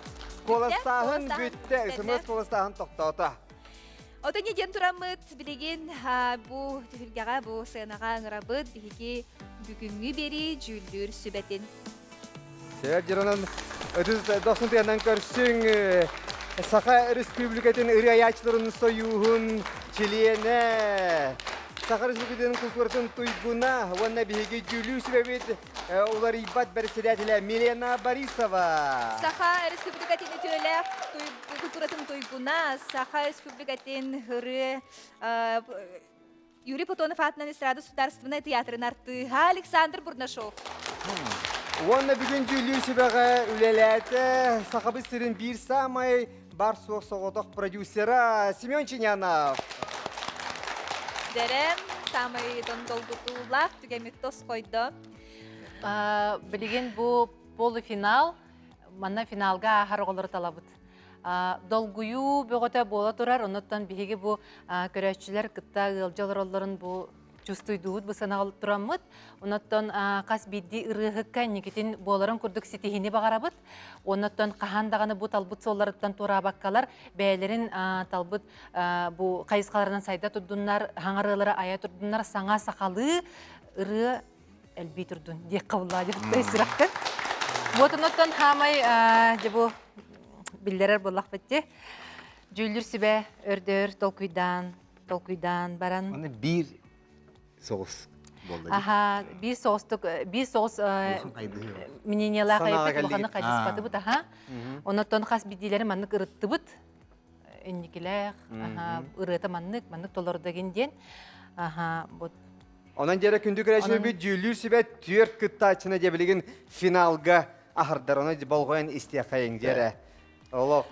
куоластааһын бүттэ, СМС куоластааһын тохтоото. Отони диэн тураммыт билигин бу түһүлгэҕэ, бу сыанаҕа ыҥырабыт биһиги бүгүҥҥү биэрии дьүүллүүр сүбэтин. Сөп дьонун ытыс дохсун тыанан көрсүҥ Саха Республикатын ырыа айааччыларын сойууһун чилиэнэ, Саха Республикатын культуратын туйгуна уонна биһиги дьүүллүүр сүбэбит уларыйбат бэрэссэдээтэлэ Милена Борисова. Саха Республикатын үтүөлээх культуратын туйгуна, Саха Республикатын ырыа Юрий Платонов аатынан эстрада судаарыстыбаннай театрын артыыһа Александр Бурнашов. Уонна бүгүн дьүүллүүр сүбэҕэ үлэлээтэ Сахабыт сирин биир саамай бар-суох соҕотох продюсера Семен Чинянов. Дэрэн саамай долгутуулаах түгэммит тосхойдо. Билигин бу полуфинал, манна финалга ааһар оҕолору талабыт. Долгуйуу бөҕөтө буола турар, оннуттан биһиги бу көрөөччүлэр кытта ыалдьа олороллорун бу чувствуйдуубут бу сыанаҕа тураммыт. Оннуттан хас биирдии ырыаһыкка инникитин буоларын курдук ситиһиини баҕарабыт. Оннуттан хаһан даҕаны бу талбыт суолларыттан туораабаккалар бэйэлэрин талбыт бу хайысхаларынан сайда турдуннар, хаҥа ырыалары айа турдуннар, саҥа сахалыы ырыа элбии турдун диэххэ буллаа диэхтэй сүрэхтэн. Вот оннуттан хаамай дьэ бу биллэрэр буоллахпыт дии. Дьүүллүр сүбэ өрдөр толкуйдаан, толкуйдаан баран. Аны биир соҕус буолла. Аха, биир соҕустук, биир соҕус мнениялаах айбыт улаханнык хайдыспатыбыт аха. Оннуттан хас биирдиилэри маннык ырыттыбыт. Инникилээх, аха, ырыата маннык, маннык толордогин диэн. Аха, вот Онон дьэрэ күндү көрөөччүлэрбит дьүүллүүр сүбэ түөрт кыттааччыны дьэ билигин финалга аһардар. Ону болҕойон истиэххэйиҥ дьэрэ. Олох.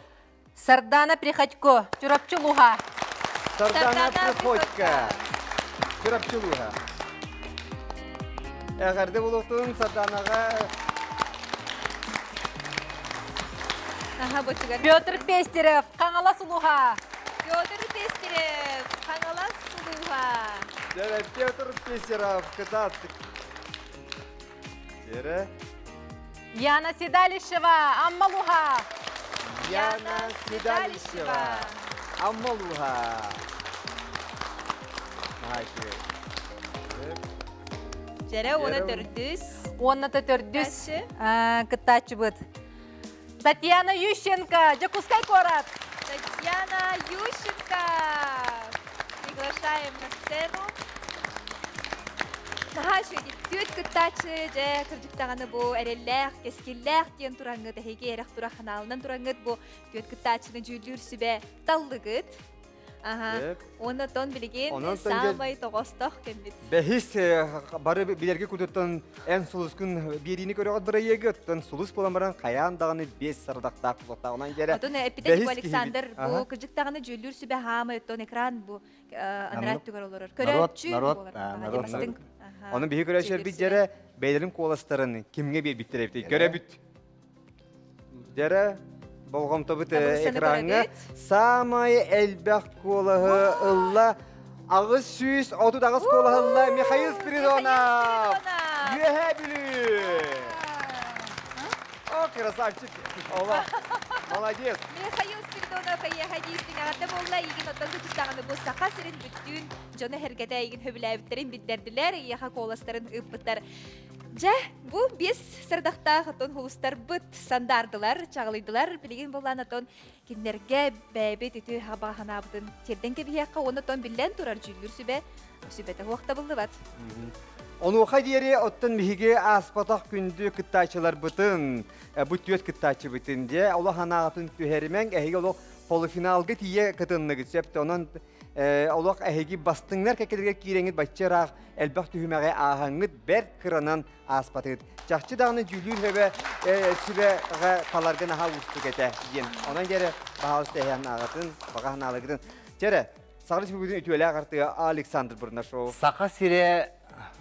Сардана Приходько, Чурапчы улууһа. Сардана Приходько, Чурапчы улууһа. Эҕэрдэ буолуохтун Сарданаҕа. Петр Пестерев, Хаҥалас улууһа. Петр Пестерев, Хаҥалас улууһа. Дьэ, Петр Пестеров, кытаат. Дьэрэ. Яна Седалищева, Амма улууһа. Яна Седалищева, Амма улууһа. Дьэрэ уона төрдүс. Уонна төрдүс кыттааччыбыт. Татьяна Ющенко, Дьокуускай куорат. Татьяна Ющенко. Приглашаем на сцену. Наһаа үчүгэй түөрт кыттааччы дьэ кырдьык даҕаны бу эрэллээх, кэскиллээх диэн тураҥҥыт эһиги эрэх турах ханаалынан тураҥҥыт бу түөрт кыттааччыны дьүүллүүр сүбэ таллыгыт. Аха. Уонна тон билигин саамай тоҕостоох кэммит. Бэһис бары билэргэ кутуттан эн сулускун биэриини көрөҕүт бырайыагы оттон сулус буолан баран хайаан даҕаны биэс сардахтаах тутуохтааҕынан дьэрэ. Отон эппитэ Александр бу кырдьык даҕаны дьүүллүүр сүбэ хаамай оттон экран бу анараа өттүгэр олорор. Көрөөччү народ народ Ону биһи көрөөччүлэрбит дьэрэ бэйэлэрин куоластарын кимҥэ биэрбиттэр эбитий көрөбүт. Дьэрэ, болҕомтобут экраҥҥа саамай элбэх куолаһы ылла 838 куолаһы ылла Михаил Спиридонов! Үөһээ Бүлүү! О, красавчик! Ола, молодец! Михаил Спиридонов эйиэхэ диистиҥэҕэрдэ буолла, эйигин оттон кычыттаҕына бу Саха сирин бүттүүн дьоно-сэргэтэ эйигин сөбүлээбиттэрин биллэрдилэр, эйиэхэ куоластарын ыыппыттар. Дьэ, бу биэс сырдахтаах отон хулустарбыт сандаардылар, чаҕылыйдылар. Билигин буоллаан отон кинилэргэ бэйэбит үтүө хабаҕанаабытын тиэрдэн кэбиһиэххэ уонна отон биллэн турар дьүүллүүр сүбэ сүбэтэ суох табыллыбат. Онуоха диэри оттон биһиги ааспатах күндү кыттааччыларбытын, бу түөрт кыттааччыбытын дьэ олох анаатын түһэримэҥ, эһиги олох полуфиналга тиийэ кытынныгыт сөп онон олох эһиги бастыҥнар кэккэлэргэ киирэҥҥит бачча ыраах элбэх түһүмэҕи ааһаҥҥыт бэрт кыранан ааспатыгыт. Чахчы даҕаны дьүүлүүр сөбө сүбэҕэ таларга наһаа уустук этэ диэн. Онон дьэрэ баһаалыста эһээн ааҕатын, баҕа санааларгытын. Чэрэ, Саха Республикатын үтүөлээх артыга Александр Бурнашов. Саха сирэ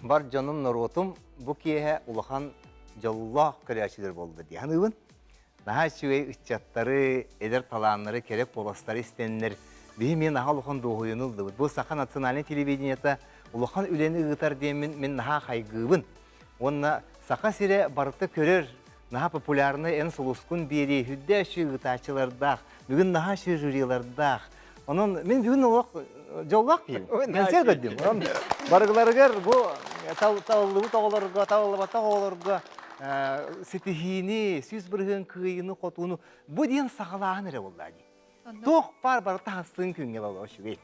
бар дьонум, норуотум бу киэһэ улахан дьоллоох көрөөччүлэр буолла дии саныыбын. Наһаа үчүгэй ыччаттары, эдэр талааннары, кэрэ куоластары истэннэр, биһи мин наһаа улахан дуоһуйууну ыллыбыт. Бу Саха национальнай телевидениета улахан үлэни ыытар диэммин мин наһаа хайгыыбын. Уонна Саха сирэ барыта көрөр, наһаа популярнай эн сулускун биэрии, үрдэ үчүгэй ыытааччылардаах, бүгүн наһаа үчүгэй жюрилардаах. Онон мин бүгүн олох дьоллоох киһим. Мен сэр көрдүм. Онон барыгыларыгар бу талыллыбыт оҕолорго, талыллыбатах оҕолорго ситиһиини, 100% кыайыыны, хотууну бу диэн саҕалааһын эрэ буолла дии. Туох баар барыта хастыын күҥҥэ буолла үчүгэй.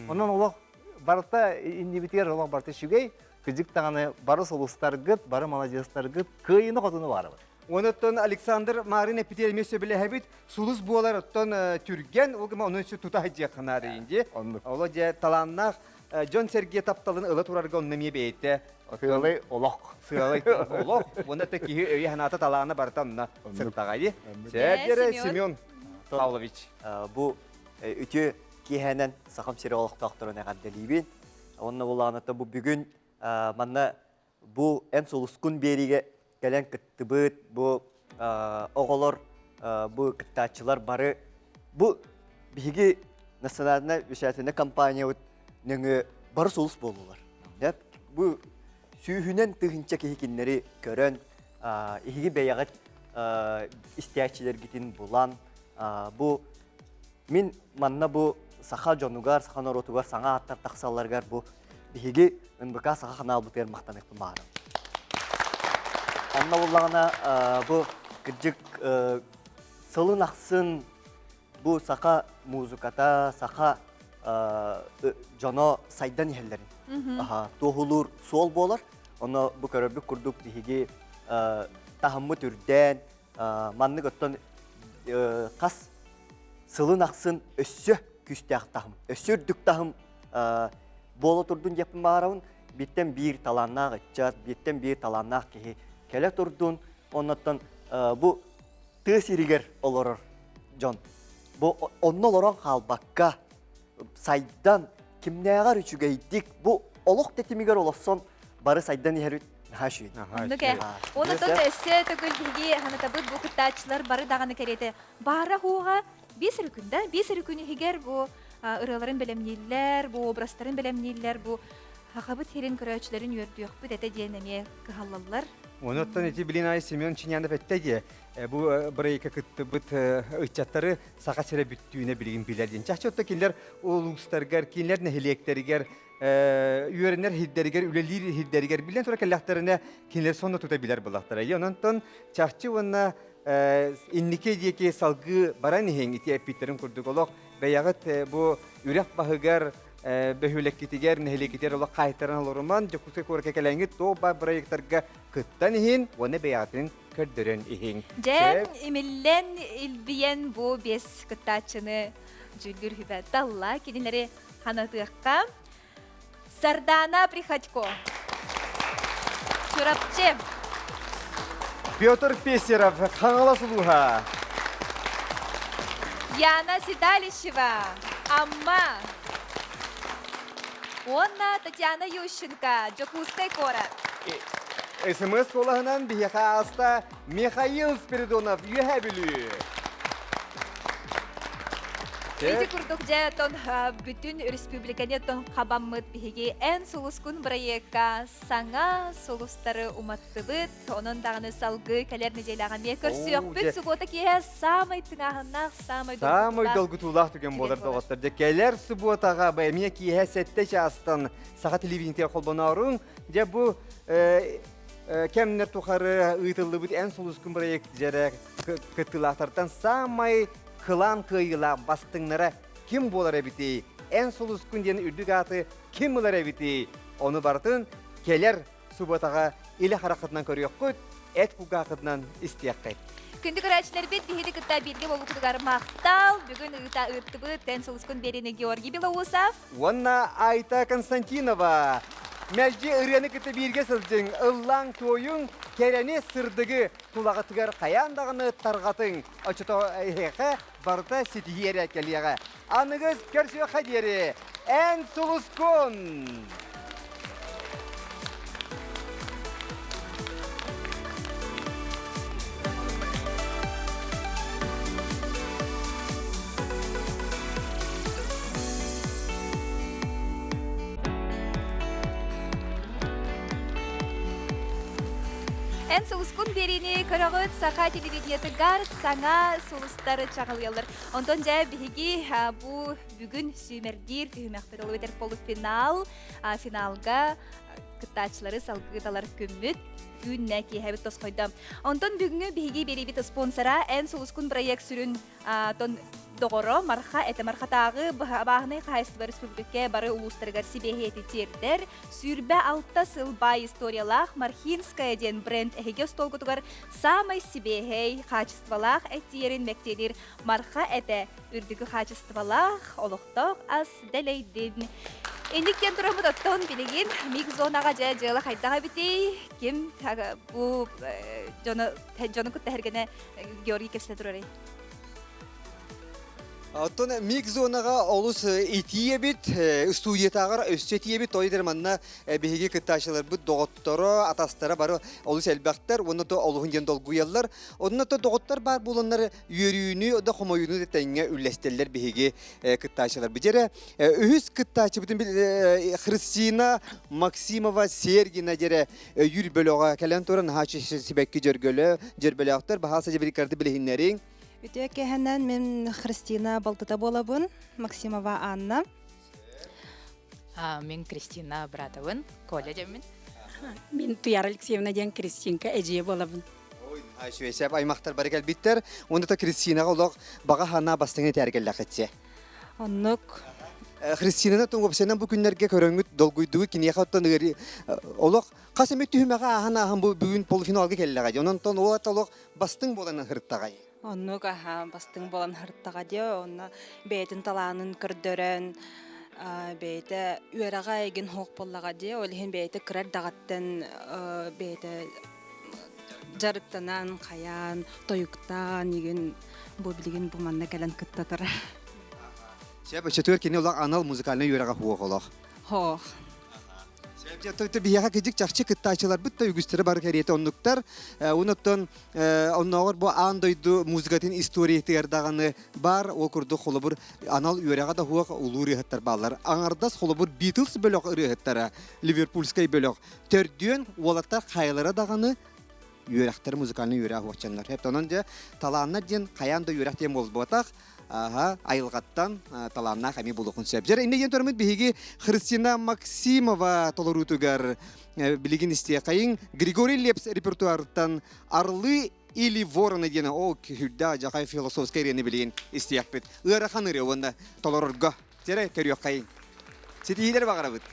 Онон олох барыта иннибитигэр олох барыта үчүгэй. Кыдьык даҕаны бары сулустаргыт, бары маладьыастаргыт кыайыыны-хотууну баарабыт. Онуттан Александр Марын эппитигэр эмиэ сөбүлэһэбит. Сулус буолар оттон түргэн, ол гыма ону тута сылдьыахха наада дии. Оло дьэ талааннаах дьон-сэргэ тапталын ыла турарга онно эмиэ бэйэтэ Сыалай олох. Сыалай олох. Уонна да киһи өйө-санаата талаана барыта онно сыттаҕа дии. Сэргэрэ Семен Павлович. Бу үтүө киэһэнэн Сахам сири олохтоохторун эҕэрдэлиибин. Онно булаҕына бу бүгүн манна Бу эн сулускун биэриигэ кэлэн кыттыбыт бу оҕолор, бу кыттааччылар бары бу биһиги национальнай вещательнай компаниябыт нөҥүө бары сулус буоллулар. Бу сүүһүнэн тыһыынча киһи кинилэри көрөн, иһиги бэйэҕит истээччилэргитин булан, бу мин манна бу саха дьонугар, саха норуотугар саҥа ааттар тахсалларыгар бу Биһиги НБК саха ханаалбытыгар махтаныахпын баҕарабын. Онно буллаҕына бу кырдьык сылын ахсын бу саха музыката, саха дьоно сайдан иһэллэрин туоһулуур суол буолар. Онно бу көрөрбүт курдук биһиги таһыммыт үрдээн, маннык оттон хас сылын ахсын өссө күүстээх таһым, өссө үрдүк таһым буола турдун диэппин баҕарабын. Бииртэн биир талааннаах ыччат, бииртэн биир талааннаах киһи кэлэ турдун. Оннуттан бу тыа сиригэр олорор дьон бу онно олорон хаалбакка сайдан кимнээҕэр үчүгэйдик бу олох тэтимигэр олорсон бары сайдан иһэр наһаа үчүгэй. Оннук ээ. Онтон өссө төгүл биһиги санатабыт бу кыттааччылар бары даҕаны кэриэтэ баара хуоҕа биэс эрэ күн да биэс эрэ күн иһигэр бу ырыаларын бэлэмнииллэр, бу образтарын бэлэмнииллэр, бу Хахабыт сирин көрөөччүлэрин үөрдүөхпүт этэ диэн эмиэ кыһаллаллар. Онуттан ити билин аайы Семен Чинянов эттэ дии, бу бырайыакка кыттыбыт ыччаттары Саха сирэ бүттүүнэ билигин билэр диэн. Чахчы отто кинилэр улуустарыгар, кинилэр нэһилиэктэригэр үөрэнэр сирдэригэр, үлэлиир сирдэригэр билэн тура кэллэхтэринэ кинилэр сонно тута билэр буоллахтара. Онон чахчы уонна инники диэки салгыы баран иһиҥ ити эппиттэрин курдук олох бэйэҕит бу үрэх баһыгар бөһүөлэккитигэр, нэһилиэккитигэр олох хаайтаран олоруман Дьокуускай куоракка кэлэҥҥит туох баар бырайыактарга кыттан иһин уонна бэйэҕитин көрдөрөн иһиҥ. Дьэ, имиллэн, илбийэн бу биэс кыттааччыны дьүүллүүр сүбэ талла. Кинилэри ханатыахха. Сардана Приходько. Чурапчы. Петр Песеров, Хаҥалас улууһа. Яна Седалищева, Амма. Уонна Татьяна Ющенко, Дьокуускай куорат. СМС куолаһынан биһиэхэ ааста Михаил Спиридонов, Үөһээ Бүлүү. Ити курдук дьэ тон бүтүн республиканы тон хабаммыт биһиги эн сулускун бырайыакка саҥа сулустары уматтыбыт. Онон даҕаны салгыы кэлэр нэдиэлэҕэ эмиэ көрсүөхпүт. Субуота киэһэ саамай тыҥааһыннаах, саамай Саамай долгутуулаах түгэн буолар доҕоттор. Дьэ кэлэр субуотаҕа эмиэ киэһэ 7 чаастан саха телевидениетигэр холбонооруҥ. Дьэ бу. кэмнэр тухары ыытыллыбыт эн сулускун проект дьэрэ кыттыылаахтартан саамай кылаан кыайыылаах бастыҥнара ким буолар эбитий? Эн сулускун диэн үрдүк ааты ким ылар эбитий? Ону барытын кэлэр субуотаҕа илэ хараххытынан көрүөххүт, эт кулгааххытынан истиэххит. Күндү көрөөччүлэрбит биһиги кытта бииргэ буолбутугар махтал. Бүгүн ыыта ыыттыбыт Тэн сулускун биэриини Георгий Белоусов. Уонна Айта Константинова. Мэлдьи ырыаны кытта бииргэ сылдьыҥ, ыллааҥ туойуҥ, кэрэни, сырдыгы тулаҕытыгар хайаан даҕаны тарҕатыҥ. Оччото эһиэхэ барыта ситиһии эрэ кэлиэҕэ. Аныгыс көрсүөххэ диэри, эн сулускун! Эн сулускун биэриини көрөҕүт саха телевидениетыгар саҥа сулустар чаҕылыйаллар. Онтон дьэ биһиги бу бүгүн сүүмэрдиир түһүмэхпит ол эбэтэр полуфинал финалга кыттааччылары салгыы талар күммүт үүннэ киэһэбит тосхойдо. Онтон бүгүҥҥү биһиги биэриибит спонсора Эн сулускун проект сүрүн тон доҕоро Марха этэ Мархатааҕы бааһынай хаһаайыстыба республика бары улуустарыгар сибиэһийэти тиэрдэр 26 сыл баай историялаах Мархинская диэн бренд эһиги остуолгутугар саамай сибиэһэй, хаачыстыбалаах эттиэрин мэктиэлиир Марха этэ үрдүкү хаачыстыбалаах, олохтоох ас дэлэйдин. Инник диэн тураммыт оттон билигин микс зонаҕа дьэ дьыала хайдах эбитий? Ким бу дьону дьону кытта эргэнэ Георгий кэпсэтэ турарый? Оттон микс зонаҕа олус итии эбит, студиятааҕар өссө итии эбит. Той манна биһиги кыттааччыларбыт доҕотторо, атастара бары олус элбэхтэр уонна то олуһун диэн долгуйаллар. Онно то доҕоттор баар буоланнар үөрүүнү да хомойууну да тэҥҥэ үллэстэллэр биһиги кыттааччыларбыт. Дьэрэ үһүс кыттааччыбытын Христина Максимова Сергина дьэрэ өйүүр бөлөҕө кэлэн туран наһаа сибэкки дьөргөлө, дьөрбөлөөхтөр баһаалса дьэбириккарды билиһиннэриҥ. Үтүө киэһэнэн мин Христина балтыта буолабын, Максимова Анна. Мин Кристина братабын, Коля дьэммин. Мин Туяра Алексеевна диэн Кристинка эдьиийэ буолабын. Ай, аймахтар бары кэлбиттэр. Уонна та Кристинаҕа олох баҕа санаа бастыҥын этээр кэллэххитсэ. Оннук. Христинаны туҥупсанан бу күннэргэ көрөҥҥүт долгуйдугу киниэхэ оттон ыарыы олох хас эмит түһүмэҕи ааһан-ааһан бу бүгүн полуфиналга кэллэҕэ дии. Онон ол олох бастыҥ буолан ыһыртаҕай. Оннук аха бастыҥ буолан ыһыртаҕа дии. Онно бэйэтин талаанын көрдөрөн бэйэтэ үөрэҕэ эйигин суох буоллаҕа дии. Ол иһин бэйэтэ кыра эрдэҕиттэн бэйэтэ дьарыктанан, хайаан, тойуктаан игин бу билигин бу манна кэлэн кытта турар. Сөп, өчөтүөр кини олох анал музыкальнай үөрэҕэ хуох олох. Хоох. Сөп, биһиэхэ кыдьык чахчы кыттааччыларбыт да үгүстэрэ бары кэриэтэ оннуктар. Онуттан оннооҕор бу аан дойду музыкатын историятыгар даҕаны бар ол курдук холобур анал үөрэҕэ да хуох улуу ырыаһыттар бааллар. Аҥардас холобур Битлз бөлөх ырыаһыттара, Ливерпульскай бөлөх төрдүөн уолаттар хайалара даҕаны үөрэхтэр музыкальнай үөрэх уоччаннар. Онон дьэ талааннар диэн хайаан да үөрэх диэн буолбатах. Аха, айылҕаттан талааннаах эмиэ булуохун сөп. Дьэ, иннэ диэн тураммыт биһиги Христина Максимова толоруутугар билигин истиэхэйиҥ Григорий Лепс репертуарыттан «Орлы или вороны» диэн ол күһүрдээх дьахай философскай ырыаны билигин истиэхпит. Ыарахан ырыа уонна толорорго. Дьэрэ көрүөххэйиҥ. Ситиһиилэр баҕарабыт.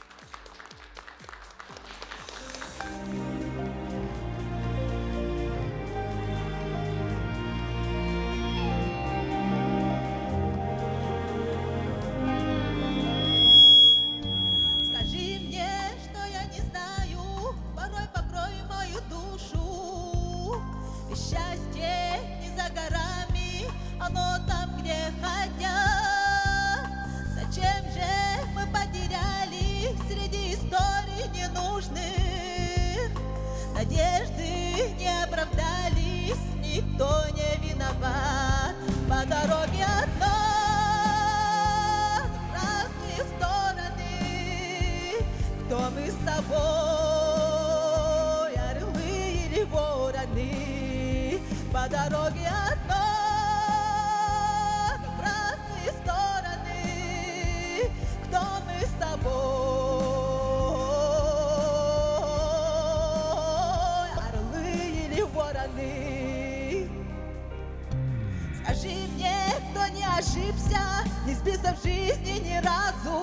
Скажи мне, что я не знаю, порой покрой мою душу. Счастье не за горами, оно там, где хотят. Зачем же мы потеряли среди историй ненужных? Надежды не оправдались, никто не виноват. По дороге одной в разные стороны. Кто мы с тобой, орлы или вороны? По дороге одной в разные стороны. Кто мы с тобой, Скажи мне, кто не ошибся, не сбился в жизни ни разу.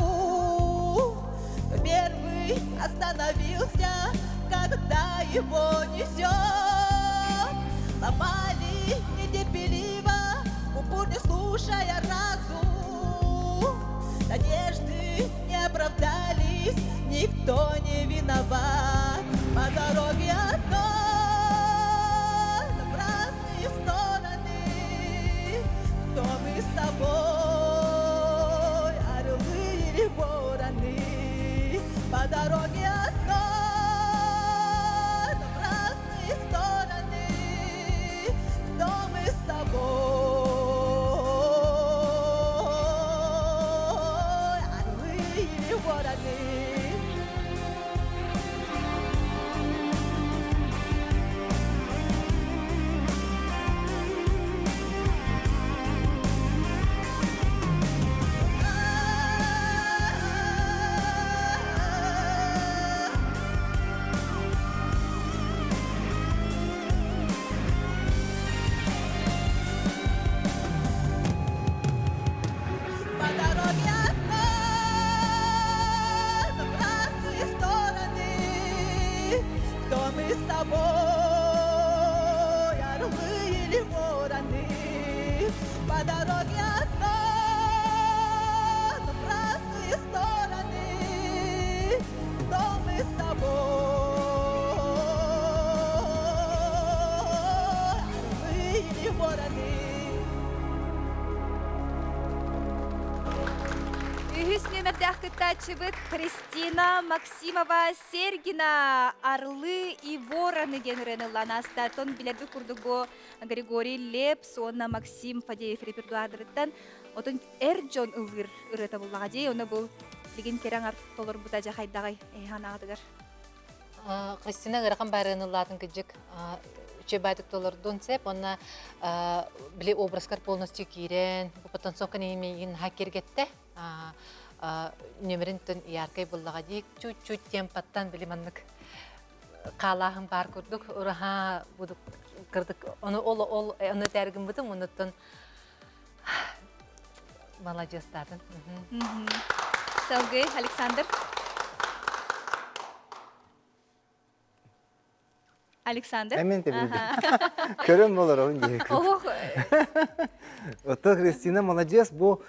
Кто первый остановился, когда его несет. Ломали нетерпеливо, в упор не слушая разум. Надежды не оправдались, никто не виноват. По дороге одной, но в разные стороны. Кто мы с тобой, орлы или вороны? По дороге одной, но в разные стороны. Кто мы с тобой, орлы или вороны? По дороге одной, но в разные стороны. Кто мы с тобой, орлы или вороны? По дороге одной, но в разные стороны. Кто мы с тобой, орлы или вороны? Үһүс нүөмэрдээх кыттааччыбыт Христина Максимова Сергина «Орлы и вороны» диэн ырыаны ыллаан ааста. Тон билэрбит курдук бу Григорий Лепс уонна Максим Фадеев репертуардарыттан отон эр дьон ыллыыр ырыата буллаҕа дии. Оны бу билигин кэрэ аҥар толорбута дьэ хайдаҕай эһиэхэ анаҕытыгар? Христина ыарахан баарыаны ыллаатын кыдьык үчүгэй баайдык толордун сеп уонна били образкар полностью киирэн потенциалка миигин наһаа киэргэттэ нөмерин тон яркай буллаҕа дии чуть-чуть темпаттан били маннык хаалааһын баар курдук ураһа будук кырдык ону ол ол ону этээргин онуттан маладьыастаатын Салгыы Александр. Александр. Эмин тебилди. Көрөн болор он диэки. Ох. Ото Христина молодец бу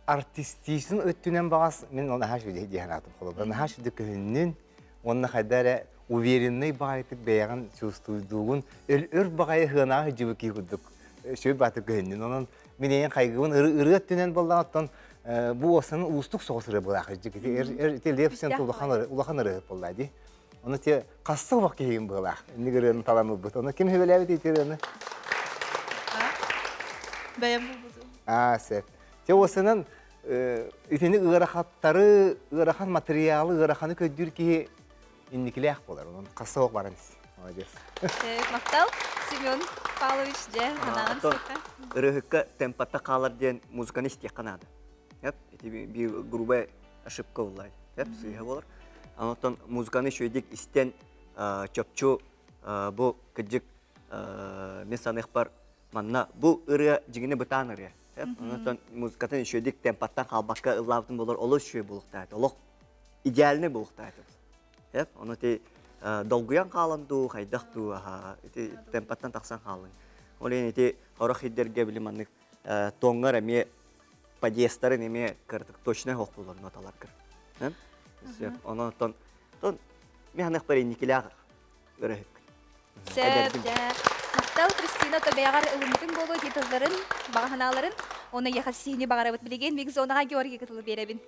артистизм өттүнэн бағас мен оны хааш үдэ диэн атым холобура. Наһаа үдэ көһүннүн уонна хайда эрэ уверенный баҕайытык бэйэҕин чувствуйдуугун өр баҕайы хыанаах дьыбыкии курдук сүр баатык көһүннүн. Онон мин эйэн хайгыбын ырыа өттүнэн боллаҕа оттон бу уоссанын уустук соҕус ырыа былаах ити Лепсен улахан ырыа буолла дии. Ону те хасса убах киһигин быһылаах. Инник ырыаны талан ылбыт. Ону ким хүбэлээбит ити ырыаны? Бэйэм булбутум. Аа, сөп. Те уоссанан итини ыарахаттары, ыарахан материалы, ыараханы көддүүр киһи инникилээх буолар. Онон хасса ох баран ис. Молодец. Махтал, Семен Павлович, дьэ, анаан сыха. Ырыһыкка темпатта хаалар диэн музыканы истиэххэ наада. Эп, ити биир грубая ошибка буолла. Эп, сыыһа буолар. Онтон музыканы үчүгэйдик истэн чопчу бу кыдьык мен саныахпар манна бу ырыа дьиҥинэ бытаан ырыа. Онтон музыкатын үчүгэйдик темпаттан хаалбакка ыллаабытын болор олус үчүгэй буолуохтаах. Олох идеальный буолуохтаах. Эп, ону ти долгуйан хаалан дуу, хайдах дуу, ити темпаттан тахсан хаалын. Ол иһин ити орох иддерге били маннык тоҥҥар эмиэ подъездтарын эмиэ кырдык точно хоқ булар ноталаргар. Онон тон тон механах инникилээх өрөһүк. Сөп, дьэ. Махтал Кристина тобэҕэр ылыммытын буолуо титулларын, баҕаһанааларын, уонна ехасиһини баҕарабыт билигин миг зонаҕа Георгий кытылы биэрэбин.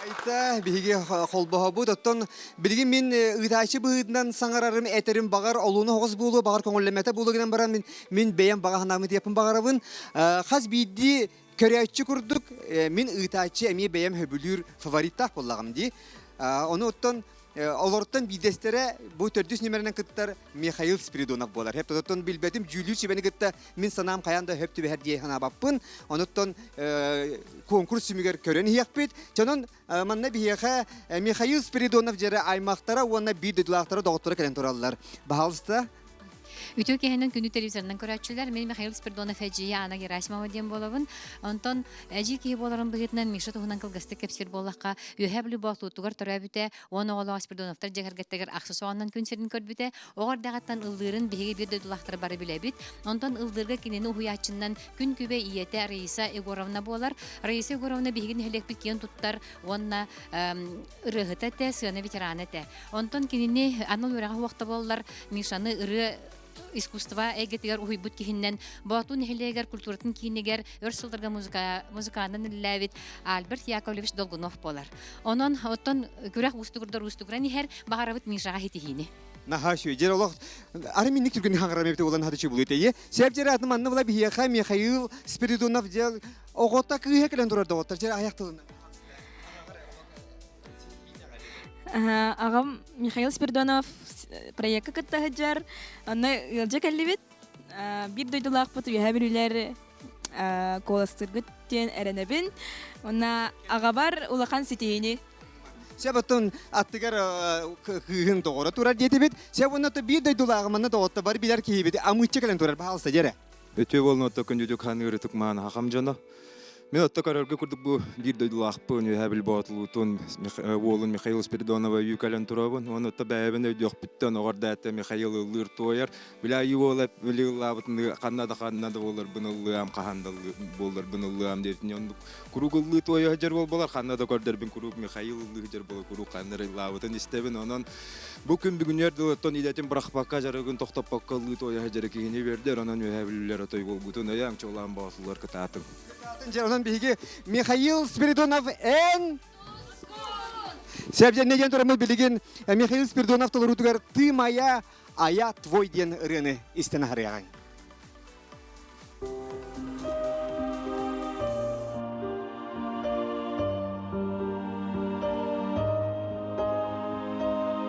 Айта, биһиги холбоһобут. Оттон билигин мин ыытааччы быһыытынан саҥарарым, этэрим баҕар олууну оҕус буолуо, баҕар көҥүллэммэтэ буолуо гынан баран мин, мин бэйэм баҕа санаабын тиэппин баҕарабын. Хас биирдии көрөөччү курдук мин ыытааччы эмиэ бэйэм сөбүлүүр фавориттаах буоллаҕым дии. Ону оттон Олортон биирдэстэрэ бу төрдүс нүмеринэн кыттар Михаил Спиридонов буолар. Хөп оттон билбэтим дьүүллүүр сүбэни кытта мин санаам хайаан да хөп түбэһэр дии санаабаппын. Онуттан конкурс түмүгэр көрөн иһиэхпит. Чонон манна биһиэхэ Михаил Спиридонов дьэрэ аймахтара уонна биир дойдулаахтара доҕотторо кэлэн тураллар. Баһаалыста. Үтүө киэһэнэн күнү телевизорынан көрөөччүлэр, мин Михаил Спиридонов эдьиийэ Анна Герасимова диэн буолабын. Онтон эдьиий киһи буоларын быһыытынан Миша туһунан кылгастык кэпсиир буоллахха, Үөһээ Бүлүү Боотулуутугар төрөөбүтэ, 10 оҕолоох Спиридоновтар дьиэ кэргэттэригэр ахсыс оҕоннон күн сирин көрбүтэ. Оҕо эрдэҕиттэн ыллыырын биһиги биир дойдулаахтар бары билэбит. Онтон ыллыырга кинини уһуйааччыннан күн күбэй ийэтэ Раиса Егоровна буолар. Раиса Егоровна биһиги нэһилиэкпит киэн туттар уонна ырыаһыта этэ, сыана ветерана этэ. Онтон кинини анал үөрэҕэ суох да буоллар, Мишаны ырыа искусство эйгэтигэр уһуйбут киһиннэн Боотуу нэһилиэгэр культуратын киинигэр өр сылларга музыка, музыканан үлэлээбит Альберт Яковлевич Долгунов буолар. Онон оттон күрэх уустугурдар уустугуран иһэр, баҕарабыт Мишаҕа ситиһиини. Наһаа үчүгэй. Дьэр олох ары минник түргэн хаҥарам эбит улан хатычы булуй тейе. Сеп жер атын манны була биһиэхэ Михаил Спиридонов дьэл оҕото кыыһа кэлэн турар доҕоттор жер аяқ тылына. Аҕам Михаил Спиридонов проекка кытта сылдьар. Онно ыалдьа кэллибит. Биир дойдулаахпыт үөһээ бүлүүлэр куоластыыргыт диэн эрэнэбин. Уонна аҕабар улахан ситиһиини. Сөп оттон аттыгар кыыһын доҕоро турар диэтибит. Сөп уонна биир дойдулааҕым манна доҕотто бар билэр киһибит амыычча кэлэн турар баһаалыста дьэрэ. Үтүө буолун отто күндүтүк ханыыр ытык мааны хахам дьоно. Мен отто көрөргө курдук бу биир дойдулаахпын үөһэ Билбоотулуутун уолун Михаил Спиридонова үйүү кэлэн туробун. Уон отто бэйэбин өйдүөхпүттэн оҕор даата Михаил ыллыыр туойар. Били айыы уола били ыллаабытын ханна да ханна да буоларбын ыллыам, хаһан да буоларбын ыллыам диэтин оннук куруук ыллыы туойа сылдьар буолбалар ханна да көрдөрбүн куруук Михаил ыллыы сылдьар буола куруук ханна эрэ ыллаабытын истэбин. Онон Бу күн бүгүнүөр дылыттан идэтин бырахпакка, дьарыгын тохтоппокко ыллыы туойа сылдьар киһини үөрдэр, онон үөһээ бүлүүлэр отой буолбутун өйөөҥ, чуолаан боотулар кытаатыҥ. Кытаатын дьэ, онон биһиги Михаил Спиридонов эн Сөп диэн тураммыт билигин Михаил Спиридонов толоруутугар «Ты моя, а я твой» диэн ырыаны истэн аһарыаҕыҥ.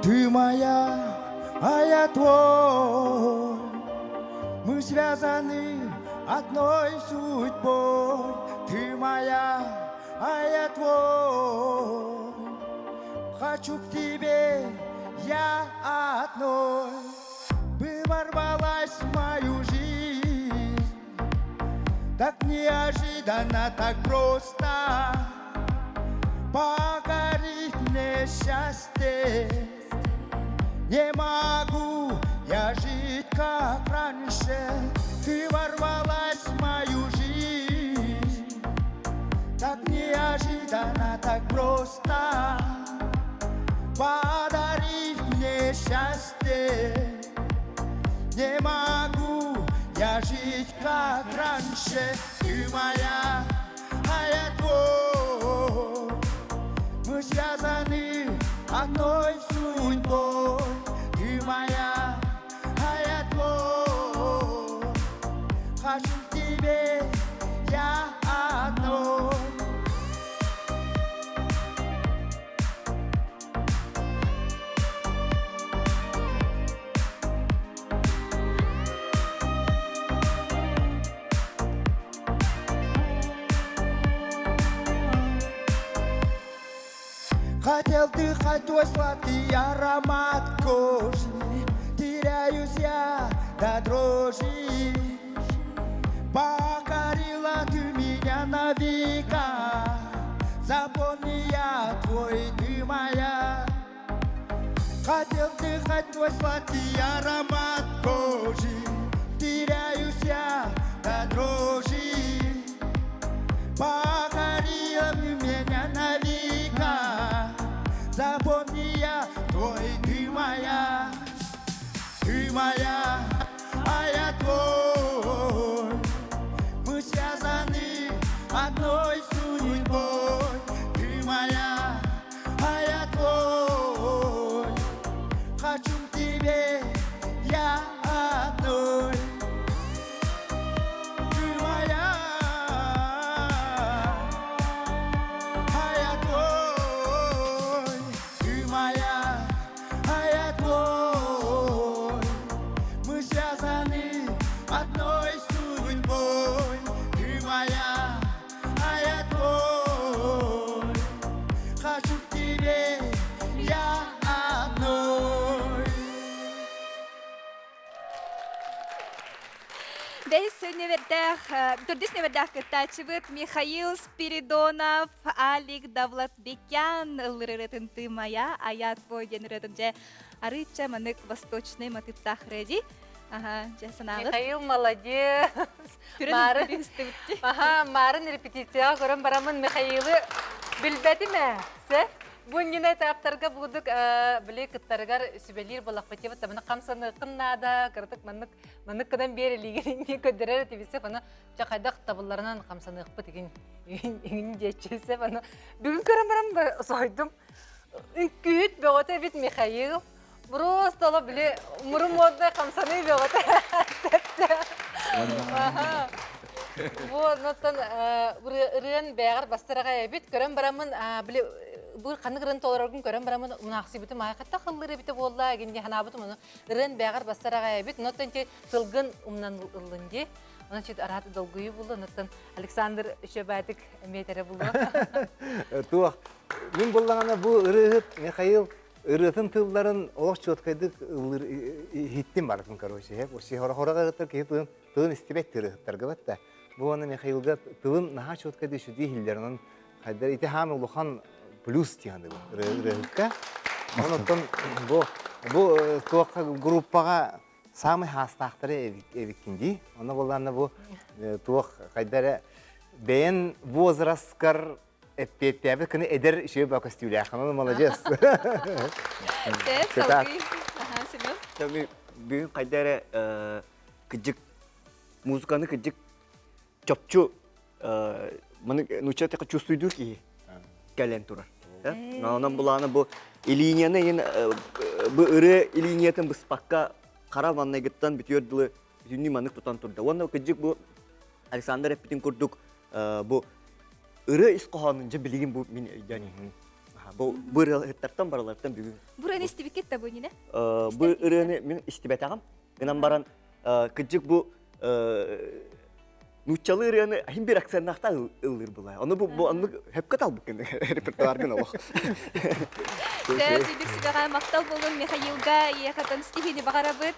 Ты моя, а я твой. Мы связаны одной судьбой. Ты моя, а я твой. Хочу к тебе, я одной. Ты ворвалась в мою жизнь Так неожиданно, так просто Покорить мне счастье Не могу я жить, как раньше Ты ворвалась в мою жизнь Так неожиданно, так просто Подарив мне счастье Не могу я жить, как раньше Ты моя, а я твой Мы связаны одной судьбой Ты моя, а я твой Хочу к тебе я одной Хотел дыхать твой сладкий аромат кожи Теряюсь я до дрожи Покорила ты меня на века Запомни я твой, ты моя Хотел дыхать твой сладкий аромат кожи Теряюсь я до дрожи Покорила меня на века Запомни я твой, ты моя Ты моя, а я твой Мы связаны одной судьбой Ты моя, а я твой Хочу к тебе я одной Ты моя, а я твой Ты моя, а я твой Мы связаны одной судьбой Ты моя, а я твой Хочу к тебе я одной. Бэһис нүөмэрдээх, төрдүс нүөмэрдээх кыттааччыбыт Михаил Спиридонов, Алик Давлатбекян ыллыр ырыатын Ты моя, а я твой диэн ырыатын дьэ арыычча манык восточный матыыптаах ырыа дии. Аха, дьэ санааҕыт. Михаил молодец. Марын, аха, марын репетицияҕа көрөн бараммын Михаилы билбэтим ээ. Сэ, бу иннинэ этаптарга будук били кыттарыгар сүбэлиир буолахпыт табыны хамсаныаххын наада, кыратык маннык маннык гынан биэр илиигин инни көрдөрөр этибисеп аны ча хайдах табылларынан хамсаныахпыт игин игин диэччисеп аны бүгүн көрөн баран соһуйдум. Үҥкүүт бөҕөтө эбит Михаил. Просто оло били мурун модный хамсаныы бөҕөтө. Бу оннуттан ырыан бэҕэр бастыраҕа эбит. Көрөн бараммын били бу ханнык ырыан толороргун көрөн бараммын мунаахсыйбытым аай хатта хыллыр эбитэ буолла гин дии санаабытым ону ырыан бэҕэр бастыраҕа эбит. Оннуттан ти тылгын умнан ыллын дии. Онон чит араат долгуйуу булла. Оннуттан Александр Шөбатик эмиэ этэрэ булла. Туох мин буллаҕына бу ырыаһыт Михаил ырыатын тылларын олох четкайдык ыллыр иһиттим барытын короче хеп хора ырыттар киһи тылын тылын истибэт ырыһыттарга батта бу аны Михаилга тылын наһаа четкайдык сүдүү иһиллэр онон хайдар ити хаам улахан плюс тиһаны ырыаһыкка онон бу бу туохха группаҕа самый хаастаахтары эбиккин дии онно буоллаанна бу туох хайдара бэйэн возрасткар эппиэттээбит кыны эдэр үчүгэй баа көстүүлээх онон молодец Сөп, салгыы. Аха, Семен. Бүгүн хайда эрэ кыдьык музыканы кыдьык чопчу маны нучча тэхэ чувствуйдуур киһи кэлэн турар. Онон булааны бу илиинияны ин бу ырыа илиниятын быспакка хара маннайгыттан бүтүөр дылы бүтүннүү маннык тутан турда. Уонна кыдьык бу Александр эппитин курдук бу ырыа ис хоһоонун дьэ билигин бу мин өйдөөн иһин. Бу бу ырыаһыттартан барыларыттан бүгүн. Бу ырыаны истибиккит да бу иннинэ? Бу ырыаны мин истибэтэҕим. Гынан баран кыдьык бу нууччалыы ырыаны иһин бир акценнаахта ыллыыр булай. Ону бу бу оннук хөпкө талбыккын репертуаргын олох. Сөп, үдүк сүбэҕэ махтал буолун Михаилга иэхэтэн стихини баҕарабыт.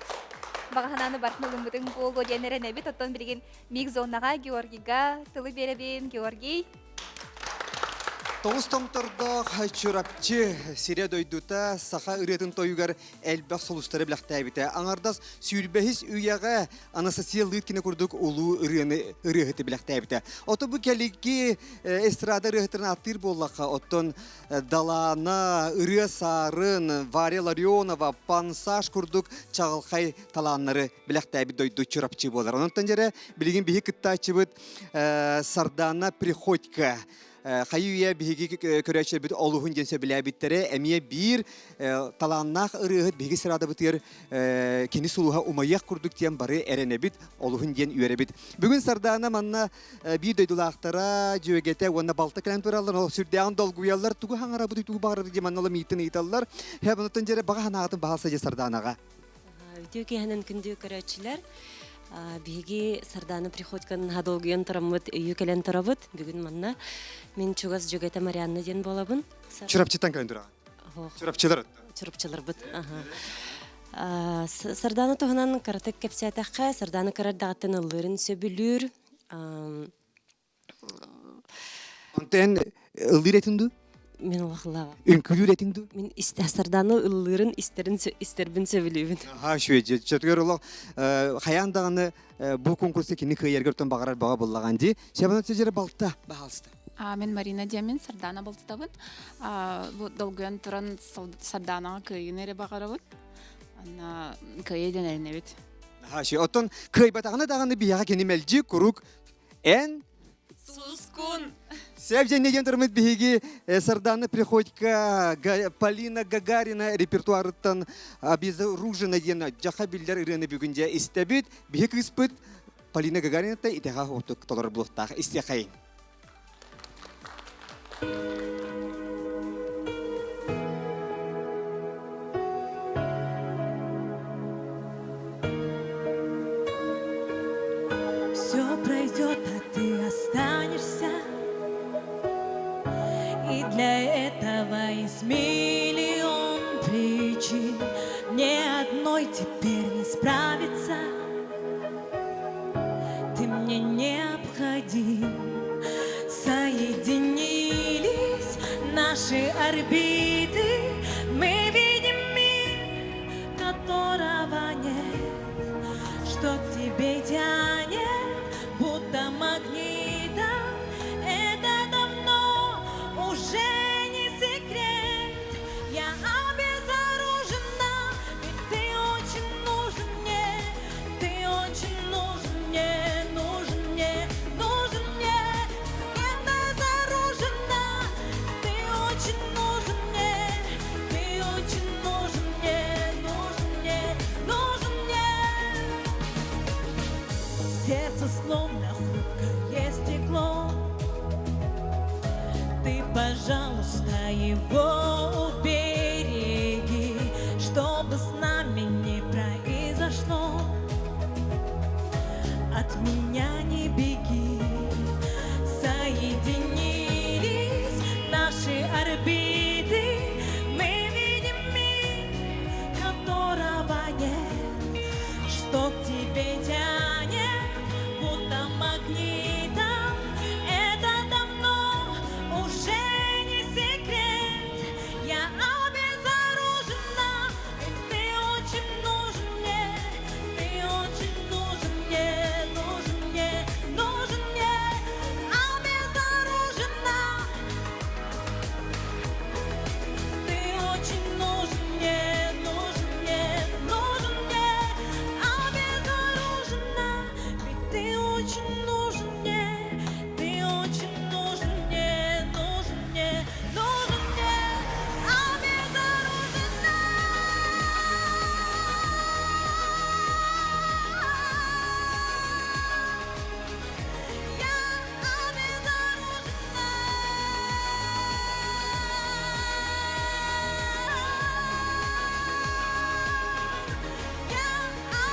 Баҕаһанааны бартын ылыммытыҥ буолуо диэн эрэнэбит. Оттон билигин Миг зонаҕа Георгийга тылы биэрэбин. Георгий. Тоҕус томтордоох Чурапчы сирэ-дойдута саха ырыатын тойугар элбэх сулустары билэхтээбитэ. Аҥардас сүүрбэһис үйэҕэ Анастасия Лыткина курдук улуу ырыаны ырыаһыты билэхтээбитэ. Ото бу кэлиги эстрада ырыаһыттарын ааттыыр буоллахха, оттон Далаана, Ырыа Саарын, Варя Ларионова, Пансаш курдук чаҕылхай талааннары билэхтээбит дойду Чурапчы буолар. Онон дьэрэ билигин биһи кыттааччыбыт Сардаана Приходько хайы-үйэ биһиги көрөөччүлэрбит олуһун диэн сөбүлээбиттэрэ эмиэ биир талааннаах ырыаһыт биһиги сыраадабытыгар кини сулуһа умайыах курдук диэн бары эрэнэбит, олуһун диэн үөрэбит. Бүгүн Сардаана манна биир дойдулаахтара, дьүөгэтэ уонна балта кэлэн тураллар, ол сүрдээҕин долгуйаллар, тугу хаҥарабыт, тугу баҕарабыт диэн манна миитин ыйыталлар. Һэ, онтон дьэрэ баҕа санаатын баһалса дьэ Сардаанаҕа. Үтүө киэһэнэн күндү көрөөччүлэр. Биһиги Сардаана Приходьканы наһаа долгуйан тураммыт, өйүү кэлэн турабыт. Бүгүн манна мин чугас дьүөгэтэ Марианна диэн буолабын. Чурапчыттан кэлэн тураҕын? Чурапчылар. Чурапчыларбыт. Сардаана туһунан кыратык кэпсээтэххэ, Сардаана кыра эрдэҕиттэн ыллыырын сөбүлүүр. Онтон ыллыыр этиҥ дуу? Мин улахлаабам. Үҥкүүлүүр этиҥ дуу? Мин Сардааны ыллыырын истэрин истэрбин сөбүлүүбүн. Аха, үчүгэй. Чөтүгэр олох хайаан даҕаны бу конкурска кини кыайаргар тон баҕарар баҕа буллаҕан дии. Себанат сежere балта баһалста. Мен Марина диэмин Сардаана балтытабын. Бу долгуйан туран Сардаанаҕа кыайыыны эрэ баҕарабын. Анна кыайа диэн эрэнэбит. Аха, оттон кыайбатаҕына даҕаны биһиэхэ кини мэлдьи куруук Эн Сускун! Сөп дьэнне диэн турмут биһиги Сардаана Приходько, Полина Гагарина репертуарыттан Обезоружена диэн дьаха биллэр ырыаны бүгүн дьэ истэбит. Биһи кыыспыт Полина Гагарината итэҕэ отук толорор буолуохтаах. Истиэхэйин. Все пройдет, а ты останешься. И для этого есть миллион причин. Мне одной теперь не справиться. Ты мне необходим. Соединились наши орбиты, Мы видим мир, которого нет, Что к тебе тянет, будто магнитом. Это давно уже не секрет. Я обезоружена, ведь ты очень нужен мне, ты очень нужен мне, нужен мне, нужен мне. Обезоружена, ты очень нужен мне, ты очень нужен мне, нужен мне, нужен мне. Сердце словно хрупкое стекло. Ты, пожалуйста, его убереги, чтобы с нами не произошло. От меня не беги. Соединились наши орбиты. Мы видим мир, которого нет, что к тебе тянет, будто магнитом. Это давно уже не секрет. Я обезоружена, ведь ты очень нужен мне, ты очень нужен мне, нужен мне, нужен мне. Обезоружена, ты очень нужен мне, нужен мне, нужен мне. Обезоружена, ведь ты очень нужен мне, ты очень нужен мне, нужен мне, нужен мне. Обезоружена. Я обезоружена. Я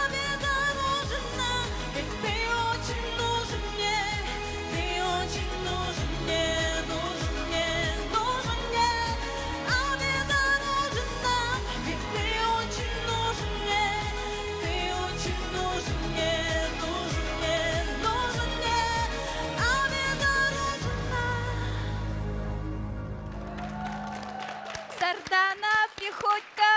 обезоружена, ведь ты очень нужен мне, ты очень нужен мне, нужен мне, нужен мне. Обезоружена, ведь ты очень нужен мне, ты очень нужен мне, нужен мне, нужен мне. Обезоружена. Сардана Приходько!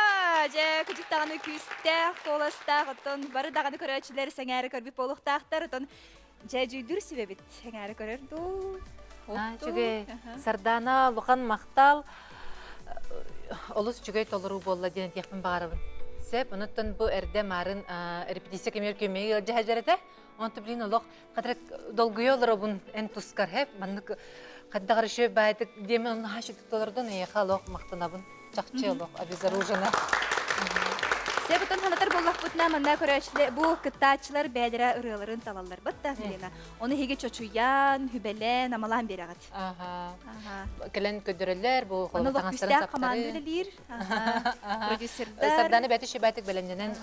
Дьэ, кырдьык даҕаны күүстээх, куоластаах, оттон бары даҕаны көрөөччүлэр сэҥээрэ көрбүт буолуохтаахтар, оттон дьэ дьүүллүүр сүбэбит сэҥээрэ көрөр дуу? Үчүгэй. Сардана улахан махтал. Олус үчүгэй толоруу буолла диэн этиэхпин баҕарабын. Сөп, онуттан бу эрдэ маарын репетиция кэмигэр көмөй ыалдьа сылдьар этэ. Онтон билин олох хатырык долгуйа олоробун эн тускар хэп маннык хайдах эрэ баайтык диэмэн онно хаашык толордон эйиэхэ олох махтанабын. Чахчы олох обезоружена. Себутун санатар буоллахпытына манна көрөөччүлэр бу кыттааччылар бэйэлэрэ ырыаларын талалларбыт да Елена. Ону эһиги чочуйан, хүбэлээн, амалаан биэрэҕит. Аха. Кэлэн көрдөрөллөр бу Ону холобур олох таҥастарын күүстээх команда саптары. үлэлиир. Продюсердар. Сардана бэйэтэ шибатик бэлэмнэнэн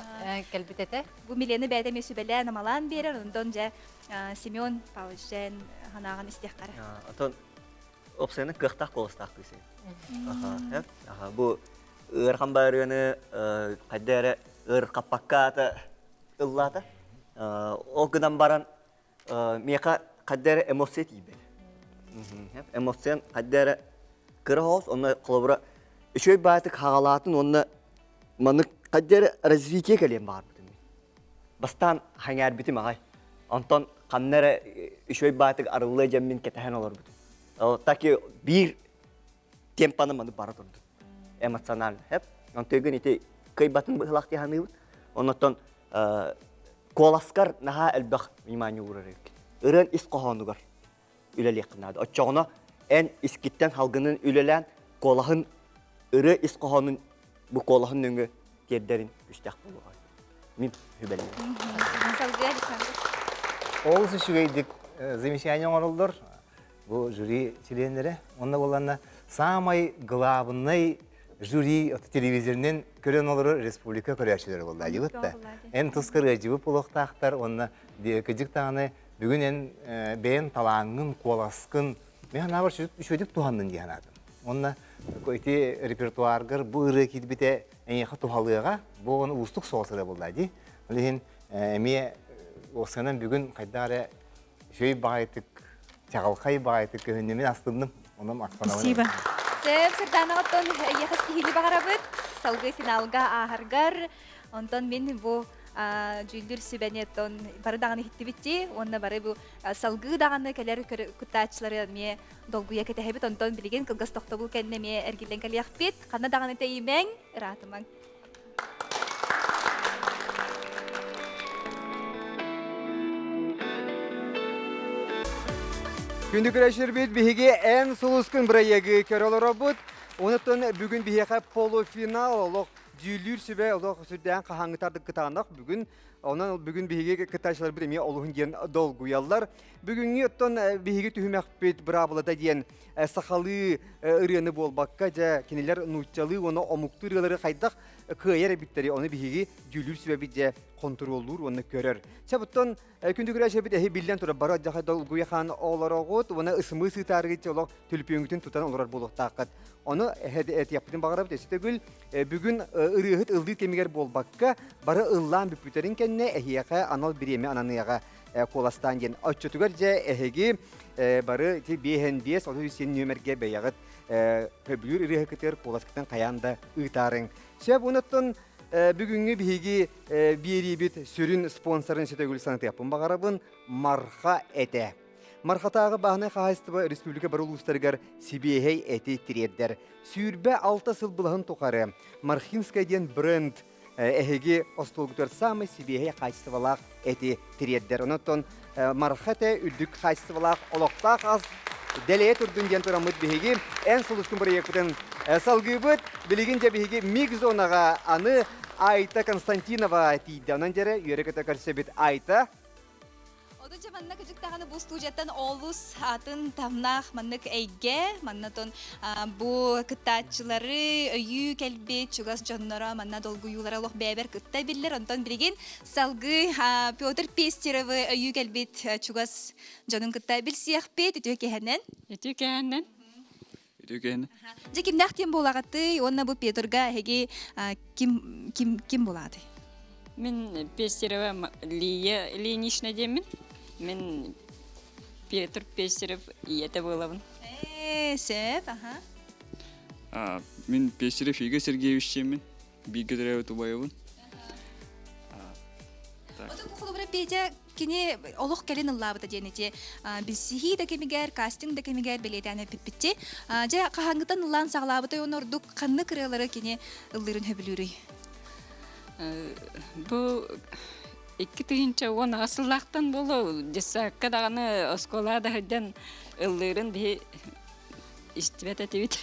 кэлбит этэ. Бу Милена бэйэтэ эмиэ сүбэлээн, амалаан биэрэр. Онтон дьэ Семен Павлович дьэн санааҕын истиэххэ эрэ. Отон опсайынан кыахтаах куоластаах кыыс Аха, аха, бу ыарахан баарыаны хайда эрэ ыарырхаппакка аата ыллаата. Ол гынан баран миэхэ хайда эрэ эмоция тиийбэт. Эмоциян хайда эрэ кыра соҕус, онно холобура үчүгэй баайтык хаҕалаатын уонна маннык хайда эрэ развитие кэлиэн баҕарбытым. Бастаан хаҥаарбитим аҕай. Онтон ханна эрэ үчүгэй баайтык арыллыа дьэммин кэтэһэн олорбутум. Так и биир темпаны маны бара турдум. Эмоционально. Хэп. Онтон ити кыайбатын быһылаах дии саныыбын. Оннуттан куоласкар наһаа элбэх внимание уурар эбиккин. Ырыан ис хоһоонугар үлэлиэххин наада. Оччоҕуна эн искиттэн халгынын үлэлээн куолаһын ырыа ис хоһоонун бу куолаһын нөҥүө тиэрдэрин күстээх буолуоҕа. Мин сүбэлиим. Олус үчүгэйдик замечание оҥороллор бу жюри чилиэннэрэ. Онно буолланна самай главный жюри телевизорынан көрөн олорор республика көрөөччүлэрэ буолла дьыбыт да. Эн тускар ыадьыбыт буолуохтаахтар уонна кыдьык даҕаны бүгүн эн бэйэн талааҥҥын, куоласкын мен санаабар үчүгэйдик туһаннын дии санаатым. Уонна ити репертуаргар бу ырыа киирбитэ эйиэхэ туһалыаҕа, бу оны уустук соҕус ырыа буолла дии. Ол иһин эмиэ уопсайынан бүгүн хайдах эрэ. Үчүгэй баҕайытык, чаҕылхай баҕайытык көһүннү. Мин астынным. Онон махтанабын. Спасибо. Сөп, Сарданаҕыттан эйиэхэ ситиһиини баҕарабыт. Салгыы финалга ааһаргар. Онтон мин бу дьүүллүүр сүбэни оттон бары даҕаны иһиттибит уонна бары бу салгыы даҕаны кэлэр кыттааччылары эмиэ долгуйа кэтэһэбит. Онтон билигин кылгас тохтобул кэннэ эмиэ эргиллэн кэлиэхпит. Ханна даҕаны тэйимэҥ, ыраатымаҥ. Күндү көрөөччүлэрбит, биһиги Эн сулускун бырайыагы көрө олоробут. Онуттан бүгүн биһиэхэ полуфинал олох дьүүллүүр сүбэ олох сүрдээн хаһааҥҥытардык кытаанах бүгүн. Онон бүгүн биһиги кыттааччыларбыт эмиэ олуһун диэн долгуйаллар. Бүгүҥҥү оттон биһиги түһүмэхпит быраабылата диэн сахалыы ырыаны буолбакка, дьэ, кинилэр нууччалыы уонна омуктуу ырыалары хайдах кыайар эбиттэри, ону биһиги дьүүллүүр сүбэбит дьэ хонтуруоллуур уонна көрөр. Чэ, буттан күндү көрөөччүбүт эһи биллэн турар бары дьаха долгуйа хаан олороҕут уонна ысымыы сыытаарыгыт олох түлүпүөҥүтүн тутан олорор буолуохтааххыт. Ону этиэхпитин баҕарабыт өссө төгүл бүгүн ырыаһыт ыллыыр кэмигэр буолбакка, бары ыллаан бүппүтэрин кэннэ эһиэхэ анал бириэмэ ананыаҕа. куоластаан диэн. Оччотугар дьэ эһиги бары ити биэһэн биэс 33 нүөмэргэ бэйэҕит сөбүлүүр ырыаһыкытыгар куоласкытын хайаан да ыытаарыҥ. Сөп, онуттан бүгүҥҥү биһиги биэриибит сүрүн спонсорын сөтөгүл санатыахпын баҕарабын Марха этэ. Мархатааҕы бааһынай хаһаайыстыба республика бары улуустарыгар сибиэһэй эти тириэрдэр. 26 сыл былаһын тухары Мархинская диэн бренд эһиги остуолгутугар саамай сибиэһэй хаачыстыбалаах эти тириэрдэр. Онон марха этэ үрдүк хаачыстыбалаах олохтоох ас дэлэйэ турдун диэн тураммыт биһиги эн сулускун бырайыакпытын салгыыбыт. Билигин дьэ биһиги миг зонаҕа аны Айта Константинова тиийдэ. Онон дьэрэ үөрэ-көтө көрсөбүт Айта. Оту дьэ манна кыдьык даҕаны бу студияттан олус атын тамнаах маннык эйгэ, манна тон бу кыттааччылары өйүү кэлбит чугас дьонноро манна долгуйуулара олох бэйэбэр кытта биллэр. Онтон билигин салгыы Петр Пестеровы өйүү кэлбит чугас дьонун кытта билсиэхпит. Үтүө киһэнэн. Үтүө киһэнэн. Үтүө киһэнэн. Дьэ кимнээх диэн буолаҕытый уонна бу Петрга эһиги ким ким ким буолаатый? Мин Пестерева Лия Ильинична диэммин. Мин Петр Пестерев ийэтэ буолабын. Ээ, сөп, аха. Мин Пестерев Игорь Сергеевич диэммин. Бииргэ төрөөбүт убайыбын. Оту холобура Петя кини олох кэлин ыллаабыта диэн ити билсиһии да кэмигэр, кастинг да кэмигэр бэлиэтээн эппиппитти. Дьэ, хаһааҥҥытан ыллаан саҕалаабытай уонна ордук ханнык ырыалары кини ыллыырын сөбүлүүрүй? Бу 2010 сыллаахтан буолуо детсадка даҕаны оскуолаҕа да сылдьан ыллыырын биһи истибэт этибит.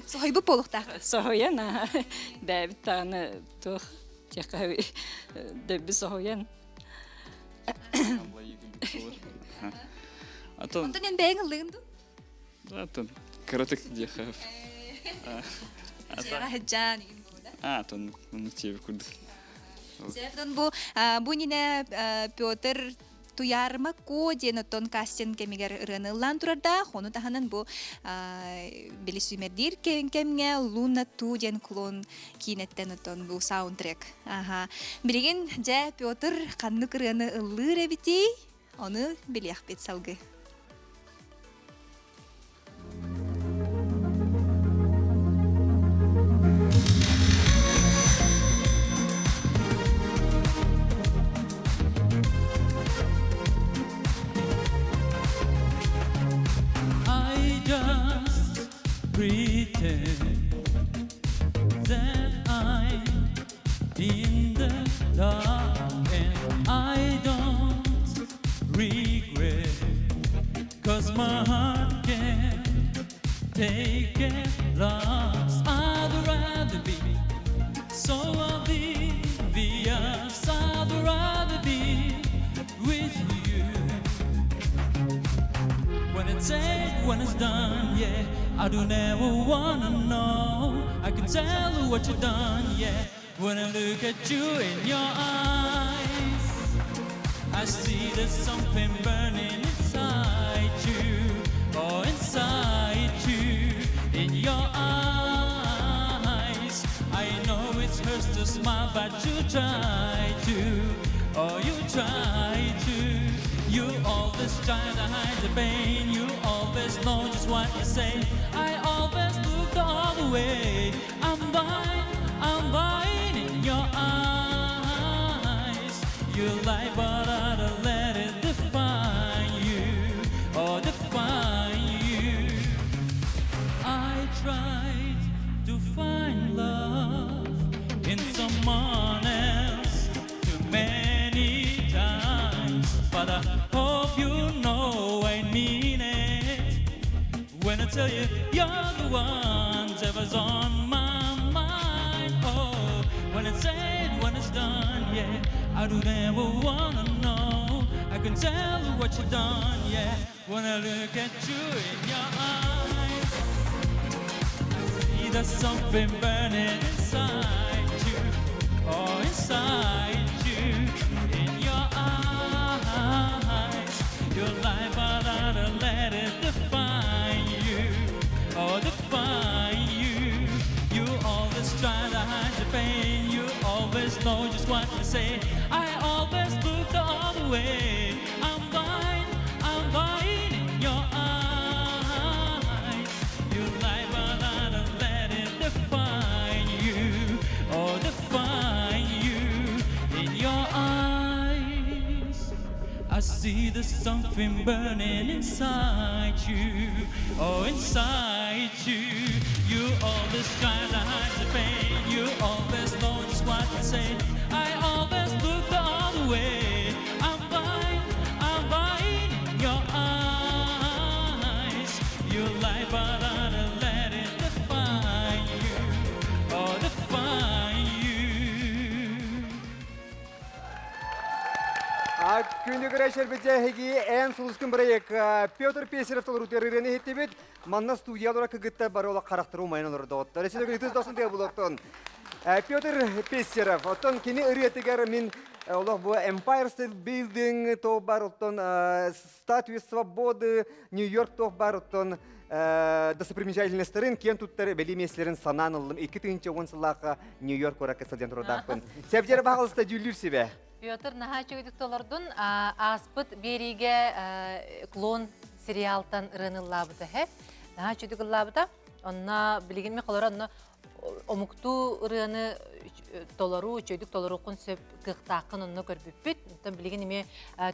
Соһуйбут буолуохтаах. Соһуйан, бэйэбит даҕаны туох диэххэ дөббү соһуйан. Онтон эн бэйэҥ ыллыгын дуу? Атын кыратык диэххэ. Дьиэҕэ сылдьан Атын оннук тиэбит курдук. Сефтон бу бу иннинэ Петр Туйаарыма Ко диэн оттон кастинг кэмигэр ырыаны ыллаан турардаах, ону таһынан бу били сүүмэрдиир кэмҥэ Луна Ту диэн клон киинэттэн оттон бу саундтрек. Аха. Билигин дьэ Петр ханнык ырыаны ыллыыр эбитий? Ону билиэхпит салгыы. I just pretend that I'm in the dark and I don't regret Cause my heart can't take it loss I'd rather be so oblivious I'd rather be with you When it's said, when it's done, yeah I don't ever wanna know I can tell what you've done, yeah When I look at you in your eyes I see there's something burning inside you Oh, inside you In your eyes I know it hurts to smile, but you try to Oh, you try to. You always try to hide the pain. You always know just what to say. I always look the other way. I'm blind, I'm blind in your eyes. You lie, but I don't let it define you or define you. I tried to find love in someone else too many times, but I hope you know I mean it when I tell you you're the one that was on my mind. Oh, when it's said, when it's done, yeah, I don't ever wanna know. I can tell what you've done, yeah, when I look at you in your eyes. I see there's something burning inside you, oh, inside you, in your eyes. Your life, but I don't let it define you, oh, define you. You always try to hide the pain, you always know just what to say. I always look the other way. I'm blind, I'm blind in your eyes. You lie, but I don't let it define you, oh, define you in your eyes. I see there's something burning inside you, oh, inside you. You always try to hide the pain, you always know just what to say. I always look the other way. I'm blind, I'm blind in your eyes. You lie, but I don't let it define you, oh, define you. Күндү көрөөччүлэрбит эһиги Эн сулускун бырайыак Петр Песеров толоруутугар ырыаны иһиттибит. Манна студия олорор кыргыттар бары олох харахтары умайан олордоҕуттар. Эсэ ытыс дохсун тыа булуохтун. Петр Песеров, оттон кини ырыатыгар мин олох бу Empire State Building туох бар, оттон Статуя Свободы, Нью-Йорк туох бар, оттон достопримечательностьтарын киэн туттар бэлиэ миэстэлэрин санаан ыллым. 2010 сыллаахха Нью-Йорк куоракка сылдьан турардаахпын. Сэбдьэр баҕалыста дьүүллүүр сүбэ. Петр наһаа үчүгэйдик толордун. Ааспыт биэриигэ клон сериалтан ырыаны ыллаабыта һэ. Наһаа үчүгүйдүк ыллаабыта. Онно билигин ми холоро онно омуктуу ырыаны толоруу, үчүгэйдик толоруоххун сөп кыахтааххын онно көрбүппүт. Оттон билигин эмиэ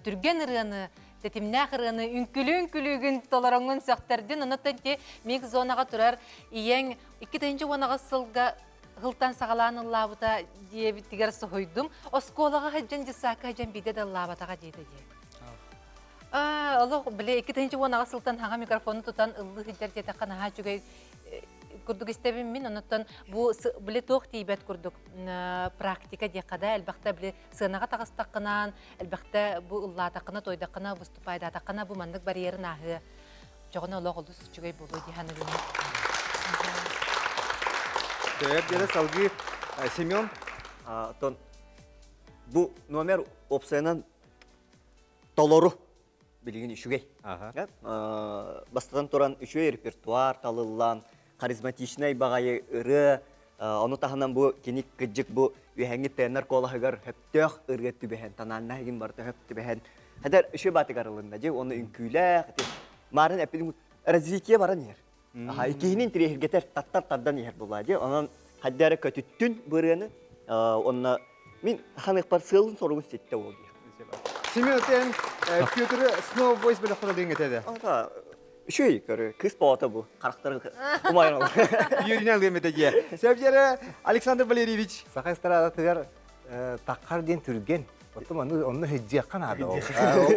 түргэн ырыаны, тэтимнээх ырыаны үҥкүлүү-үҥкүлүүгүн толороҥҥун сөхтөрдүн. Оннуттан ити микс зонаҕа турар ийэҥ 2018 сылга Һылтан саҕалаан ыллаабыта диэбитигэр соһуйдум. Оскуолаҕа сылдьан дьыссаакка сылдьан биирдэ да ыллаабатаҕа диэтэ дии. Олох били 2018 сылтан хаҥа микрофону тутан ыллыы сылдьар диэтэххэ наһаа үчүгэй курдук истэбин мин. Онуттан бу били туох тиийбэт курдук практика диэххэ да элбэхтэ били сыанаҕа таҕыстаххынаан элбэхтэ бу ыллаатаххына тойдаххына выступайдаатаххына бу маннык барьерын ааһыа Дьоҕуна олох олус үчүгэй буолуо дии саныыбын. Сөп диэри салгыы Семен. Оттон бу номер опсайынан толору билигин үчүгэй. Бастатан туран үчүгэй репертуар талыллан, харизматичнай баҕайы ырыа, ону таһынан бу кини кыдьык бу үөһэҥҥи тенор куолаһыгар хөптөөх ырыа түбэһэн, тональнай игин барыта хөп түбэһэн, хадэр үчүгэй баатыгар ылынна дьи, оны үҥкүүлээх, ити маарын эппитин развитие баран иһэр. Аха, киһини интириэһиргэтэр, таттар тардан иһэр буолла дьи, онон хайда эрэ көтүттүн бу ырыаны, онно мин ханыхпар сыалын соругун ситтэ ол диэх. Семен тен Петр снова voice бөлөххө диэн этэ. Үчүгэй көрө, кыыс боҕото бу, харахтарын умайан ол. Юрина алыам этэ дии. Сөп Александр Валерьевич. Саха эстрадатыгар таххар диэн түргэн. Оттон онну онну хыдьыахха наада ол.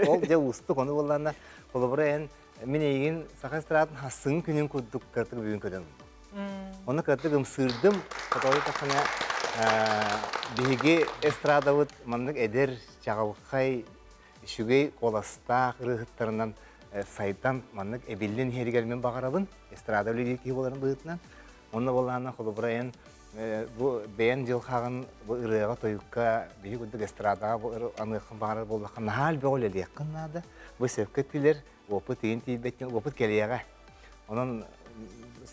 Ол дьэ уустук ону буоллаана холобура эн мин эйигин саха эстрадатын хассыҥ күнүн курдук кыратык бүгүн көрөн Ону кыратык ымсыырдым. Хотоойу тахына биһиги эстрадабыт маннык эдэр, чаҕылхай, үчүгэй куоластаах ырыаһыттарынан сайдан маннык эбиллэн иһэригэр мин баҕарабын. Эстрада үлэлиир киһи буоларын быһыытынан. Онно буоллаҕына холобура эн бу бэйэн дьылҕаҕын бу ырыаҕа тойукка биһи курдук эстрадаҕа бу аныаххын баҕарар буоллахха наһаа элбэҕи үлэлиэххин наада. Бу сөпкө эттилэр, опыт иһин тиийбэт опыт кэлиэҕэ. Онон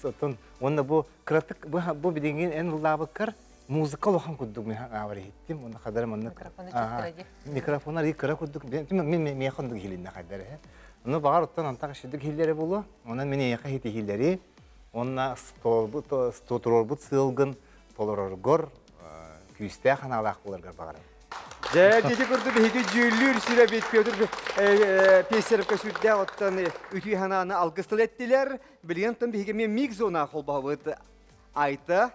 оттон уонна бу кыратык бу билигин эн ыллаабыккар. Музыка улахан курдук мен аабар иһиттим. Онно хадара маннык микрофон арый кыра курдук мен миэхэ оннук иһилиннэ хайдар эһэ. Ону баҕар оттон антах ишидик иһиллэрэ буолуо. Онон мин эйиэхэ иһитиһиилэри уонна туруорбут сыалгын толороргор күүстээх санаалаах буоларгар баҕарабын. Дьэ, ити курдук биһиги дьүүллүүр сүрэбит Петр Пестеровка сүрдээх оттон үтүү санааны алгыс тыл эттилэр. Билигин оттон биһиги эмиэ миг зона холбоһобут. Айта.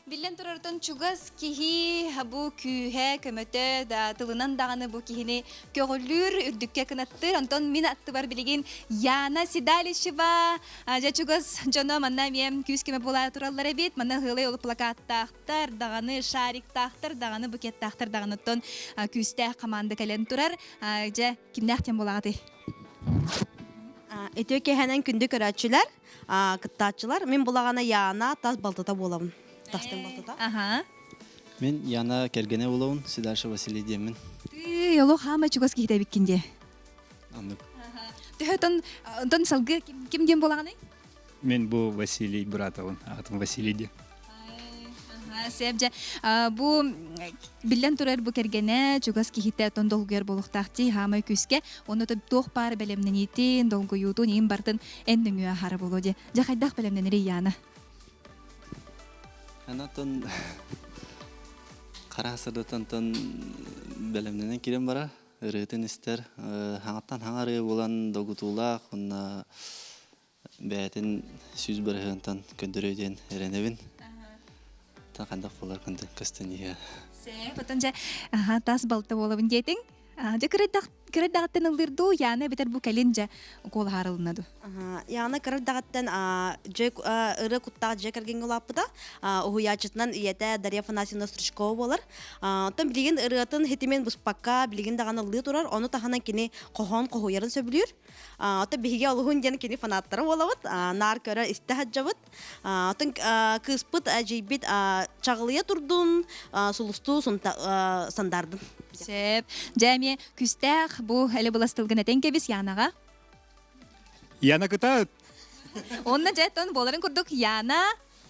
Биллэн турартан чугас киһи бу күүһэ, көмөтө да тылынан даҕаны бу киһини көҕүлүүр, үрдүккэ кынаттыыр. Онтон мин аттыбар билигин Яна Седалищева дьэ чугас дьоно манна эмиэ күүс көмө буола тураллар эбит. Манна ыһыалай олук плакаттаахтар даҕаны, шариктаахтар даҕаны, букеттаахтар даҕаны оттон күүстээх команда кэлэн турар. Дьэ, кимнээх диэн буолаҕытый? Үтүө киэһэнэн күндү көрөөччүлэр, кыттааччылар. Мин булаҕана Яна тас балтыта буолабын. Тастын балтыта. Аха. Мин Яна кэргэнэ буолабын, Сидаша Василий диэммин. Тыы, олох хаама чугас киһитэ эбиккин дии. Аннык. Төһө тон, онтон салгыы ким, ким диэн буолаҕыный? Мин бу Василий братовын, аатым Василий диэн. Сөп дьэ бу биллэн турар бу кэргэнэ чугас киһитэ тон долгуйар буолуохтаах дии хаамай күүскэ онно туох баар бэлэмнэниитин долгуйуутун иин бартын эн нөҥүө аһара буолуо дии дьэ хайдах бэлэмнэнэрий Яна Анатон хара сырдатантан бэлэмнэнэн киирэн барар ырыатын истэр хаҥаттан хаҥа ырыа буолан догутуулаах уонна бэйэтин 100 бырыһыантан көрдөрүө диэн эрэнэбин. Та хайдах буолар көстөн иһэ. Сөп, оттон дьэ тас балта буолабын диэтиҥ. Дьэ кырайдаҕыттан ыллыыр дуу, Яна эбэтэр бу кэлин дьэ куолаһаарылынна дуу? Яна кырайдаҕыттан ырыа куттаах дьиэ кэргэҥҥэ улааппыта. Уһуйааччытынан ийэтэ Дарья Афанасьевна Стручкова буолар. Оттон билигин ырыатын хитимин быспакка билигин даҕаны ыллыы турар. Ону таһынан кини хоһоон хоһуйарын сөбүлүүр. Оттон биһиги олуһун диэн кини фанаттара буолабыт, наар көрө истэ сылдьабыт. Оттон кыыспыт эдьиийбит чаҕылыйа турдун, сулустуу сандаардын. Сөп. Дьэ эмиэ күстээх бу эле былас тылгын этэн кэбис Янаҕа. Яна кытаат! Онно дьэ тон буоларын курдук Яна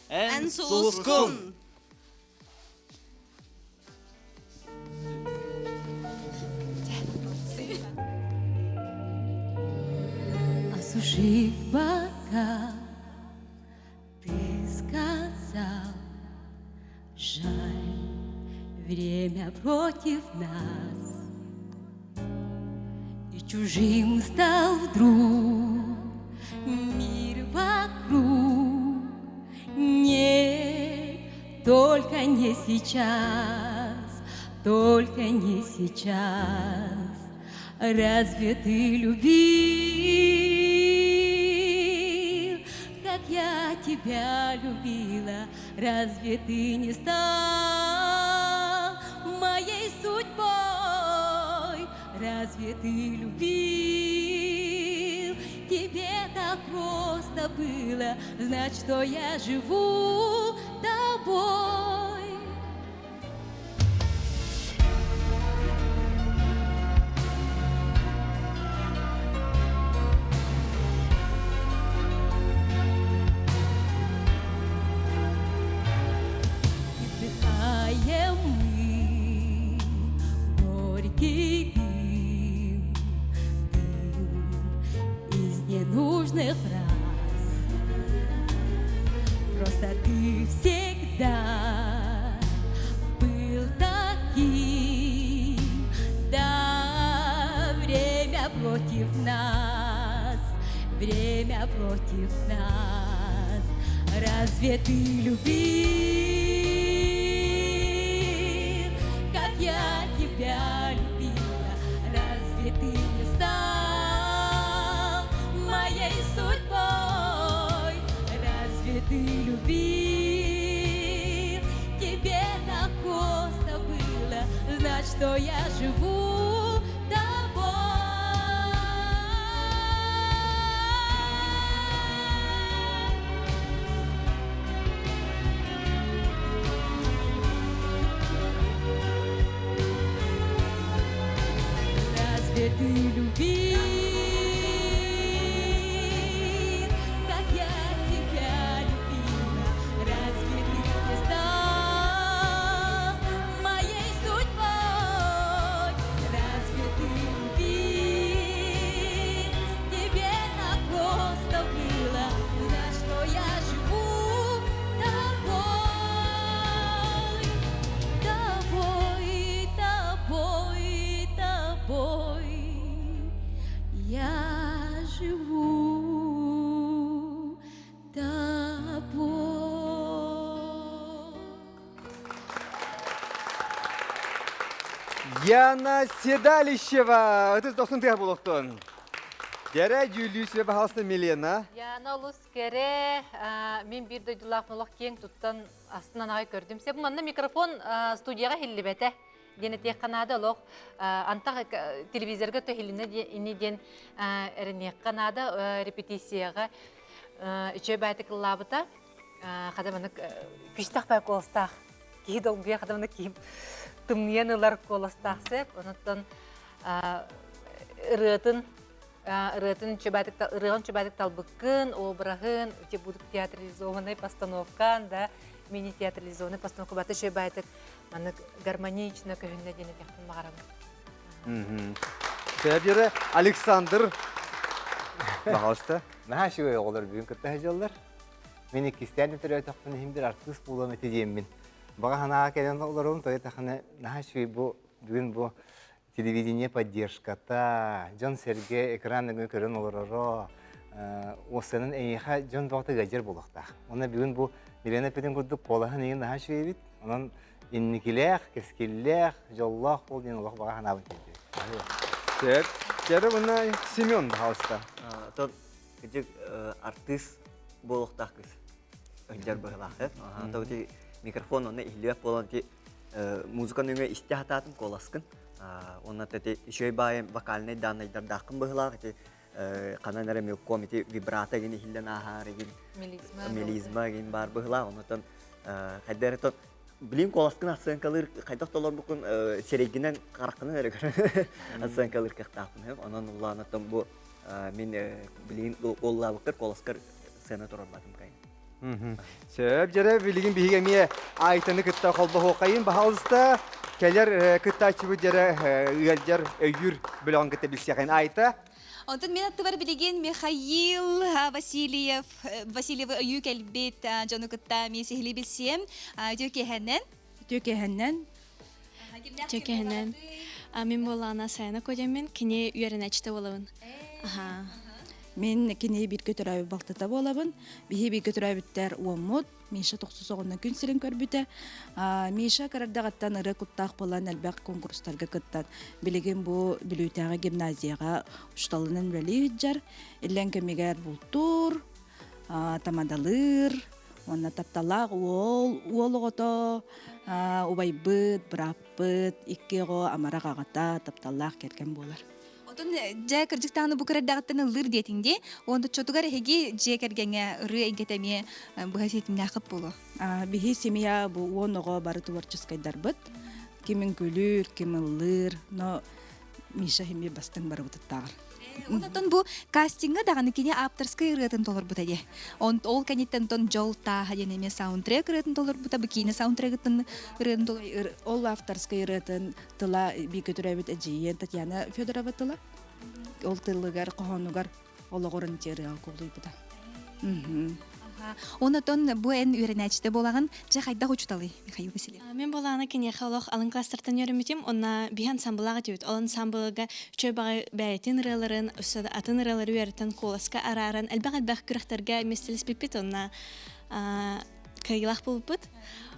Эн сулускун! Осушив бокал, ты сказал, жаль, время против нас. И чужим стал вдруг мир вокруг. Нет, только не сейчас, только не сейчас. Разве ты любил, как я тебя любила? Разве ты не стал моей судьбой? Разве ты любил? Тебе так просто было знать, что я живу тобой. И вдыхаем мы горький дым, дым из ненужных фраз. Просто ты всегда был таким. Да, время против нас, время против нас. Разве ты любил, как я тебя любила? Разве ты не стал моей судьбой? Разве ты любил? Тебе так просто было знать, что я живу тобой. Разве ты любил, как я тебя любила? Разве ты не стал Яна Седалищева! Ытыс дохсун тыаһа буолуохтун. Дьэрэ дьүүллүү сүбэ баһаалыста Милена. Яна олус кэрэ, мин биир дойдулаах олох киэҥ туттан астынан аҕай көрдүм. Сеп манна микрофон студияҕа иһиллибэтэ диэн этиэххэ наада олох антах телевизорга то иһилинэ ини диэн эрэниэххэ наада репетицияҕа үчүгэй баайты кыллаабыта хата маннык күстэх бай куоластаах киһи долгуйа хата маннык киһи тымныйан ылар куоластаах сөп онуттан ырыатын ырыатын чөбөтүк ырыаҕын чөбөтүк талбыккын обраһын те будут театрализованный постановка да мини театрализованный постановка баты чөбөтүк маннык гармонично көһүннэ диэн этиэхпин баҕарабын. Сөбүрэ Александр Пожалуйста. Наһаа үчүгэй оҕолор бүгүн кытта сылдьаллар. Мин иккистээн төрөөтөхпүн иһин бир артыыс буолуом этэ диэммин. Баҕа санааҕа кэлэн олоробун, тоҕо диэтэххинэ наһаа үчүгэй бу бүгүн бу телевидение поддержката, дьон-сэргэ экран нөҥүө көрөн олороро, уоссанан эйиэхэ дьон бөҕөтө ыалдьар буолуохтаах. Уонна бүгүн бу Милена эппитин курдук куолаһын иһин наһаа үчүгэй эбит. Онон инникилээх, кэскиллээх, дьоллоох буол диэн олох баҕа санаабын тиэрдэбин. Сөп. Дьэ, уонна Семен, пожалуйста. Тон кырдьык артыыс буолуохтаах кыыс. Ыһдьар быһылаах. То ити микрофон онно иһиллибэт буолан ити музыка нөҥүө истэ хатаатым куоласкын. Онно ити үчүгэй баайым вокальнай даннайдардааххын быһылаах ити ханан эрэ мелком ити вибрато гин иһиллэн ааһаар игин мелизма гин баар быһылаах. Оннотон хайда эрэ тон билин куоласкын оценкалыыр хайдах толорбуккун сирэйгинэн хараххынан эрэ көрөн оценкалыыр кыахтаахпын. Онон улаанаттан бу мин билигин уоллаабыккар куоласкар сцена турарбатым кайын. Сөп дьэрэ билигин биһиги эмиэ Айтаны кытта холбоһуоххайын баһаалыста кэлэр кыттааччыбыт дьэрэ ыалдьар өйүүр бөлөҕүн кытта билсиэхин Айта. Онтон мин аттыбар билигин Михаил Васильев Васильевы өйүү кэлбит дьону кытта эмиэ сиһилии билсиэм. Үтүө киэһэнэн. Үтүө киэһэнэн. Үтүө киэһэнэн. Мин буоллаҕына Сайана Кодяммин, кини үөрэнээччитэ буолабын. Аха. Мин кини бииргэ төрөөбүт балтыта буолабын. Биһи бииргэ төрөөбүттэр уоммут. Миша тохсус оҕонно күн сирин көрбүтэ. Миша кырардаҕыттан ырыа куттаах буолан элбэх конкурстарга кыттан билигин бу Бүлүүтээҕи гимназияҕа учууталынан үлэлии сылдьар. Иллэҥ кэмигэр бултуур, тамадалыыр, уонна тапталаах уол, уол оҕото, убайбыт, бырааппыт, икки оҕо амарах аҕата, тапталлаах кэргэн буолар. Отон дьэ кырдьыктааны бу кырардаҕыттан ыллыыр диэтиҥ дии. Уонна оччотугар эһиги дьиэ кэргэҥҥэ ырыа эйгэтэ эмиэ быһа ситимнээххит буолуо. Биһи семья бу уон оҕо бары творческайдарбыт. Ким үҥкүүлүүр, ким ыллыыр, но Миша эмиэ бастыҥ барыбытыттааҕар. Онтон бу кастиҥҥа даҕаны кини ааптарскай ырыатын толорбута дии. Ол кэнниттэн онтон Дьол тааһа диэн эмиэ саундтрек ырыатын толорбута, бу киинэ саундтрегыттан ырыатын толор Ол авторскай ырыатын тыла бииргэ төрөөбүт эдьиийин Татьяна Федорова тыла. Ол тылыгар, хоһоонугар олоҕурун ырыаҕа кубулуйбута. Онотон бу эн үөрэнээччитэ буолаҕын, дьэ хайдах учууталый Михаил Васильев? Мин буолаана киниэхэ олох алын класстартан үөрэммитим, онно биһи ансамблаах этибит. Ол ансамблга үчүгэй баҕайы бэйэтин ырыаларын, өссө да атын ырыалары үөрэтэн куоласка арааран элбэх-элбэх күрэхтэргэ миэстэлэспиппит уонна кыайыылаах буолбуппут.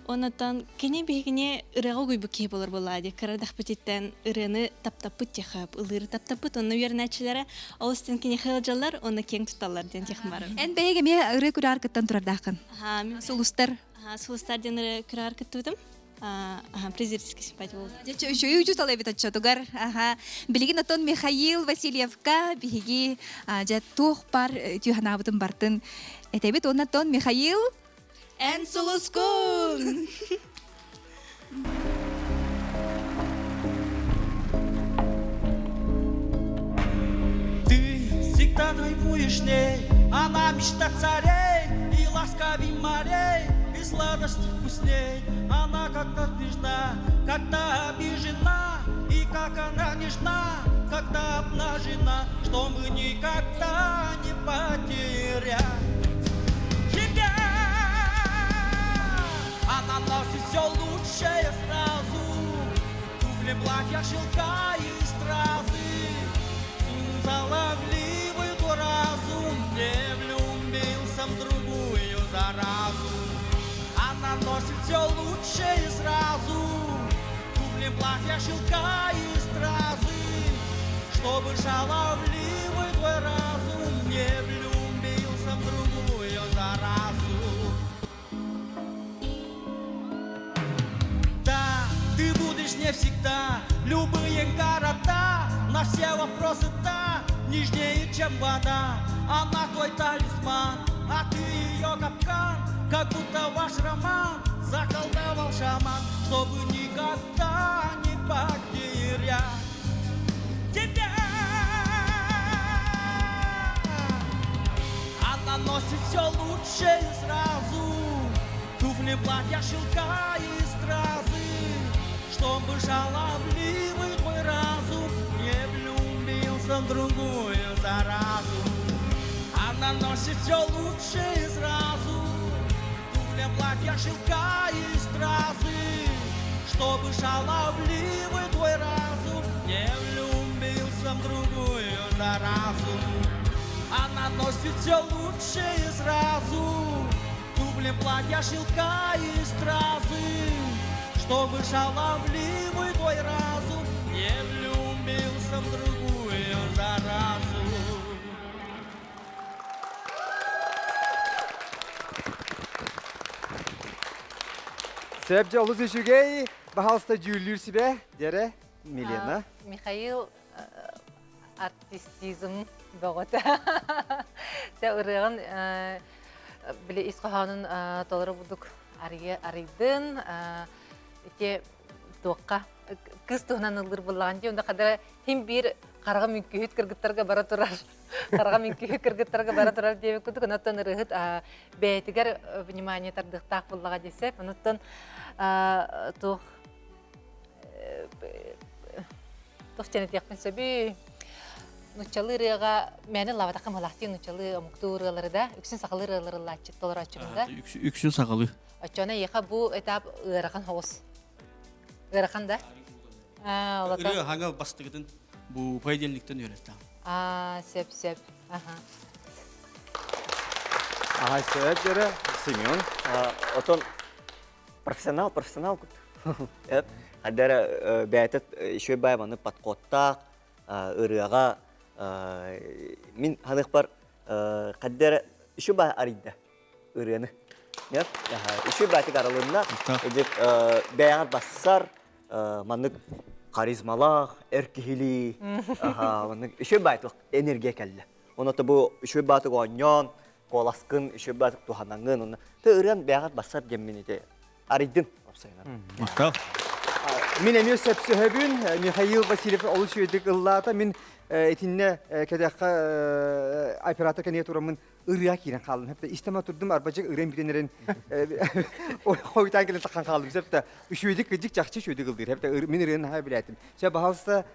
Оннуттан кини биһигини ырыаҕа угуйбут киһи буолар буоллаа дии. Кыра эрдэхпититтэн ырыаны таптаппыт тиэхэп, ылыыры таптаппыт. Онно үөрэнээччилэрэ ол истэн киниэхэ ыалдьаллар, уонна киэҥ тутталлар диэн тиэхим барар. Эн бэйэҥ эмиэ ырыа күрэҕэр кыттан турардааххын. Сулустар. Сулустар диэн ырыа күрэҕэр кыттыбытым. Презерский симпатия буолбут. Дьэ, үчүгэй учуутал эбит оччотугар. Аха. Билигин оттон Михаил Васильевка биһиги дьэ туох бар үтүө санаабытын бартын этэбит. Уонна оттон Михаил Эн сулускун! Ты всегда дрейфуешь ней, она мечта царей и ласковей морей, и сладости вкусней. Она как-то смешна, когда обижена, и как она нежна, когда обнажена, что мы никогда не потеряем тебя. Она носит все лучшее сразу, туфли, платья, шелка и стразы. Заловливают разум, не влюбился в другую заразу. Она носит все лучшее сразу, туфли, платья, шелка и Чтобы шаловливый твой разум не влюбился в другую заразу. Да, ты будешь не всегда любые города, на все вопросы да, нежнее, чем вода. Она твой талисман, а ты ее капкан, как будто ваш роман заколдовал шаман, чтобы никогда не потерять тебя. Она носит все лучшее сразу, туфли, платья, шелка и стразы, чтобы шаловливый твой разум не влюбился в другую заразу. Она носит все лучшее сразу, туфли, платья, шелка и стразы, чтобы шаловливый твой разум не влюбился в другую заразу. Она носит все лучшее сразу, туфли, платья, шелка и стразы, чтобы шаловливый твой разум не влюбился в другую заразу. Сөп дьолу үчүгэй, баһалста дьүүллүүр сүбэ, дьэрэ, Милена. Михаил артистизм бөҕөтө. Те ырыаҕын били ис хоһоонун толору бурдук арыйдын. Ити туохха кыыс туһунан ыллыр буллаҕын дии, онда хадара хим биир хараҕа мүҥкүһүт кыргыттарга бара турар хараҕа мүҥкүһүт кыргыттарга бара турар диэбит курдук онуттан ырыһыт бэйэтигэр внимание тардыахтаах буллаҕа десеп онуттан туох туох чэнэтиэхпин сөбүй нуччалыы ырыаҕа мээнэ ыллаабатахха мылаахтыы нуччалыы омуктуу ырыалары да үксүн сахалыы ырыалары ыллааччы толорооччубун да үксүн сахалыы оччоно эйиэхэ бу этап ыарахан соҕус ыарахан да ырыа хаҥал бастыгытын бу понедельниктен үөрэттэҕим аа сөп сөп аха Аха сөп дьөрө Семен отон профессионал профессионал кут Хадара бэйэтэ еще бай маны подходтаах ырыаҕа мин ханыхпар хаддара еще бай арыйда ырыаны. Еще байтык арылынна. Эдик бэйэҕэр бассар маннык харизмалаах, эр киһилии, маннык еще байтык энергия кэллэ. Оното бу еще байтык оонньоон, куоласкын еще байтык туһанаҥын, онно ты ырыан бэйэҕэр бассар диэммин ити арыйдын опсайынан. Махтал. Мин эмиэ сөпсөһөбүн. Михаил Васильев олус үчүгэйдик ыллаата. Мин итиннэ кэтэххэ оператор кэннигэ тураммын ырыа киирэн хааллым. Хэптэ истэме турдум арбачык ырыам бүтэн эрэн хойутаан кэлэн таххан хааллым. Сөптө үчүгэйдик кыдьык чахчы үчүгэйдик ылдыыр. Хэптэ мин ырыаны хаһа билээтим. Сөп баһалыста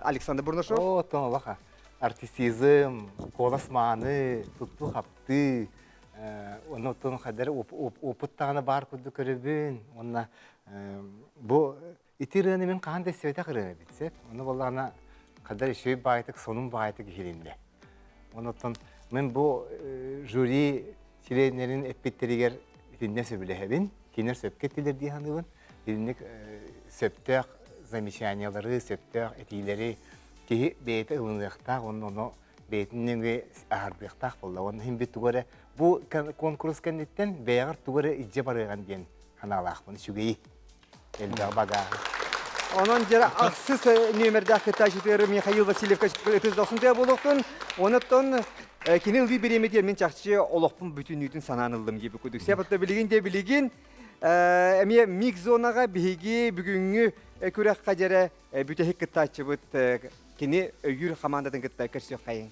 Александр Бурнашов. О, тоҥолоха. Артистизм, куолас мааны, туттуу-хаптыы, оннуттан хадэр опыт даҕаны баар курдук көрөбүн. Уонна бу ити ырыаны мин хаһан да истибэтэх ырыам эбит сөп. Ону буоллаҕына хадэр үчүгэй баайтык, сонун баайтык иһилиннэ. Онуттан мин бу жюри чилиэннэрин эппиттэригэр итиннэ сөбүлэһэбин. Кинилэр сөпкө эттилэр дии саныыбын. Итинник сөптөөх замечаниялары, сөптөөх этиилэри киһи бэйэтэ ылыныахтаах уонна ону бэйэтин нөҥүө аһардыахтаах буолла. Уонна иһин бит тугу эрэ бу конкурс кэнниттэн бэйэҕэр тугу эрэ илдьэ барыаҕын диэн санаалаахпын. Үчүгэйи элбэх багааһы. Онон дьэ ахсыс нүөмэрдээх кыттааччытыгар Михаил Васильевка ытыс дохсун тыа буолуохтун. Онуттан кини ылыы бириэмэтигэр мин чахчы олохпун бүтүннүүтүн санаан ыллым диэбит курдук. Сөп билигин де билигин эмиэ микс зонаҕа биһиги бүгүҥҥү күрэххэ дьэрэ бүтэһик кыттааччыбыт кини өйүүр хамаандатын кытта көрсүөххэйиҥ.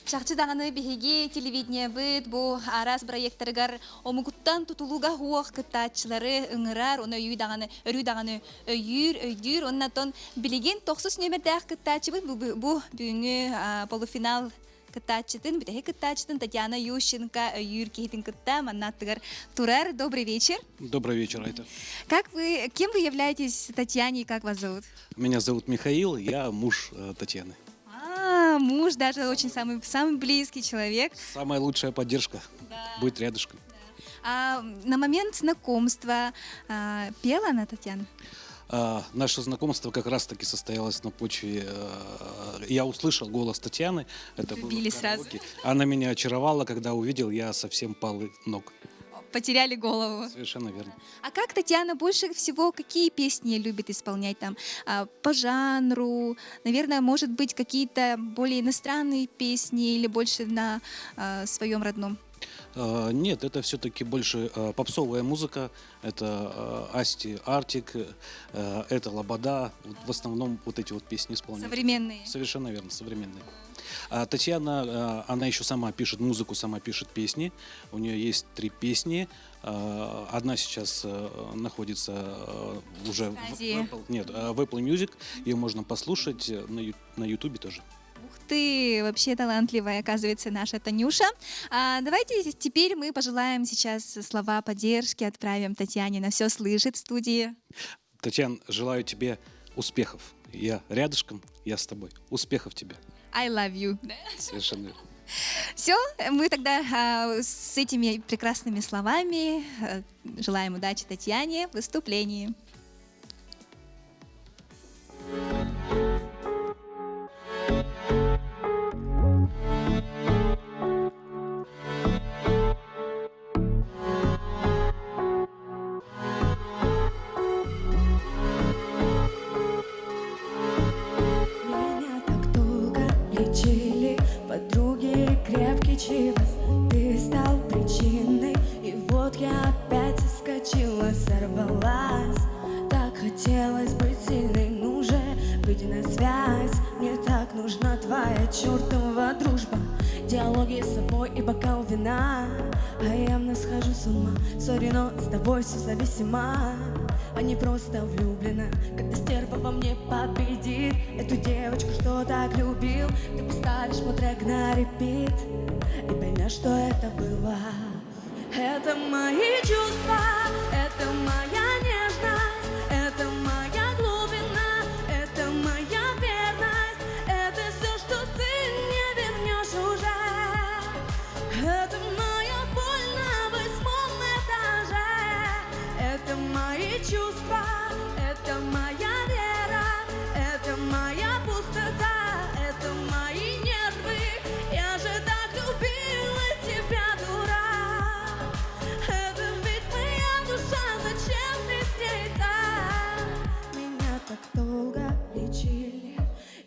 Чахчы даҕаны биһиги телевидениебыт бу араас проекттарыгар омугуттан тутулуга суох кыттааччылары ыҥырар, оны өйүү даҕаны, өрүү даҕаны өйүүр, өйдүүр. Оннотон билигин тохсус нүөмэрдээх кыттааччыбыт бу, бу бүгүҥҥү полуфинал кыттааччытын, бүтэһик кыттааччытын Татьяна Ющенко өйүүр киһитин кытта манна аттыгар турар. Добрый вечер. Добрый вечер, Айта. Как вы, кем вы являетесь Татьяне и как вас зовут? Меня зовут Михаил, я муж Татьяны. А, муж даже очень самый, самый близкий человек. Самая лучшая поддержка, да. быть рядышком. Да. А, на момент знакомства а, пела она, Татьяна? Наше знакомство как раз-таки состоялось на почве... Я услышал голос Татьяны. Это было Любили в сразу. караоке. Она меня очаровала, когда увидел, я совсем пал ног. Потеряли голову. Совершенно верно. А как Татьяна больше всего, какие песни любит исполнять там по жанру? Наверное, может быть, какие-то более иностранные песни или больше на своем родном? Нет, это все-таки больше попсовая музыка. Это Асти Артик, это Лобода. Вот в основном вот эти вот песни исполняют. Современные. Совершенно верно, современные. А Татьяна, она еще сама пишет музыку, сама пишет песни. У нее есть три песни. Одна сейчас находится уже в Стадии. Apple, нет, в Apple Music. Ее можно послушать на YouTube тоже. Ух ты, вообще талантливая, оказывается, наша Танюша. Давайте теперь мы пожелаем сейчас слова поддержки, отправим Татьяне на «Все слышит» в студии. Татьяна, желаю тебе успехов. Я рядышком, я с тобой. Успехов тебе. I love you. Совершенно верно. Все, мы тогда с этими прекрасными словами желаем удачи Татьяне в выступлении. Меня так долго лечили подруги крепкий чивас. Ты стал причиной, и вот я опять соскочила, сорвалась. Так хотелось быть сильной, ну же, выйди на связь. Мне так нужна твоя чертова дружба. Диалоги с собой и бокал вина. А я явно схожу с ума, сори, но с тобой все зависимо. А не просто влюблена, когда стерва во мне победит. Эту девочку, что так любил, ты поставишь мой трек на репит и поймешь, что это было. Это мои чувства, это моя нежность, это моя глубина, это моя верность, это все, что ты не вернешь уже. Это моя боль на 8-м этаже, это мои чувства, это моя вера, это моя пустота, это мои нервы. Я же так любила тебя, дурак. Это ведь моя душа, зачем ты с ней так? Меня так долго лечили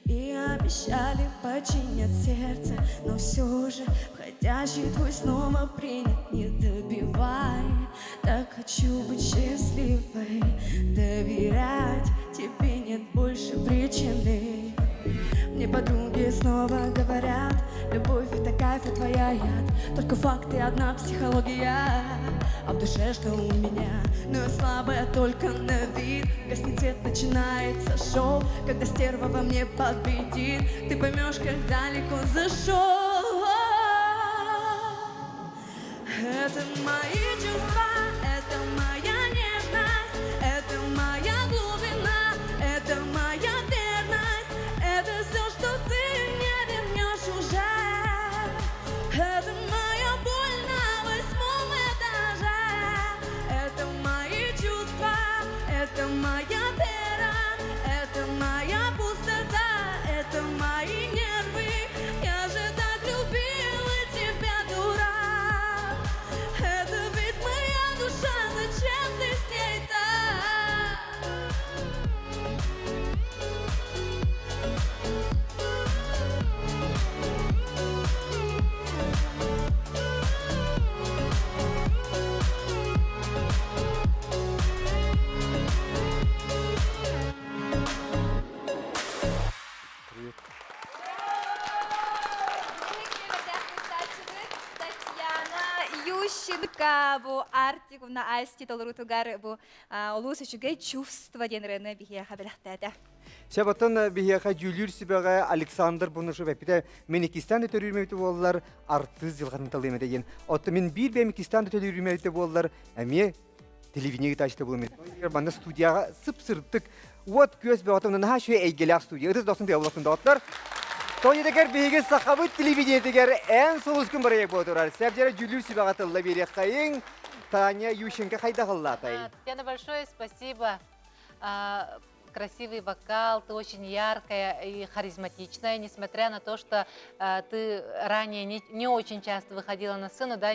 и обещали починят сердце, но все же входящий твой снова принят. Не добивай, так хочу быть счастливой, доверять тебе нет больше причины. Мне подруги снова говорят, любовь это кайф, а твоя яд. Только факты, одна психология, а в душе что у меня? Но я слабая только на вид. Гаснет свет, начинается шоу, когда стерва во мне победит. Ты поймешь, как далеко зашел. Это мои чувства, это моя нежность, это моя глубина, это моя верность, это все, что ты не вернешь уже. Это моя боль на 8-м этаже, это мои чувства, это моя вера, это моя пустота, это мои нервы. Я же так любила тебя, дурак. Это ведь моя душа, зачем ты с ней так? Татьяна Ющенко бу Артик уна Асти толорутугар бу олус үчүгэй чувство диэн ырыаны биһиэхэ бэлэхтээтэ. Сәбаттан биһиэхэ дьүүллүүр сүбэҕэ Александр Бунушев эппитэ мин иккистээн да төрүүрүм эбитэ буоллар артыыс дьылҕатын талыам этэ диэн. Оттон мин биир бэйэм иккистээн да төлүүрүм эбитэ буоллар эмиэ телевидение ыытааччыта буолуом этэ. Манна студияҕа сып-сырдык уот күөс бөҕөтө наһаа үчүгэй эйгэлээх студия. Ытыс дохсун тыа доҕоттор. Тоҕо биһиги сахабыт телевидениетигэр эн сулускун бырайыак буола турар. Сәбдьэрэ дьүүллүүр сүбэҕэ тылла биэриэххэйиҥ. Таня Ющенко хайдах ыллаатай? Татьяна, большое спасибо. Красивый вокал, ты очень яркая и харизматичная, несмотря на то, что ты ранее не очень часто выходила на сцену, да,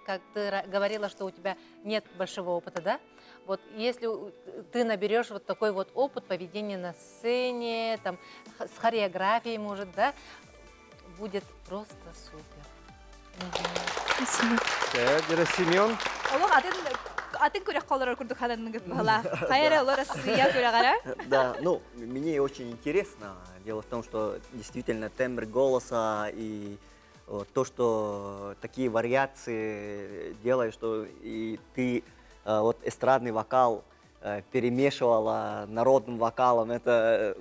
как ты говорила, что у тебя нет большого опыта, да? Вот если ты наберешь вот такой вот опыт поведения на сцене, там, с хореографией, может, да, будет просто супер. Спасибо. Семен. Олох атын атын күрэх колорор курдук хананныгыт баһала. Хайара олор Россия күрэҕэр? Да, ну, мне очень интересно. Дело в том, что действительно тембр голоса и то, что такие вариации делаешь, что и ты вот эстрадный вокал перемешивала народным вокалом, это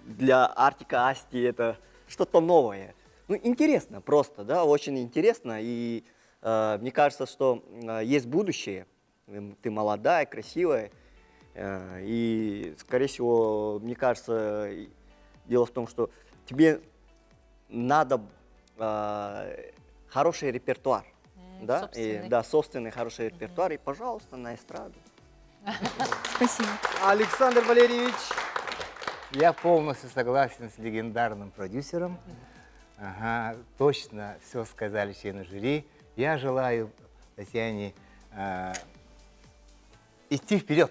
для Артика Асти это что-то новое. Ну, интересно просто, да, очень интересно. И мне кажется, что есть будущее. Ты молодая, красивая. И, скорее всего, мне кажется, дело в том, что тебе надо хороший репертуар. Да? И, да, собственный хороший репертуар. И, пожалуйста, на эстраду. Спасибо. Александр Валерьевич. Я полностью согласен с легендарным продюсером. Ага, точно все сказали члены жюри. Я желаю Татьяне идти вперед.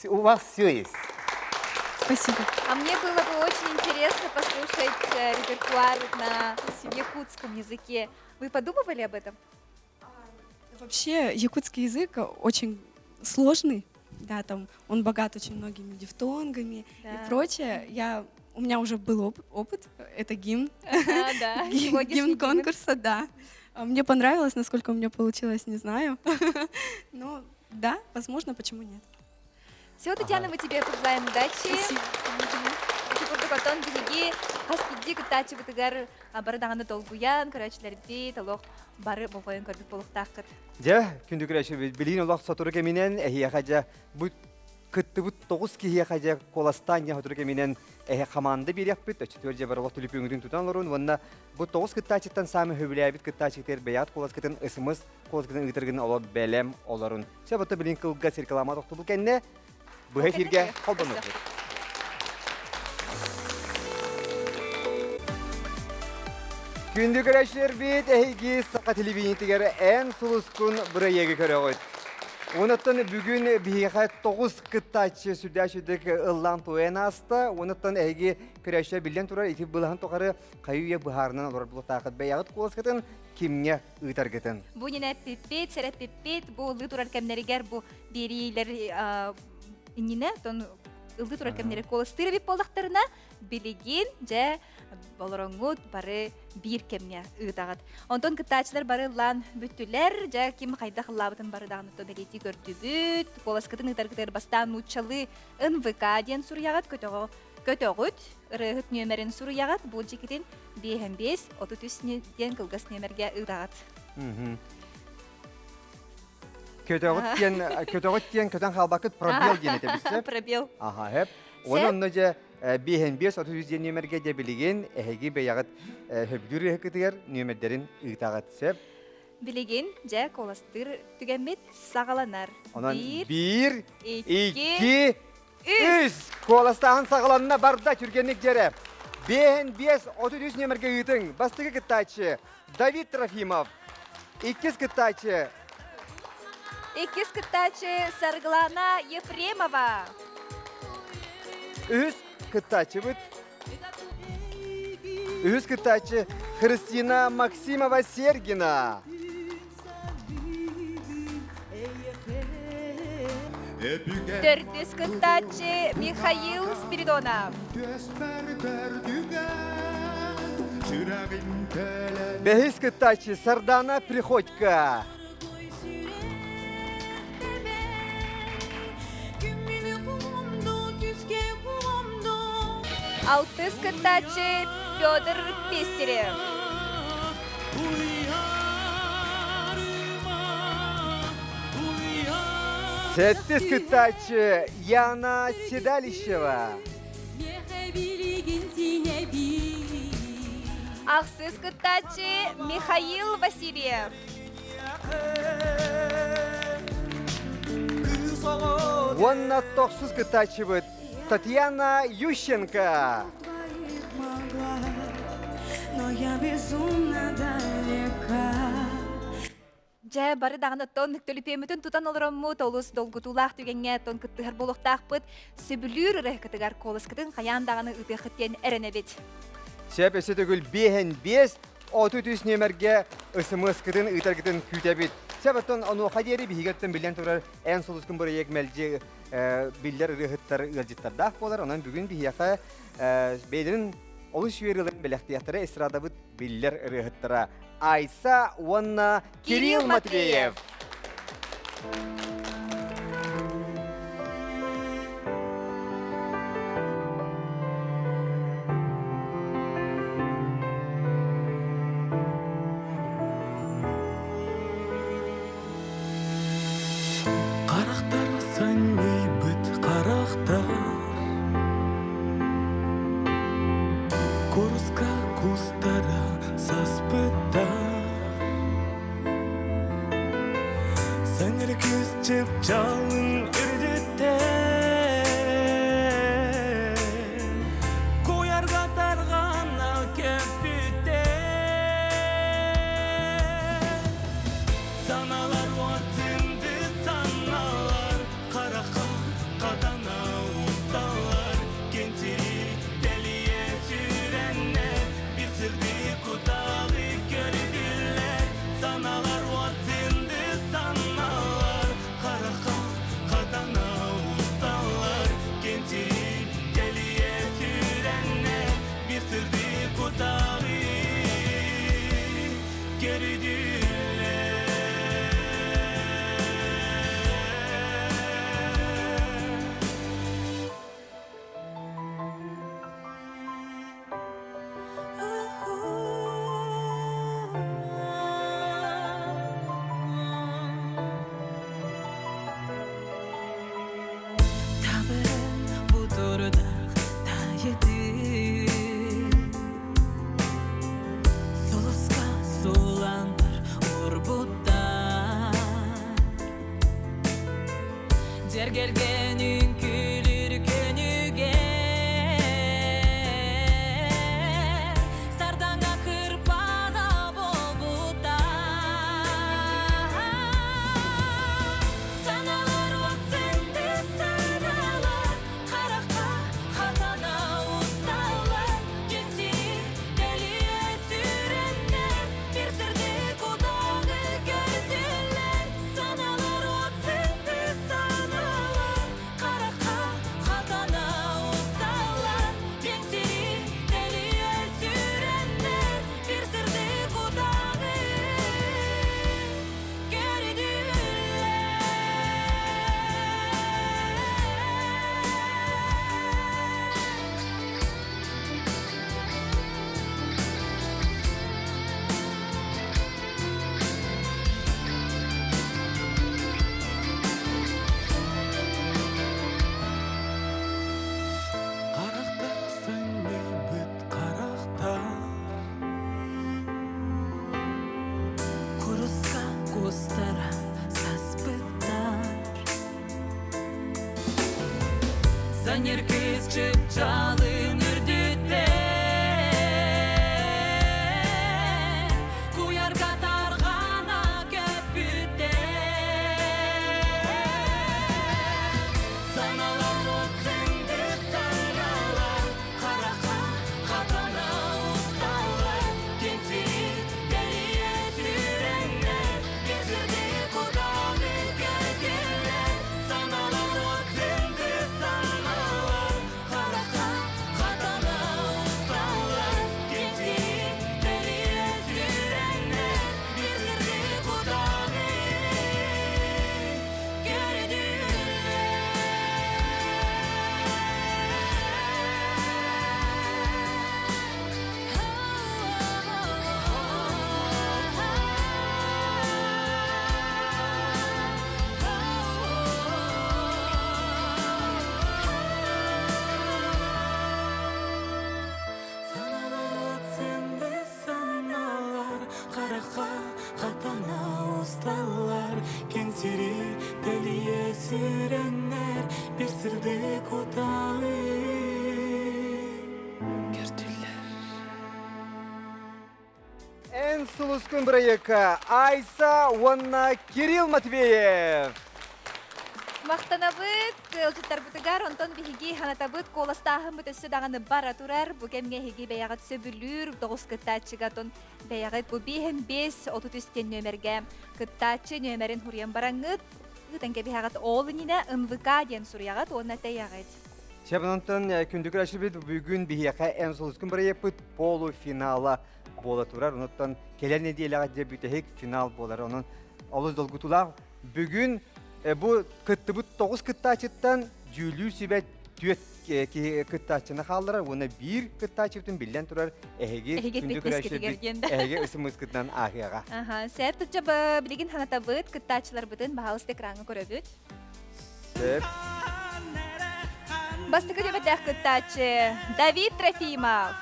У вас все есть. Спасибо. А мне было бы очень интересно послушать репертуар на якутском языке. Вы подумывали об этом? Вообще якутский язык очень сложный, да, там он богат очень многими дифтонгами и прочее. У меня уже был опыт, это гимн, А, да, сегодняшний гимн гимн. конкурса, да. Мне понравилось, насколько у меня получилось, не знаю. Но да, возможно, почему нет. Все, Татьяна, мы тебе пожелаем удачи. Спасибо. Курдук биһиги хас биирдии кыттааччыбытыгар бары даҕаны долгуйан, көрөөччүлэрбит, олох бары болҕойон көрбүт буолуохтааххыт. Дьэ, күндү көрөөччү билигин олох сотору кэминэн эһиэхэ дьэ бу кыттыбыт тоҕус киһиэхэ дьэ куоластаан дьэ сотору кэминэн эһэ хамаанда биэриэхпит, өччөтүгэр дьэ бары олох түлүпүөҥүтүн тутан олорун уонна бу тоҕус кыттааччыттан саамай сөбүлээбит кыттааччытыгар бэйэҕит куоласкытын ысымыс куоласкытын ыытаргын олор бэлэм олорун. Сөп ото билин кылгас реклама тохтобул кэннэ быһа эфиргэ холбонуохпут. Күндү көрөөччүлэрбит, эһиги Саха телевидениетигэр эн сулускун бырайыагы көрөҕүт. Онуттан бүгүн биһиэхэ тоҕус кыттааччы сүрдээх сүрдүк ыллаан туойан ааста. Онуттан эһиги көрөөччүлэр биллэн турар ити былаһын тухары хайы-үйэ быһаарынан олорор буолуохтааххыт. Бэйэҕит куоласкытын кимҥэ ыытаргытын. Бу нинэппиппит, сэрэппиппит, бу ыллыы турар кэмнэригэр бу биэриилэр иннинэ, тон ыллыы турар кэмнэри куоластыыр эбит буоллахтарына, билигин дьэ олороҥҥут бары биир кэмҥэ ыытаҕыт. Онтон кыттааччылар бары ыллаан бүттүлэр, дьэ ким хайдах ыллаабытын бары даҕаны бэлиэтии көрдүбүт. Куоласкытын ыытаргытыгар бастаан нууччалыы НВК диэн суруйаҕыт, көтөҕө көтөҕүт, ырыаһыт нүөмэрин суруйаҕыт, бу дьикитин биэһэн биэс, 33 диэн кылгас нүөмэргэ ыытаҕыт. Көтөҕүт диэн көтөҕүт диэн көтөн хаалбаккыт пробел диэн этэбит Пробел. Аха, хэп. Оны онно дьэ биэһэн биэс 33 диэн нүөмэргэ дьэ билигин эһиги бэйэҕит сөбүлүүр ыһыккытыгар нүөмэрдэрин ыытаҕыт сөп. Билигин дьэ куоластыыр түгэммит саҕаланар. Онон Биир, биир, икки, икки, үс. үс. Куоластааһын саҕаланна барда түргэнник дьэрэ. Биэһэн биэс 33 нүөмэргэ ыытыҥ. Бастакы кыттааччы Давид Трофимов. Иккис кыттааччы Иккис кыттааччы Саргылана Ефремова. Үһүс кыттааччыбыт Үһүс кыттааччы Христина Максимова Сергина. Төрдүс кыттааччы Михаил Спиридонов. Бэһис кыттааччы Сардана Приходько. Алтыс кыттааччы Федор Пестерев. Сэттис кыттааччы Яна Седалищева. Ахсыс кыттааччы Михаил Васильев. Уонна тохсус кыттааччыбыт Татьяна Ющенко. Но я безумно далека. Дьэ, бары даҕаны оттон төлөпүөммүтүн тутан олороммут, олус долгутуулаах түгэҥҥэ оттон кыттыһар буолуохтаахпыт. Сөбүлүүр ырыаһыккытыгар куоласкытын хайаан даҕаны ыытыаххыт диэн эрэнэбит. Сөп өссө төгүл биэһин биэс, 33 нүөмэргэ СМС-кытын ыытаргытын күүтэбит. Сөп оттон онуоха диэри биһиги оттон биллэн турар Эн сулускун бырайыак мэлдьи биллэр ырыаһыттар ыалдьыттардаах буолар. Онон бүгүн биһиэхэ бэйэлэрин олус үөрүүлэрин бэлэхтиэхтэрэ эстрадабыт биллэр ырыаһыттара Айса уонна Кирилл Матвеев. Харахтар санньыйбыт харахтар Куруска кустара саспыттар Саҥар күс чыпчаалын үрдүттэн Куйарга тарҕана көппүттэр Саналар уотунду саналар Харахха хатана усталар Кэнсири тэлийэ сүүрэннэр Бир сырдык кутаҕы көрдүлэр Саналар уотунду саналар Харахха хатана усталар Кэнсири тэлийэ сүүрэннэр Бир сырдык кутаҕы көрдүлэр. Табырын бутурдах тайытын Сулуска суландар урбуттар Жергелген үңкүлүр көнүгө Сардаҥа кырпаҕа болбута Саналар уотсынды саналар Харахха хатана усталар Кэнсири тэлийэ сүүрэннэр Бир сырдык утаҕы көрдүлэр Саналар уотсынды саналар Харахха хатана усталар Кэнсири тэлийэ сүүрэннэр Бир сырдык утаҕы Харахтар санньыйбыт харахтар Куруска кустара саспыттар Саньыр кыз чыпчалын үрдүттэн Куярга тарҕана көппүттэр Саналар отсынды саналар Харахха хатана усталар Кэнсири тэлийэ сүүрэннэр Бир сырдык утаҕы көрдүлэр Саналар отсынды саналар Харахха хатана Эн сулускун бырайыакка Айса уонна Кирилл Матвеев. Махтанабыт ыалдьыттарбытыгар, онтон биһиги ханатабыт куоластааһыммыт өссө даҕаны бара турар. Бу кэмҥэ эһиги бэйэҕит сөбүлүүр тоҕус кыттааччыга отон бэйэҕит бу биэһин биэс отут үс диэн нүөмэргэ кыттааччы нүөмэрин хуруйан бараҥҥыт ыытан кэбиһэҕит. Ол иннинэ МВК диэн суруйаҕыт уонна тэйэҕит. Чебанантан күндү көрөөччүлэрбит бүгүн биһиэхэ Эн сулускун бырайыакпыт полуфинала буола турар. Онуттан кэлэр нэдиэлэҕэ дьэ бүтэһик финал буолар. Онон олус долгутуулаах. Бүгүн бу кыттыбыт тоҕус кыттааччыттан дьүүллүүр сүбэ түөрт киһи кыттааччыны хаалларар уонна биир кыттааччыбытын биллэн турар эһиги күндү көрөөччүлэрбит эһиги ысымыскытынан ааһыаҕа. Аха, сеп тутча билигин ханатабыт кыттааччыларбытын баһаалыста экраҥҥа көрөбүт. Сеп. Бастакы түбэтэх кыттааччы Давид Трофимов.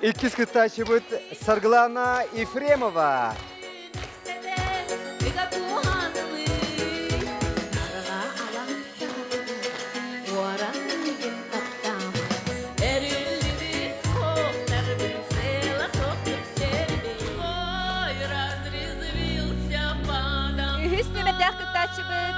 Иккис кыттааччыбыт Саргылана Ефремова. Үһүс нүмердээх кыттааччыбыт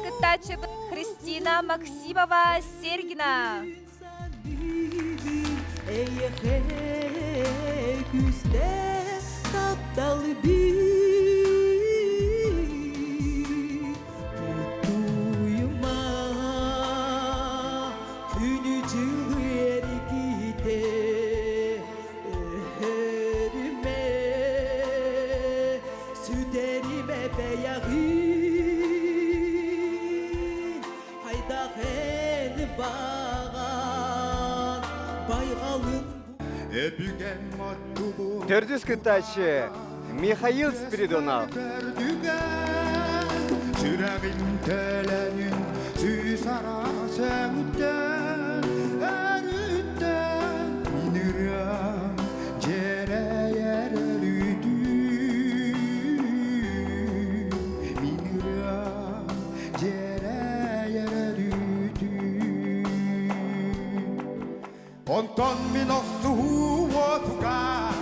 Кыттааччыбыт Христина Максимова Сергина. Төрдүс кыттааччы Михаил Спиридонов. Сүрэҕин төлөнүн сүүс араас өҥүттэн өрүттэн мин ырыам дьиэрэйэр өрүтүү мин ырыам дьиэрэйэр өрүтүү Онтон мин охсуһуу уотугар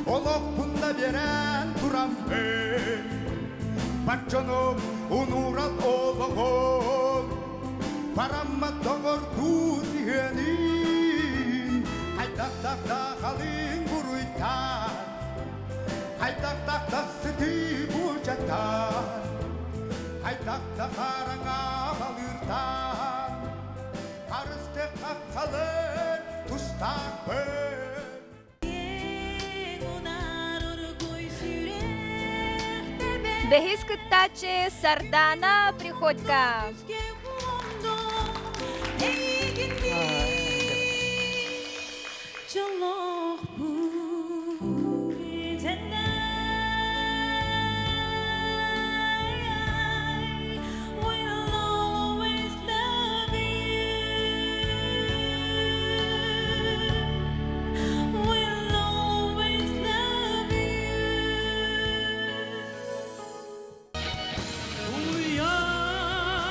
олохпун да биэрэн тураммын бар дьонум унуурал олоҕун бараммат доҕордуу сыһыанын хайдах тахтахалыын буруйтан хайдах тахтахсытыы бучаттан хайдах да хараҥа балыыртан Харысты хаххалыр тустаахпын. Бэһис кыттааччы Сардана Приходько.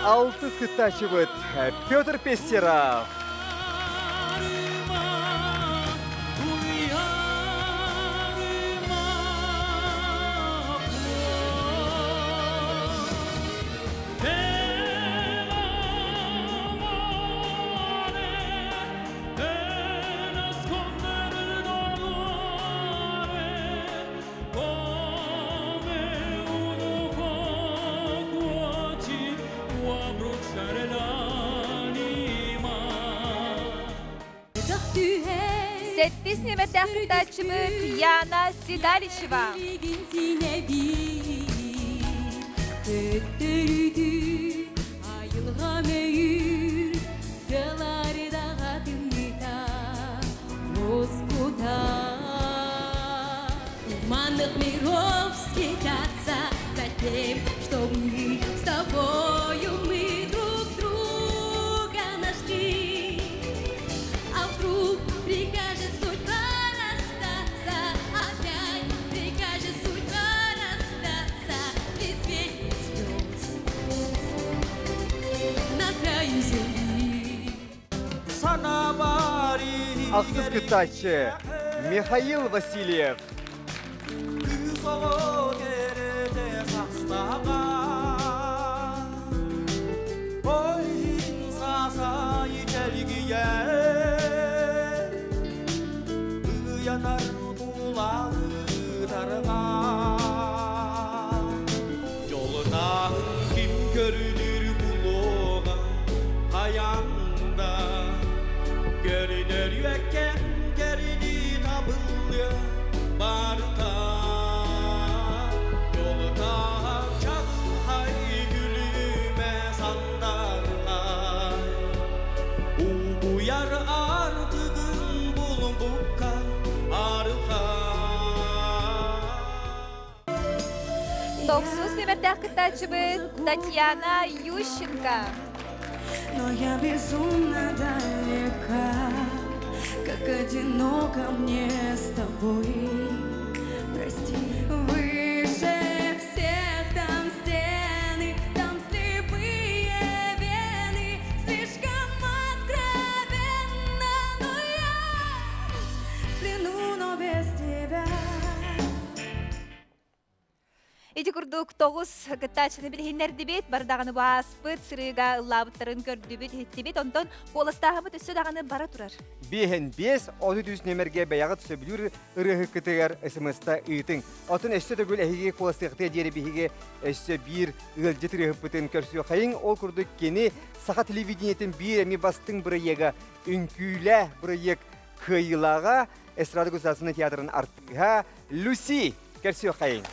Алтыс кыттааччыбыт Петр Пестеров. Сэттис нүөмэрдээх кыттааччыбыт Яна Седалищева. Туманных миров скитаться за тем, что мы с тобою мы друг друга нашли. А вдруг прикажет судьба расстаться, опять прикажет судьба расстаться при свете звезд на краю земли. Ахсыс кыттааччы Михаил Васильев. Ким көрүдүр булуға хаянда Көрүдөр үөккен керини табылы барта Жолутаан чагылхай күлүмэ сандархай Угуяр артыгын булбукка арылхай Тохсус нүөмэрдээх кыттааччыбыт Татьяна Ющенко. Но я безумно далека, как одиноко мне с тобой. Прости. Выше всех там стены, там слепые вены, слишком откровенно, но я в плену, но без тебя. Ити курдук тоҕус кыттааччыны билиһиннэрдибит, бардаҕаны бааспыт, сырыыга ыллаабыттарын көрдүбүт, иһиттибит, онтон куоластааһыммыт өссө даҕаны бара турар. Биэһин биэс, 33 нүөмэргэ бэйэҕит сөбүлүүр ырыаһыккытыгар СМС-та ыытыҥ. Оттон өссө төгүл эһиги куоластыахтыа диэри биһиги өссө биир ыалдьыт ырыаһыппытын көрсүөххэйиҥ. Ол курдук кини саха телевидениетин биир эми бастыҥ бырайыага Үҥкүүлэ бырайыак кыайыылааҕа Эстрада государственнай театрын артыыһа Люси көрсүөххэйиҥ.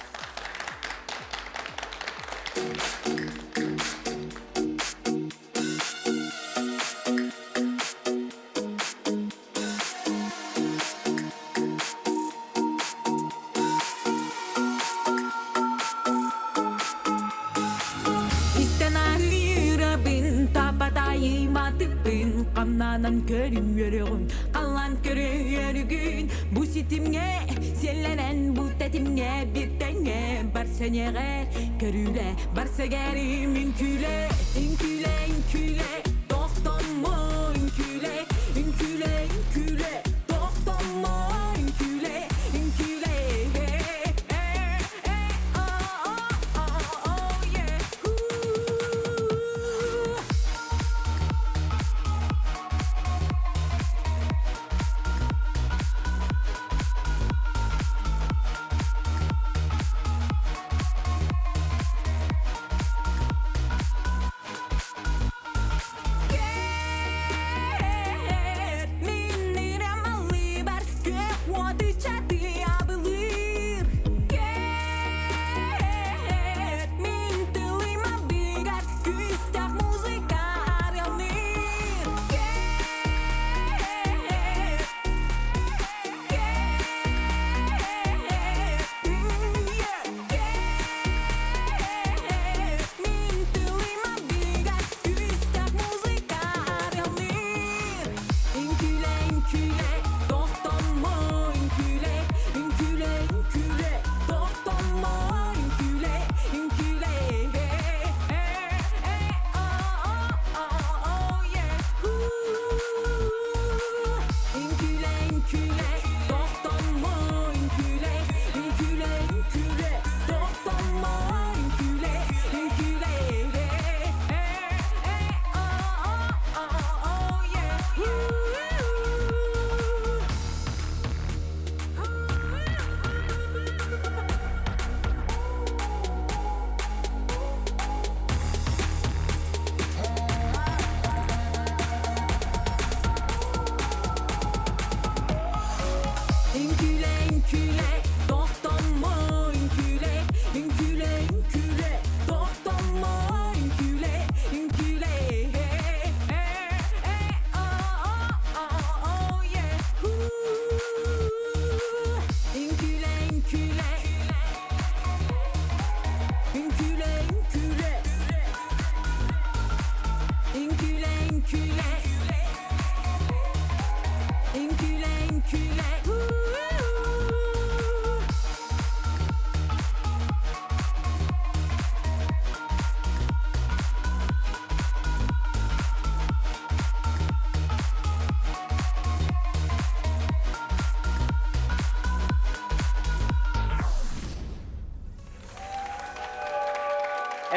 Истэн аһыырабын, тапатайыматыппын, хамнанан көрүҥ халлан көрүҥ бу ситимҥэ сиэллэнэн бу тэтимҥэ биртэҥҥэ барсанеҕэр көрүүлэ барсагэрим үҥкүүлэ үҥкүүлэ үҥкүүлэ тохтоммо үҥкүүлэ үҥкүүлэ үҥкүүлэ тохтоммо үҥкүүлэ үҥкүүлэ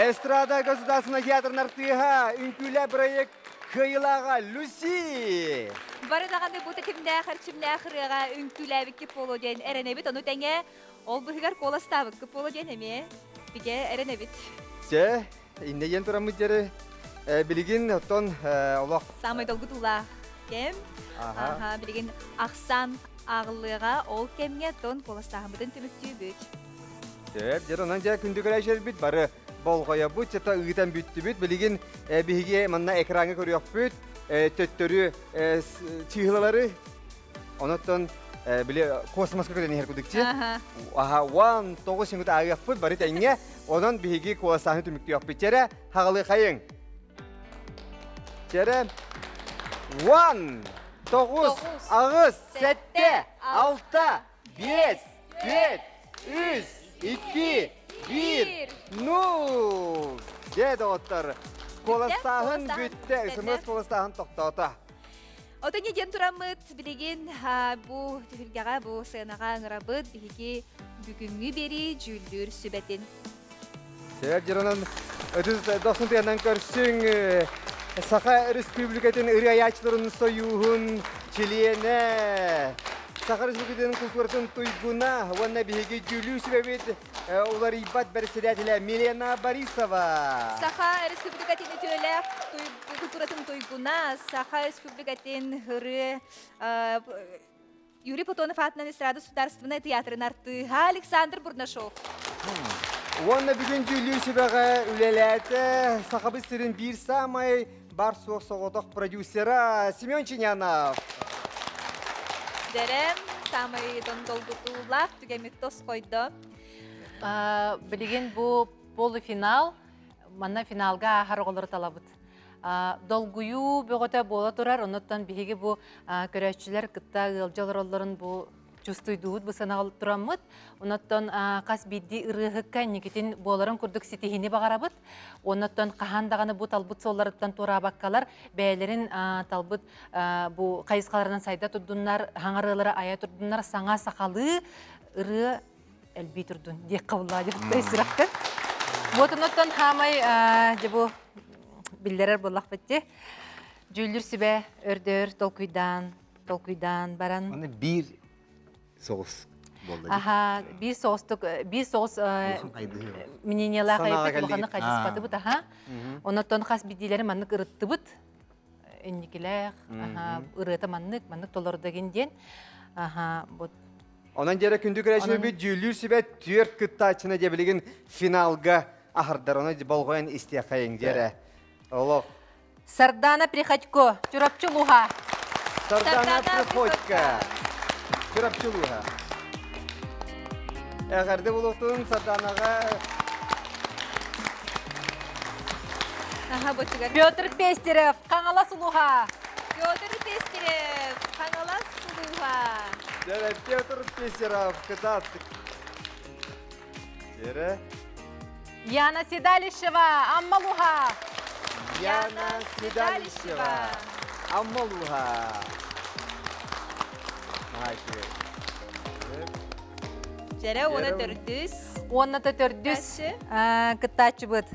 Эстрада государственнай театрын артыыһа, үҥкүүлэ проект кыайыылааҕа Люси! Бары даҕаны бу тэтимнээх эрчимнээх ырыаҕа үҥкүүлээбиккит буолуо диэн эрэнэбит. Ону тэҥэ ол быһыгар куоластаабыккыт буолуо диэн эмиэ бигэ эрэнэбит. Чэ, иннэ диэн тураммыт дьэри билигин оттон олох Самай долгутуулаах кэм. Аха, билигин ахсаан ааҕыллыаҕа ол кэмҥэ тон куоластааһыммытын түмүктүүбүт. Сөп, дьэ онон дьэ күндү көрөөччүлэрбит бары болҕойобут, чата ыытан бүттүбүт. Билигин биһиги манна экраҥҥа көрүөхпүт, төттөрү чыыһылалары Онуттан били космоска көтөн иһэр кудукчи. Аха, уан тоҕус сиҥут ааҕыахпыт бары тэҥҥэ. Онон биһиги куоластааһыны түмүктүөхпүт. Чэрэ, хаҕылыы хайыҥ. Чэрэ, уан, тоҕус, аҕыс, сэттэ, алта, биэс, түөрт, үс, икки, биир, нуул. Дьэ, доҕоттор, куоластааһын бүттэ, СМС куоластааһын тохтоото. Отони диэн тураммыт билигин бу түһүлгэҕэ, бу сыанаҕа ыҥырабыт биһиги бүгүҥҥү биэрии дьүүллүүр сүбэтин. Сөп дьонунан өтүс дохсун тыанан көрсүҥ Саха Республикатын ырыа айааччыларын сойууһун чилиэнэ, Саха Республикатын культуратын туйгуна уонна биһиги дьүүллүүр сүбэбит уларыйбат бэрэссэдээтэлэ Милена Борисова. Саха Республикатын үтүөлээх культуратын туйгуна, Саха Республикатын ырыа Юрий Платонов аатынан эстрада судаарыстыбаннай театрын артыыһа Александр Бурнашов. Уонна бүгүн дьүүллүүр сүбэҕэ үлэлээтэ Сахабыт сирин биир саамай бар-суох соҕотох продюсера Семен Чинянов. Дэрем самай долгутуулаах түгэммит тосхойдо. Билигин бу полуфинал, манна финалга ааһар оҕолору талабыт. Долгуйуу бөҕөтө буола турар, оннуттан биһиги бу көрөөччүлэр кытта ыалдьа олороллорун бу чувствуйдуубут бу сыанаҕа тураммыт. Оннуттан хас биирдии ырыаһыкка инникитин буоларын курдук ситиһиини баҕарабыт. Оннуттан хаһан даҕаны бу талбыт суолларыттан туораабаккалар бэйэлэрин талбыт бу хайысхаларынан сайда турдуннар, хаҥарыалары айа турдуннар, саҥа сахалыы ырыа элбии турдун диэххэ буллаа диэхтэй сүрэхтэн. Вот оннуттан хаамай дьэ бу биллэрэр буоллахпыт дии. Дьүүллүр сүбэ өрдөр толкуйдаан, толкуйдаан баран. Аны биир соҕус буолла. Аха, биир соҕустук, биир соҕус мнениелаах айбыт улаханнык хайдыспатыбыт аха. Оннуттан хас биирдиилэри маннык ырыттыбыт. Инникилээх, аха, ырыата маннык, маннык толордогин диэн. Аха, вот Онон дьэрэ күндү көрөөччүлэрбит дьүүллүүр сүбэ түөрт кыттааччыны дьэ билигин финалга аһардар. Ону болҕойон истиэххэйиҥ дьэрэ. Олох. Сардана Приходько, Чурапчы улууһа. Сардана Приходько, Чурапчы улууһа. Эҕэрдэ буолуохтун Сарданаҕа. Петр Пестерев, Хаҥалас улууһа. Петр Пестерев, Хаҥалас улууһа. Дьэ, Петр Пестеров, кытаат. Дьэрэ. Яна Седалищева, Амма улууһа. Яна Седалищева, Амма улууһа. Дьэрэ уона төрдүс. Уонна төрдүс кыттааччыбыт.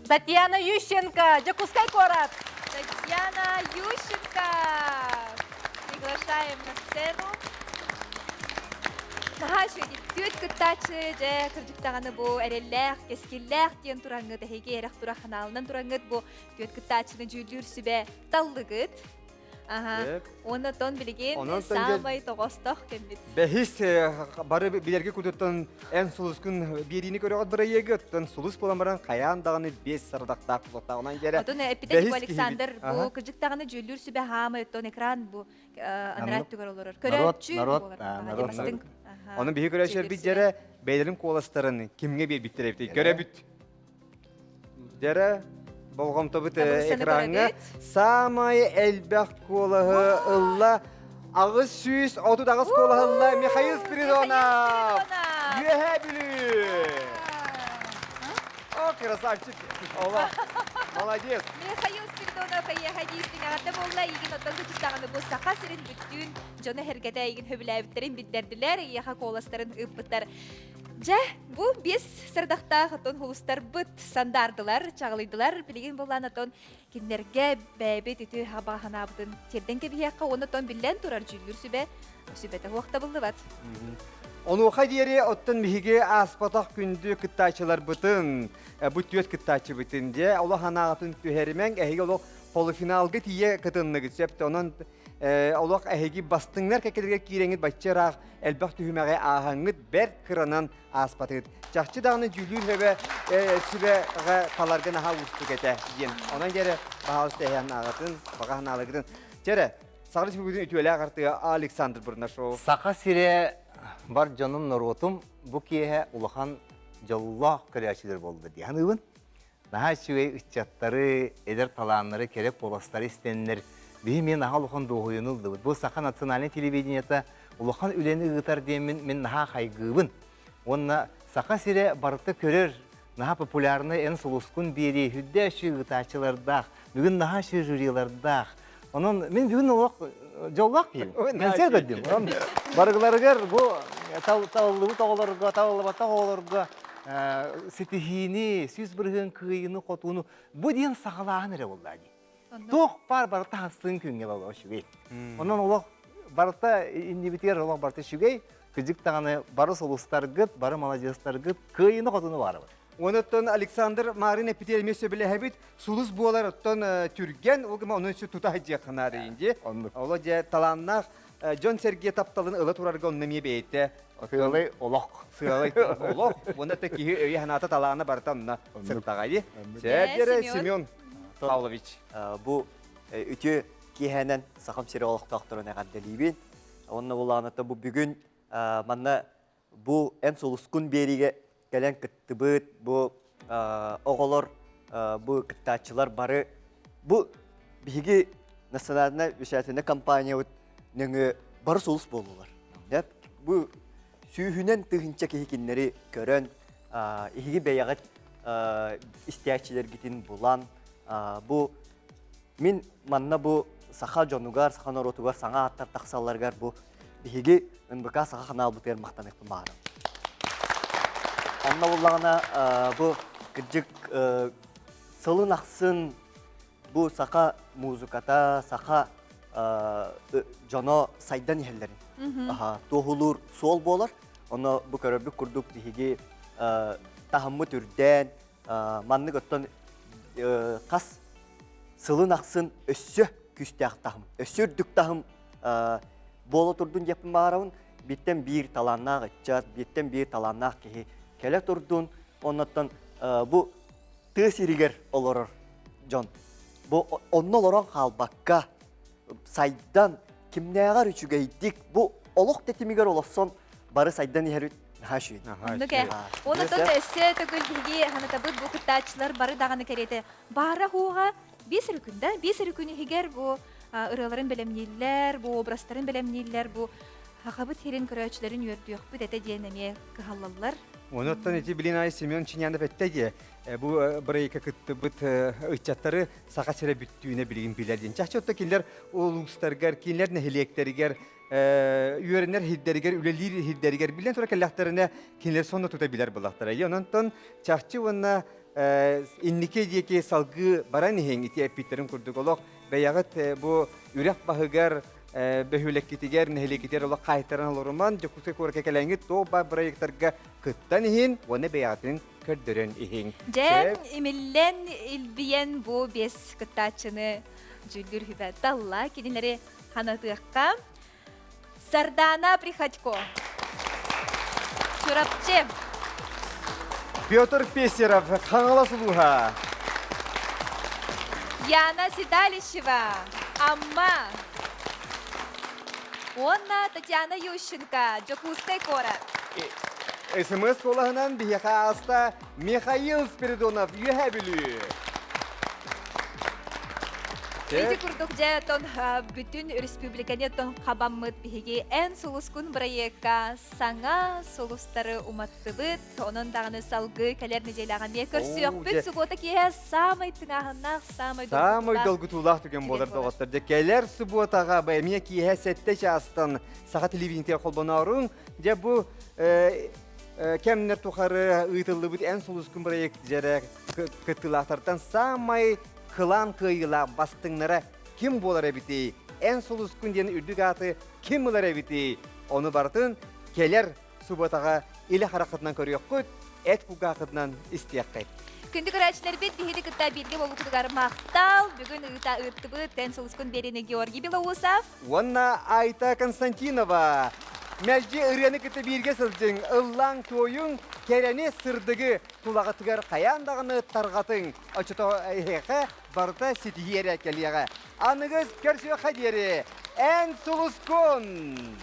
Татьяна Ющенко, Дьокуускай куорат. Татьяна Ющенко. Приглашаем на сцену. Наһаа үчүгэй түөрт кыттааччы дьэ кырдьык даҕаны бу эрэллээх, кэскиллээх диэн тураҥҥыт эһиги эрэх турах ханаалынан тураҥҥыт бу түөрт кыттааччыны дьүүллүүр сүбэ таллыгыт. Аха. Уонна тон билигин саамай тоҕостоох кэммит. Бэһис бары билэргэ кутуттан эн сулускун биэриини көрөҕүт бырайыагы оттон сулус буолан баран хайаан даҕаны биэс сардахтаах буолуохтааҕынан дьэрэ. Отон эппитэ типа Александр бу кырдьык даҕаны дьүүллүүр сүбэ хаамай оттон экран бу анараа өттүгэр олорор. Көрөөччү народ народ Ону биһи көрөөччүлэрбит дьэрэ бэйэлэрин куоластарын кимҥэ биэрбиттэр эбитий көрөбүт. Дьэрэ, болҕомтобут экраҥҥа саамай элбэх куолаһы ылла 838 куолаһы ылла Михаил Спиридонов! Үөһээ Бүлүү! О, красавчик! Ола, молодец! Михаил Спиридонов эйиэхэ диистиҥэҕэрдэ буолла, эйигин оттон кычыттаҕына бу Саха сирин бүттүүн дьоно-сэргэтэ эйигин сөбүлээбиттэрин биллэрдилэр, эйиэхэ куоластарын ыыппыттар. Дьэ, бу бис сырдахтаах отон хулустарбыт сандаардылар, чаҕылыйдылар. Билигин буллаан отон кинилэргэ бэйэбит үтүө хабааханаабытын тиэрдэн кэбиһиэххэ уонна отон биллэн турар дьүүллүүр сүбэ сүбэтэ хуохтабыллыбат. Онуоха диэри оттон биһиги ааспатах күндү кыттааччыларбытын, бу түөрт кыттааччыбытын дьэ олох анаағытын түһэримэҥ, эһиги олох полуфиналга тиийэ кытынныгыт сөп онон олох эһиги бастыҥнар кэккэлэргэ киирэҥҥит бачча ыраах элбэх түһүмэҕи ааһаҥҥыт бэрт кыранан ааспатыгыт. Чахчы даҕаны дьүүлүүр сүбэ сүбэҕэ таларга наһаа уустук этэ диэн. Онон дьэрэ баһаалыста эһээн ааҕатын, баҕа санааларгытын. Чэрэ, Саха Республикатын үтүөлээх артыга Александр Бурнашов. Саха сирэ бар дьонум, норуотум бу киэһэ улахан дьоллоох көрөөччүлэр буолла дии саныыбын. Наһаа үчүгэй ыччаттары, эдэр талааннары, кэрэ куоластары истэннэр, биһи мен наһаа улахан дуоһуйууну ыллыбыт. Бу Саха национальнай телевидениета улахан үлэни ыытар диэммин мин наһаа хайгыыбын. Уонна Саха сирэ барыта көрөр, наһаа популярный эн сулускун биэрии, үрдэ үчүгэй ыытааччылардаах, бүгүн наһаа үчүгэй жюрилардаах. Онон мин бүгүн олох дьоллоох киһим. Кэнсиэр көрдүм. Онон барыгыларыгар бу талыллыбыт оҕолорго, талыллыбатах оҕолорго ситиһиини, 100% кыайыыны, хотууну бу диэн саҕалааһын эрэ буолла дии. Туох баар барыта хастыын күҥҥэ буолла үчүгэй. Онон олох барыта иннибитигэр олох барыта үчүгэй. Кыдьык даҕаны бары сулустаргыт, бары маладьыастаргыт кыайыыны-хотууну баарабыт. Онуттан Александр Марын эппитигэр эмиэ сөбүлэһэбит. Сулус буолар оттон түргэн, ол гыма онон тута сылдьыахха наада дии. Оло дьэ талааннаах дьон-сэргэ тапталын ыла турарга онно эмиэ бэйэтэ Сыалай олох. Сыалай олох. Уонна да киһи өйө санаата талаана барыта онно сыттаҕа дии. Сээдьэрэ Семен Павлович. Бу үтүө киэһэнэн Сахам сири олохтоохторун эҕэрдэлиибин. Онно булааната бу бүгүн манна бу эн сулускун биэриигэ кэлэн кыттыбыт бу оҕолор бу кыттааччылар бары бу биһиги национальнай вещательнай компаниябыт нөҥүө бары сулус буоллулар. Бу сүүһүнэн тыһыынча киһи кинилэри көрөн иһиги бэйэҕит истээччилэргитин булан бу мин манна бу саха дьонугар, саха норуотугар саҥа ааттар тахсалларыгар бу биһиги НБК саха ханаалбытыгар махтаныахпын баҕарабын. Онно буллаҕына бу кырдьык сылын ахсын бу саха музыката, саха дьоно сайдан иһэллэрин туоһулуур суол буолар. Онно бу көрөрбүт курдук биһиги таһыммыт үрдээн, маннык оттон хас сылын ахсын өссө күүстээх таһым, өссө үрдүк таһым буола турдун диэппин баҕарабын. Бииртэн биир талааннаах ыччат, бииртэн биир талааннаах киһи кэлэ турдун. Оннуттан бу тыа сиригэр олорор дьон бу онно олорон хаалбакка сайдан кимнээҕэр үчүгэйдик бу олох тэтимигэр олорсон бары сайдан иһэр наһаа үчүгэй. Оннук ээ. Онон өссө төгүл биһиги санатабыт бу кыттааччылар бары даҕаны кэриэтэ баара хуоҕа биэс эрэ күн да биэс эрэ күн иһигэр бу ырыаларын бэлэмнииллэр, бу образтарын бэлэмнииллэр, бу Хахабыт сирин көрөөччүлэрин үөрдүөхпүт этэ диэн эмиэ кыһаллаллар. Онуттан ити билин ай Семен Чинянов этте дии бу бырайыакка кыттыбыт ыччаттары Саха сирэ бүттүүнэ билигин билэр диэн. Чахчы отто кинилэр улуустаргар, кинилэр нэһилиэктэригэр үөрэнэр сирдэригэр, үлэлиир сирдэригэр билэн тура кэллэхтэринэ кинилэр сонно тута билэр буллахтара. Онон чахчы уонна инники диэки салгыы баран иһиҥ ити эппиттэрин курдук олох бэйэҕит бу үрэх баһыгар бөһүөлэккитигэр, нэһилиэккитигэр олох хаайтаран олоруман Дьокуускай куоракка кэлэҥҥит туох баар бырайыактарга кыттан иһин уонна бэйэҕитин көрдөрөн иһиҥ. Дьэ, имиллэн, илбийэн бу биэс кыттааччыны дьүүллүүр сүбэ талла. Кинилэри ханатыахха. Сардана Приходько. Чурапчы. Петр Песеров, Хаҥалас улууһа. Яна Седалищева, Амма. Уонна Татьяна Ющенко, Дьокуускай куорат. СМС куолаһынан биһиэхэ ааста Михаил Спиридонов, Үөһээ Бүлүү. Ити курдук дьэ тон бүтүн республиканы тон хабаммыт биһиги эн сулускун бырайыакка саҥа сулустары уматтыбыт. Онон даҕаны салгыы кэлэр нэдиэлэҕэ эмиэ көрсүөхпүт. Субуота киэһэ саамай тыҥааһыннаах, саамай Саамай долгутуулаах түгэн буолар доҕоттор. Дьэ кэлэр субуотаҕа эмиэ киэһэ 7 чаастан саха телевидениетигэр холбонооруҥ. Дьэ бу. кэмнэр тухары ыытыллыбыт Эн сулускун проект дьэрэ кыттыылаахтартан саамай кылаан кыайыылаах бастыҥнара ким буолар эбитий? Эн сулускун диэн үрдүк ааты ким ылар эбитий? Ону барытын кэлэр субуотаҕа илэ хараххытынан көрүөххүт, эт кулгааххытынан истиэххит. Күндү көрөөччүлэрбит биһиги кытта бииргэ буолбуккутугар махтал. Бүгүн ыыта ыыттыбыт Тэн сулускун биэриини Георгий Белоусов. Уонна Айта Константинова. Мэлдьи ырыаны кытта бииргэ сылдьыҥ, ыллааҥ туойуҥ, кэрэни, сырдыгы тулаҕытыгар хайаан даҕаны тарҕатыҥ. Оччото эһиэхэ барыта ситиһии эрэ кэлиэҕэ. Аныгыс көрсүөххэ диэри, эн сулускун!